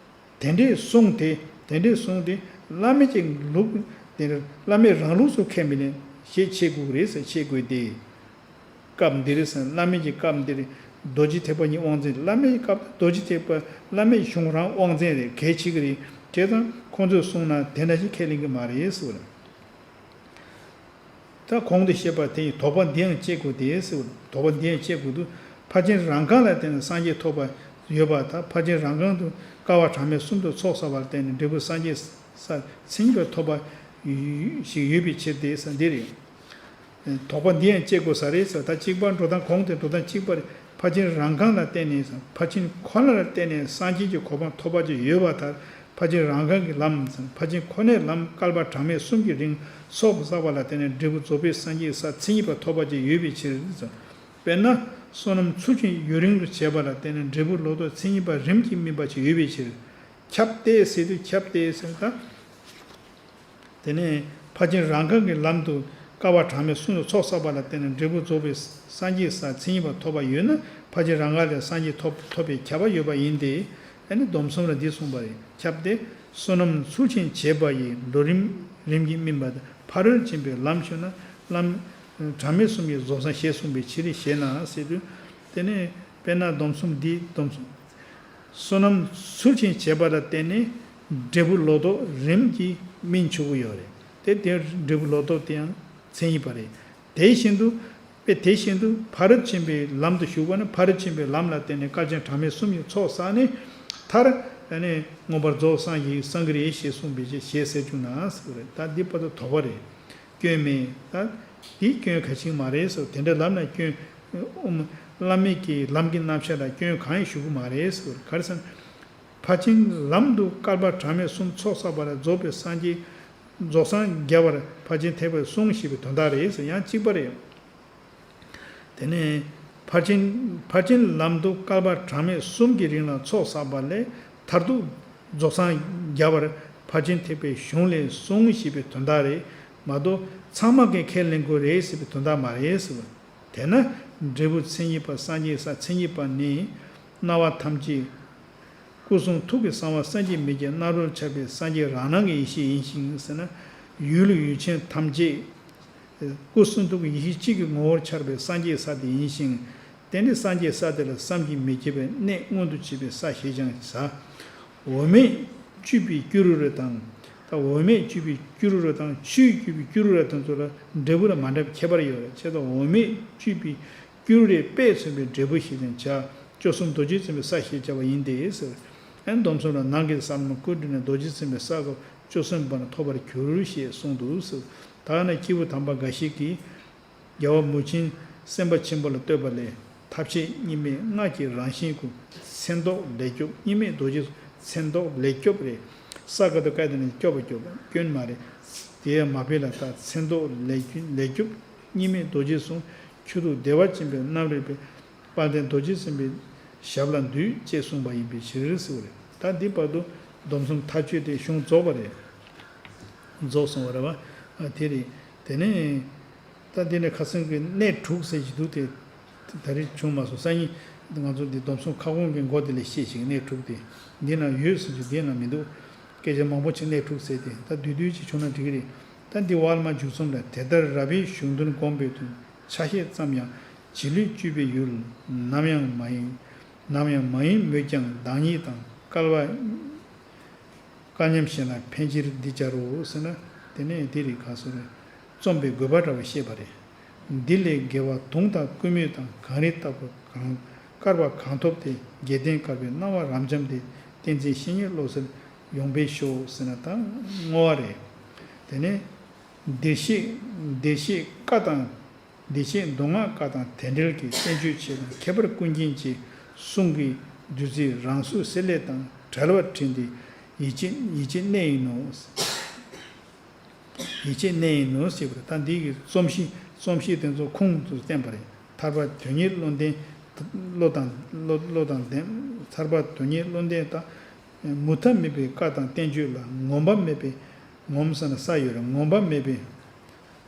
དེ་འདྲའི་གསུངས་ཏེ། དེ་འདྲའི་གསུངས་ཏེ། བླ་མེད་ཀྱི་ལུགས་དེ་བླ་མེད་རང་ལུགས་སུ་ཁས་མི་ལེན་ཞེས་བྱེད་དགོས་རེད་ཟེར། བྱེད་དགོས་ཏེ། སྐབས་འདིར་ཟེར། བླ་མེད་ཀྱི་སྐབས་འདིར་རྡོ་རྗེ་ཐེག་པ་གཉིས་དབང་འཛིན། བླ་མེད་ཀྱི་སྐབས་རྡོ་རྗེ་ཐེག་པ་བླ་མེད་གཞུང་རང་དབང་འཛིན་རེད། གལ་ཆེ་གི་རེད། བྱས་ཙང་ཁོང་ཚོས་གསུངས་ན་དེ་འདྲ་ཞིག་ཁས་ལེན་གི་མ་རེད་ཟེར། ད་གོང་དུ་བཤད་པ་དེ་ཡི་དོགས་པ་འདི་ཡང་བཅད་དགོས་ཏེ་ཟེར། དོགས་པ་འདི་ཡང་བཅད་དགོས་འདུག། ཕར་ཕྱིན་རང་གང་ལ་བརྟེན་ནས་སངས་རྒྱས་ཐོབ་པ་ཡོད་པ་དང་། ཕར་ཕྱིན་རང་གང་དུ་བསྐལ་པ་གྲངས་མེད་གསུམ་དུ་ཚོགས་བསགས་པར་བརྟེན་ནས་འབྲས་བུ་སངས་རྒྱས་སར་མཚན་ཉིད་པར་ཐོབ་པ་ཞིག་ཡོད་པའི་ཕྱིར་ཏེ་ཟེར་འདི་རེད། དོགས་པ་འདི་ཡང་བཅད་དགོས་ས་རེད་ཟེར། ད་གཅིག་པ་འགྲོ་སྟངས་གོང་དེ་འགྲོ་སྟངས་གཅིག་པ་རེད། ཕར་ཕྱིན་རང་གང་ལ་བརྟེན་ནས་སམ། ཕར་ཕྱིན་ཁོ་ན་ལ་བརྟེན་ནས་སངས་རྒྱས་ཀྱི་གོ་འཕང་ཐོབ་པ་ཅིག་ཡོད་པར་ཐལ། ཕར་ཕྱིན་རང་གང་གི་ལམ་སམ། ཕར་ཕྱིན་ཁོ་ནའི་ལམ་བསྐལ་པ་གྲངས་མེད་གསུམ་གྱི་རིང་ཚོགས་བསགས་པ་ལ་བརྟེན་ནས་འབྲས་བུ་རྫོགས་པའི་སངས་རྒྱས་ས་མཚན་ཉིད་པ་ཐོབ་པ་ཅིག་ཡོད་པའི་ཕྱིར་སམ། དཔེར་ན། བསོད་ནམས་ཚུལ་ཁྲིམས་ཡུན་རིང་དུ་བྱས་པ་ལ་བརྟེན་ནས་འབྲས་བུ་ལོ་ཏོག་མཚན་ཉིད་པ་རིམ་གྱིས་སྨིན་པ་ཅིག་ཡོད་པའི་ཕྱིར། ཁྱབ་སྟེ་ཟེར་དུས་ཁྱབ་སྟེ་ཟེར་ད། དེ་ནས་ཕར་ཕྱིན་རང་གང་གི་ལམ་དུ་བསྐལ་པ་གྲངས་མེད་གསུམ་དུ་ཚོགས་བསགས་པ་ལ་བརྟེན་ནས་འབྲས་བུ་རྫོགས་པའི་སངས་རྒྱས་ས་མཚན་ཉིད་པ་ཐོབ་པ་ཡོད་ན་ཕར་ཕྱིན་རང་གང་ལས་སངས་རྒྱས་ཐོབ་ཐོབ་པའི་ཁྱབ་པ་ཡོད་པ་ཡིན་ཏེ། ཨ་ནི་སྡོམ་གསུམ་ལ་འདི་གསུངས་པ་རེད། ཁྱབ་སྟེ། བསོད་ནམས་ཚུལ་ཁྲིམས་བྱས་པ་ཡི་ལོ་རིམ་རིམ་གྱིས་སྨིན་པ་དང་ཕ་རོལ་ཕྱིན་པའི་ལམ་ཞུགས་ན་ལམ་གྲངས་མེད་གསུམ་གྱི་རྫོགས་སངས་ཞེས་གསུངས་པའི་ཕྱིར་ཞེ་ན་ཟེར་དུས། དེ་ནས་དཔེར་ན་སྡོམ་གསུམ་འདི་སྡོམ་གསུམ། བསོད་ནམས་ཚུལ་ཁྲིམས་བྱས་པ་ལ་བརྟེན་ནས་འབྲས་བུ་ལོ་ཏོག་རིམ་གྱིས་སྨིན་ཆོག་གི་ཡོད་རེད། དེ་དེ་འབྲས་བུ་ལོ་ཏོག་དེའང་མཚན་ཉིད་པ་རེད། དེ་བཞིན་དུ་དཔེ་དེ་བཞིན་དུ་ཕ་རོལ་ཕྱིན་པའི་ལམ་དུ་ཞུགས་པ་ན་ཕ་རོལ་ཕྱིན་པའི་ལམ་ལ་བརྟེན་ནས་བསྐལ་ཆེན་གྲངས་མེད་གསུམ་གྱི་ཚོགས་བསགས་ནས་མཐར་ཨ་ནི་མངོན་པར་རྫོགས་སངས་རྒྱས་སངས་ཀྱི་རེད་ཞེས་གསུངས་པའི་ཕྱིར་ཞེས་ཟེར་བྱུང་ན་ཟེར་བ་རེད། ད་འདི་བར་དུ་དོགས་པ་རེད། སྐྱོན་མེད། ད་འདི་སྐྱོན་ག་ཅིག་མ་རེད་ཟེར། དེ་འདྲ་ལབ་ན་སྐྱོན། ཨོམ། བླ་མེད་ཀྱི་ལམ་གྱི་རྣམ་གཞག་ལ་སྐྱོན་གང་ཡང་ཞུ་གི་མ་རེད་ཟེར། ག་རེ་ཟེར་ན། ཕར་ཕྱིན་ལམ་དུ་བསྐལ་པ་གྲངས་མེད་གསུམ་ཚོགས་བསགས་པ་ལ་རྫོགས་པའི་སངས་རྒྱས། རྫོགས་སངས་རྒྱ་བར་ཕར་ཕྱིན་ཐེག་པའི་གསུང་ཞེས་པའི་དོན་དག་རེད་ཟེར། ཡང་གཅིག་པ་རེད། དེ་ནས་ཕར་ཕྱིན་ཕར་ཕྱིན་ལམ་དུ་བསྐལ་པ་གྲངས་མེད་གསུམ་གྱི་རིང་ལ་ཚོགས་བསགས་པ་ལས་མཐར་ཐུག་རྫོགས་སངས་རྒྱ་བར་ཕར་ཕྱིན་ཐེག་པའི་གཞུང་ལས་གསུངས་ཞེས་པའི་དོན་དག་རེད་མ་གཏོགས་ཚང་མ་གིས་ཁས་ལེན་དགོས་རེད་ཟེར་བའི་དོན་དག་མ་རེད་ཟེར་བ། དེས་ན་འབྲས་བུ་མཚན་ཉིད་པ་སངས་རྒྱས་ས་མཚན་ཉིད་པ་ནི་སྣང་བ་ཐམས་ཅད། སྐུ་གསུང་ཐུགས་ཀྱི་གསང་བ་སངས་རྒྱས་མི་སྐྱེ་རྣམ་རོལ་ཆགས་པའི་སངས་རྒྱས་རང་སྣང་གི་ཡེ་ཤེས་ཡིན་ཞིང་ཟེར་ན། ཡུལ་ཡུལ་ཅན་ཐམས་ཅད་སྐུ་གསུང་ཐུགས་ཀྱི་ཡེ་ཤེས་གཅིག་གི་ངོ་བོར་འཆར་བའི་སངས་རྒྱས་ས་དེ་ཡིན་ཞིང་། དེ་ནི་སངས་རྒྱས་ས་དེ་ལ་བསམ་གྱིས་མི་ཁྱབ་པའི་གནས་མངོན་དུ་བྱེད་པའི་ས་ཞེས་ཀྱང་བྱ། འོ་མས་བཅུས་པའི་སྐྱུ་རུ་ར་དང་། ད་འོ་མས་བཅུས་པའི་སྐྱུ་རུ་ར་དང་ཆུས་བཅུས་པའི་སྐྱུ་རུ་ར་དེ་ཚོ་ལ་འབྲས་བུ་ལ་མ་འདྲ་བའི་ཁྱད་པར་ཡོད་རེད། བྱས་ཙང་འོ་མས་བཅུས་པའི་སྐྱུ་རུ་རས་དཔེས་མཚོན་པའི་འབྲས་བུ་ཞེས་ཀྱང་བྱ། སྐྱོ་གསུམ་རྡོ་རྗེས་མཚོན་པའི་ས་ཞེས་བྱ་བ་ཡིན་ཏེ་ཟེར། ཨན་སྡོམ་གསུམ་ལ་ནང་གི་ས་ལམ་ཀུན་བསྒྲིལ་ནས་རྡོ་རྗེས་མཚོན་པའི་ས་སྐབས་སྐྱོ་གསུམ་པ་ན་ཐོབ་པར་འགྱུར་ཞེས་གསུངས་འདུག་ཟེར། ད་ནི་སྐྱེས་བུ་དམ་པ་འགའ་ཞིག་གིས་རྒྱལ་བ་མུས་ཆེན་སེམས་དཔའ་ཆེན་པོ་ལ་བསྟོད་པ་ལས་ཐབས་ཤེས་གཉིས་མེད་སྔགས་ཀྱི་རང་བཞིན་ཀུན། མཚན་རྟོག་ལས་སྐྱོབ་གཉིས་མེད་རྡོ་རྗེ་མཚན་རྟོག་ལས་སྐྱོབ་རེད། ས་ཀ་ཏོ་ཀ་དེ་ནི་སྐྱོབ་པ་སྐྱོབ་པ་སྐྱོན་མ་རེད། དེ་ཡང་མ་དཔེ་ལ་ད་མཚན་རྟོག་ལས་སྐྱོབ་ལས་སྐྱོབ་གཉིས་མེད་རྡོ་རྗེ་གསུང་། ཁྱོད་ཐུགས་བདེ་བ་ཅན་པའི་རྣམ་རོལ་པའི། དཔལ་ལྡན་རྡོ་རྗེ་སེམས་དཔའི་ཞབས་ལ་འདུད་ཅེས་གསུངས་པ་ཡིན་པའི་ཕྱིར་ཟེར་བ་རེད། ད་འདི་བར་དུ་སྡོམ་གསུམ་མཐའ་དཔྱོད་དེ་གཞུང་རྫོགས་པ་རེད། རྫོགས་སོང་བ་རེད་བ། ཨ་དེ་རེད། དེ་ནས་ད་འདི་ནས་ཁ་སང་གི་གནས་དྲུག་ཟེར་གྱི་འདུག་དེ་ད་རེས་བྱུང་མ་སོང་། སང་ཉིན་ང་ཚོ་འདི་སྡོམ་གསུམ་ཁ་སྐོང་གི་མགོ་དེ་ལས་བཤད་ཅིག་གནས་དྲུག་དེ་འདི་ན་ཡོད་ཟེར་གྱི་འདི་ན་མི་འདུག་སྐད་ཆ་མང་པོ་ཅིག་གནས་དྲུག་ཟེར་དེ་ད་བསྡུས་བསྡུས་ཅིག་བྱུང་ན་འགྲིག་གི་རེད། ད་འདི་བར་མ་མཇུག་གསུམ་ལ་དེ་ལྟར་རབ་དབྱེ་གཞུང་དོན་བསྒོམས་པའི་དོན། ཆ་ཤས་ཙམ་ཡང་བྱིས་ལུས་བཅུ་པའི་ཡུལ། ནམ་ཡང་མ་ཡིན། ནམ་ཡང་མ་ཡིན་མོད་ཀྱང་བདག་ཉིད་དང་བསྐལ་པ། བསྐལ་མཉམ་ཞིག་ལ་ཕན་ཕྱིར་འདི་སྦྱར་རོ་ཟེར་ན་དེ་ནས་འདི་རིགས་ག་སོ་རེད། རྩོམ་པའི་དགོས་པ་འདྲ་བ་བཤད་པ་རེད། འདི་ལས་དགེ་བ་དུང་དང་ཀུ་མུད་དང་གངས་རི་ལྟ་བུ་གང་དཀར་བ་གང་ཐོབ་སྟེ་རྒྱལ་བསྟན་དཀར་པོའི་སྣང་བ་རབ་འབྱམས་ཏེ་བསྟན་འཛིན་བཤེས་གཉེན་བློ་གསལ་ཡོངས་འཕེལ་ཤོག་ཟེར་ན་ད་བསྔོ་བ་རེད། དེ་ནས་བདེ་གཤེགས་བདེ་གཤེགས་བཀའ་དང་། བདེ་གཤེགས་མདོ་སྔགས་བཀའ་དང་དེ་འབྲེལ་གྱི་བསྟན་བཅོས་ཆེ་དང་ཁྱད་པར་ཀུན་མཁྱེན་གྱི་གསུང་གི་བདུད་རྩི་རང་གཟུགས་བསྲེ་ལྷད་དང་བྲལ་བར་དྲན་ཏེ་ཡིད་ཆེས་ཡིད་ཆེས་གནས་ཡིན་ནོ། ཡིད་ཆེས་གནས་ཡིན་ནོ་ཞེས་པ་ད་འདི་གི་རྩོམ་གཞི་རྩོམ་གཞི་དེ་ཚོ་ཁུངས་སུ་བསྟན་པ་རེད། ཐར་པ་དོན་གཉེར་བློ་ལྡན་བློ་དང་བློ་བློ་དང་ལྡན། ཐར་པ་དོན་གཉེར་བློ་ལྡན་དང་། མུ་མཐའ་མེད་པའི་བཀའ་དང་བསྟན་བཅོས་ལ་ངོམས་པ་མེད་པའི། ངོམས་ས་ན་ས་ཡོད་རེད། ངོམས་པ་མེད་པའི།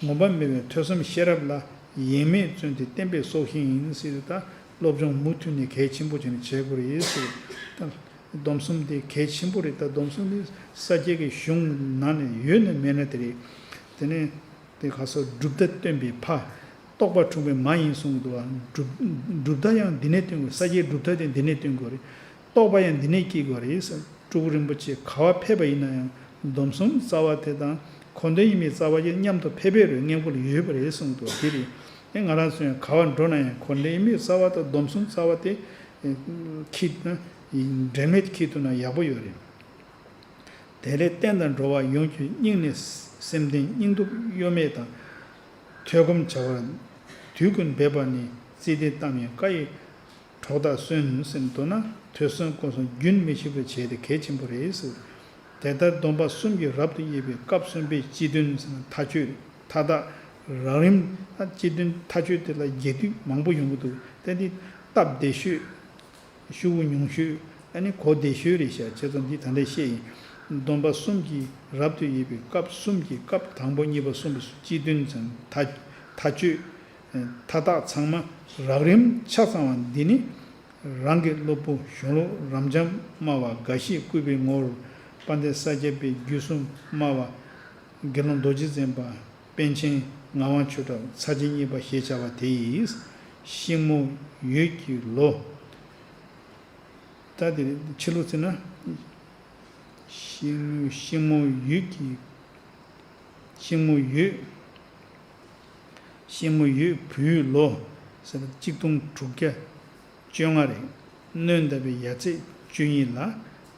ངོམས་པ་མེད་པའི་ཐོས་བསམ་ཤེས་རབ་ལ་ཡེངས་མེད་བརྩོན་ཏེ་བསྟན་པའི་སྲོག་ཤིང་ཡིན་ཟེར་ཏེ་ད་སློབ་སྦྱོང་མུ་མཐུད་ནས་གལ་ཆེན་པོ་བྱས་ནས་བྱེད་དགོས་རེད་ཟེར། ད་སྡོམ་གསུམ་དེ་གལ་ཆེན་པོ་རེད། ད་སྡོམ་གསུམ་དེ་ས་སྐྱའི་གཞུང་ནང་ནས་ཡོད་ན་མེད་ན་དེ་རེད། དེ་ནས། དེ་ག་སོགས་གྲུབ་མཐའ་སྟོན་པའི་ཕ། རྟོགས་པ་འཁྲུངས་པའི་མ་ཡིན་གསུངས་འདུག་བ། གྲུབ་གྲུབ་མཐའ་ཡང་འདི་ནས་སྟོན་དགོས། ས་སྐྱའི་གྲུབ་མཐའ་དེ་འདི་ནས་སྟོན་དགོས་རེད། རྟོགས་པ་ཡང་འདི་ནས་སྐྱེ་དགོས་རེད་ཟེར། སྤྲུལ་སྐུ་རིན་པོ་ཆེ་ག་བ་ཕེབས་པ་ཡིན་ན་ཡང་སྡོམ་གསུམ་རྩ་བ་དེ་དང་འཁོར་འདས་དབྱེར་མེད་རྩ་བ་གཉིས་མཉམ་དུ་ཕེབས་པའི་རོལ་སྙན་པོ་ལ་ཡོད་པ་རེད་གསུངས་འདུག་དེ་རེད། ཨེ་ང་རང་ཚོ་ཡང་ག་བ་འགྲོ་ན་ཡང་འཁོར་འདས་དབྱེར་མེད་རྩ་བ་དང་སྡོམ་གསུམ་རྩ་བ་དེ་འཁྱེར་ན་འབྲལ་མེད་འཁྱེར་ཐུབ་ན་ཡག་པོ་ཡོད་རེད། དེ་ལས་བསྟན་དང་འགྲོ་བ་ཡོངས་ཀྱི་སྙིང་ནས་སེམས་ལྡན་སྙིང་སྟོབས་གཡོ་མེད་དང་། ཐོས་སྒོམ་བྱ་བར་དུས་ཀུན་འབད་པ་ནི། བརྩེ་ལྡན་གཏམ་ཡང་བཀའ་ཡི་ གྲོགས་དག་གསོན་ཟེར་མདོར་ན་ཐོས་བསམ་སྒོམ་གསུམ་རྒྱུན་མི་ཆད་པར་བྱས་ཏེ་གལ་ཆེན་པོ་རེད་ཟེར། དེ་ལྟར་སྡོམ་པ་གསུམ་གྱིས་རབ་ཏུ་དབྱེ་བའི་སྐབས་གསུམ་པའི་སྤྱི་དོན་ཟེར་ན་མཐའ་དཔྱོད་མཐའ་དག་རགས་རིམ། སྤྱི་དོན་མཐའ་དཔྱོད་དེ་ལ་རྒྱས་བསྡུས་མང་པོ་ཡོང་གི་འདུག་དེ་འདི་སྟབས་བདེ་ཤོས། ཤོག་གུ་ཉུང་ཤོས། ཨ་ནི་གོ་བདེ་ཤོས་རེད་ཤག་བྱས་ཙང་འདི་ད་ལྟ་བཤད་ཡིན། སྡོམ་པ་གསུམ་གྱིས་རབ་ཏུ་དབྱེ་བའི་སྐབས་གསུམ་གྱི་སྐབས་དང་པོ་གཉིས་པ་གསུམ་པ་སོགས་སྤྱི་དོན་ཚང་མཐའ་མཐའ་དཔྱོད། མཐའ་དག་ཚང་མ་རགས་རིམ་ཆ་ཚང་བ་འདི་ནི། རང་གི་སློབ་བུ་གཞུང་ལུགས་རབ་འབྱམས་སྨྲ་བ་འགའ་ཞིག་བཀོད་པའི་ངོར། དཔལ་ལྡན་ས་སྐྱ་པའི་བརྒྱུད་གསུམ་སྨྲ་བ། དགེ་སློང་རྡོ་རྗེ་འཛིན་པ། པཎ་ཆེན་ངག་དབང་ཆོས་གྲགས་ཚར་གཅིག་གཉིས་པ་ཞེས་བྱ་བ་དེ་ཡིས། ཤིང་མོ་ཡོས་ཀྱི་ལོ། ད་དེ་ཕྱི་ལུགས་ཚིག་ན། ཤིང་ཤིང་མོ་ཡོས་ཀྱི། ཤིང་མོ་ཡོས། ཤིང་མོ་ཡོས་བུའི་ལོ། ཟེར་ན་གཅིག་སྟོང་དྲུག་བརྒྱ་བཅོ་ལྔ་རེད། སྣོན་ཟླ་བའི་ཡར་ཚེས་བཅུ་གཉིས་ལ།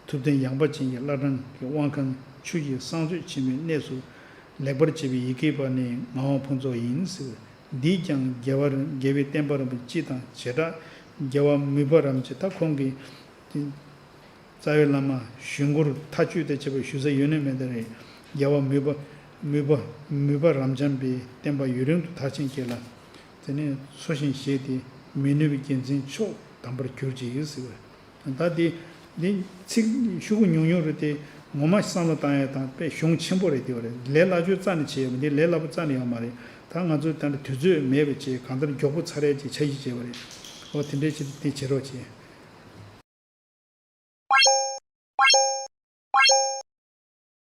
ཐུབ་བསྟན་ཡངས་པ་ཅན་གྱི་བླ་བྲང་གི་དབང་ཁང་ཆུ་ཡི་གསང་མཛོད་ཆེན་མོའི་གནས་སུ་ལེགས་པར་བྱས་པའི་ཡི་གེ་པ་ནི་ངག་དབང་ཕུན་ཚོགས་ཡིན་ཟེར། འདིས་ཀྱང་རྒྱལ་བ་རྒྱལ་བའི་བསྟན་པ་རིན་པོ་ཆེ་སྤྱི་དང་བྱེ་བྲག་རྒྱལ་བ་མུས་པ་རབ་འབྱམས་ད་ཁོང་གི་རྩ་བའི་བླ་མ་ཞུ་མགུར་མཐའ་དཔྱོད་དང་བཅས་པ་ཞུ་ས་ཡོད་ནི་མེད་ད་རེད། རྒྱལ་བ་མུས་པ་མུས་པ་མུས་པ་རབ་འབྱམས་པའི་བསྟན་པ་ཡུན་རིང་དུ་མཐར་ཕྱིན་གྱིས་ལ། དེ་ནས་འཚོ་ཞིང་གཞེས་ཏེ་མི་ནུབ་པའི་རྒྱལ་མཚན་མཆོག་དམ་པར་གྱུར་ཅིག་ཟེར་བ། ད་དེ་འདི་ཚིག་ཤོག་གུ་ཉུང་ཉུང་རེད་དེ་ངོ་མ་བསམ་བློ་བཏང་ཡ་དང་དཔེ་གཞུང་ཆེན་པོ་རེད་དེ་བ་རེད། ལས་སླ་ཆོས་རྩ་ནས་བྱས་ཡོད་མ་འདི་ལས་སླ་པོ་རྩ་ནས་ཡོད་མ་རེད། ད་ང་ཚོས་ད་ནི་དུས་ཚོད་མེད་པ་བྱས་གང་ལྟར་མགྱོགས་པོ་ཚར་ཡ་ཅིག་འཆར་གཞི་བྱས་པ་རེད། འོ་དེ་འདྲའི་ཆེད་དུ་དེ་བྱེད་རོགས་བྱས།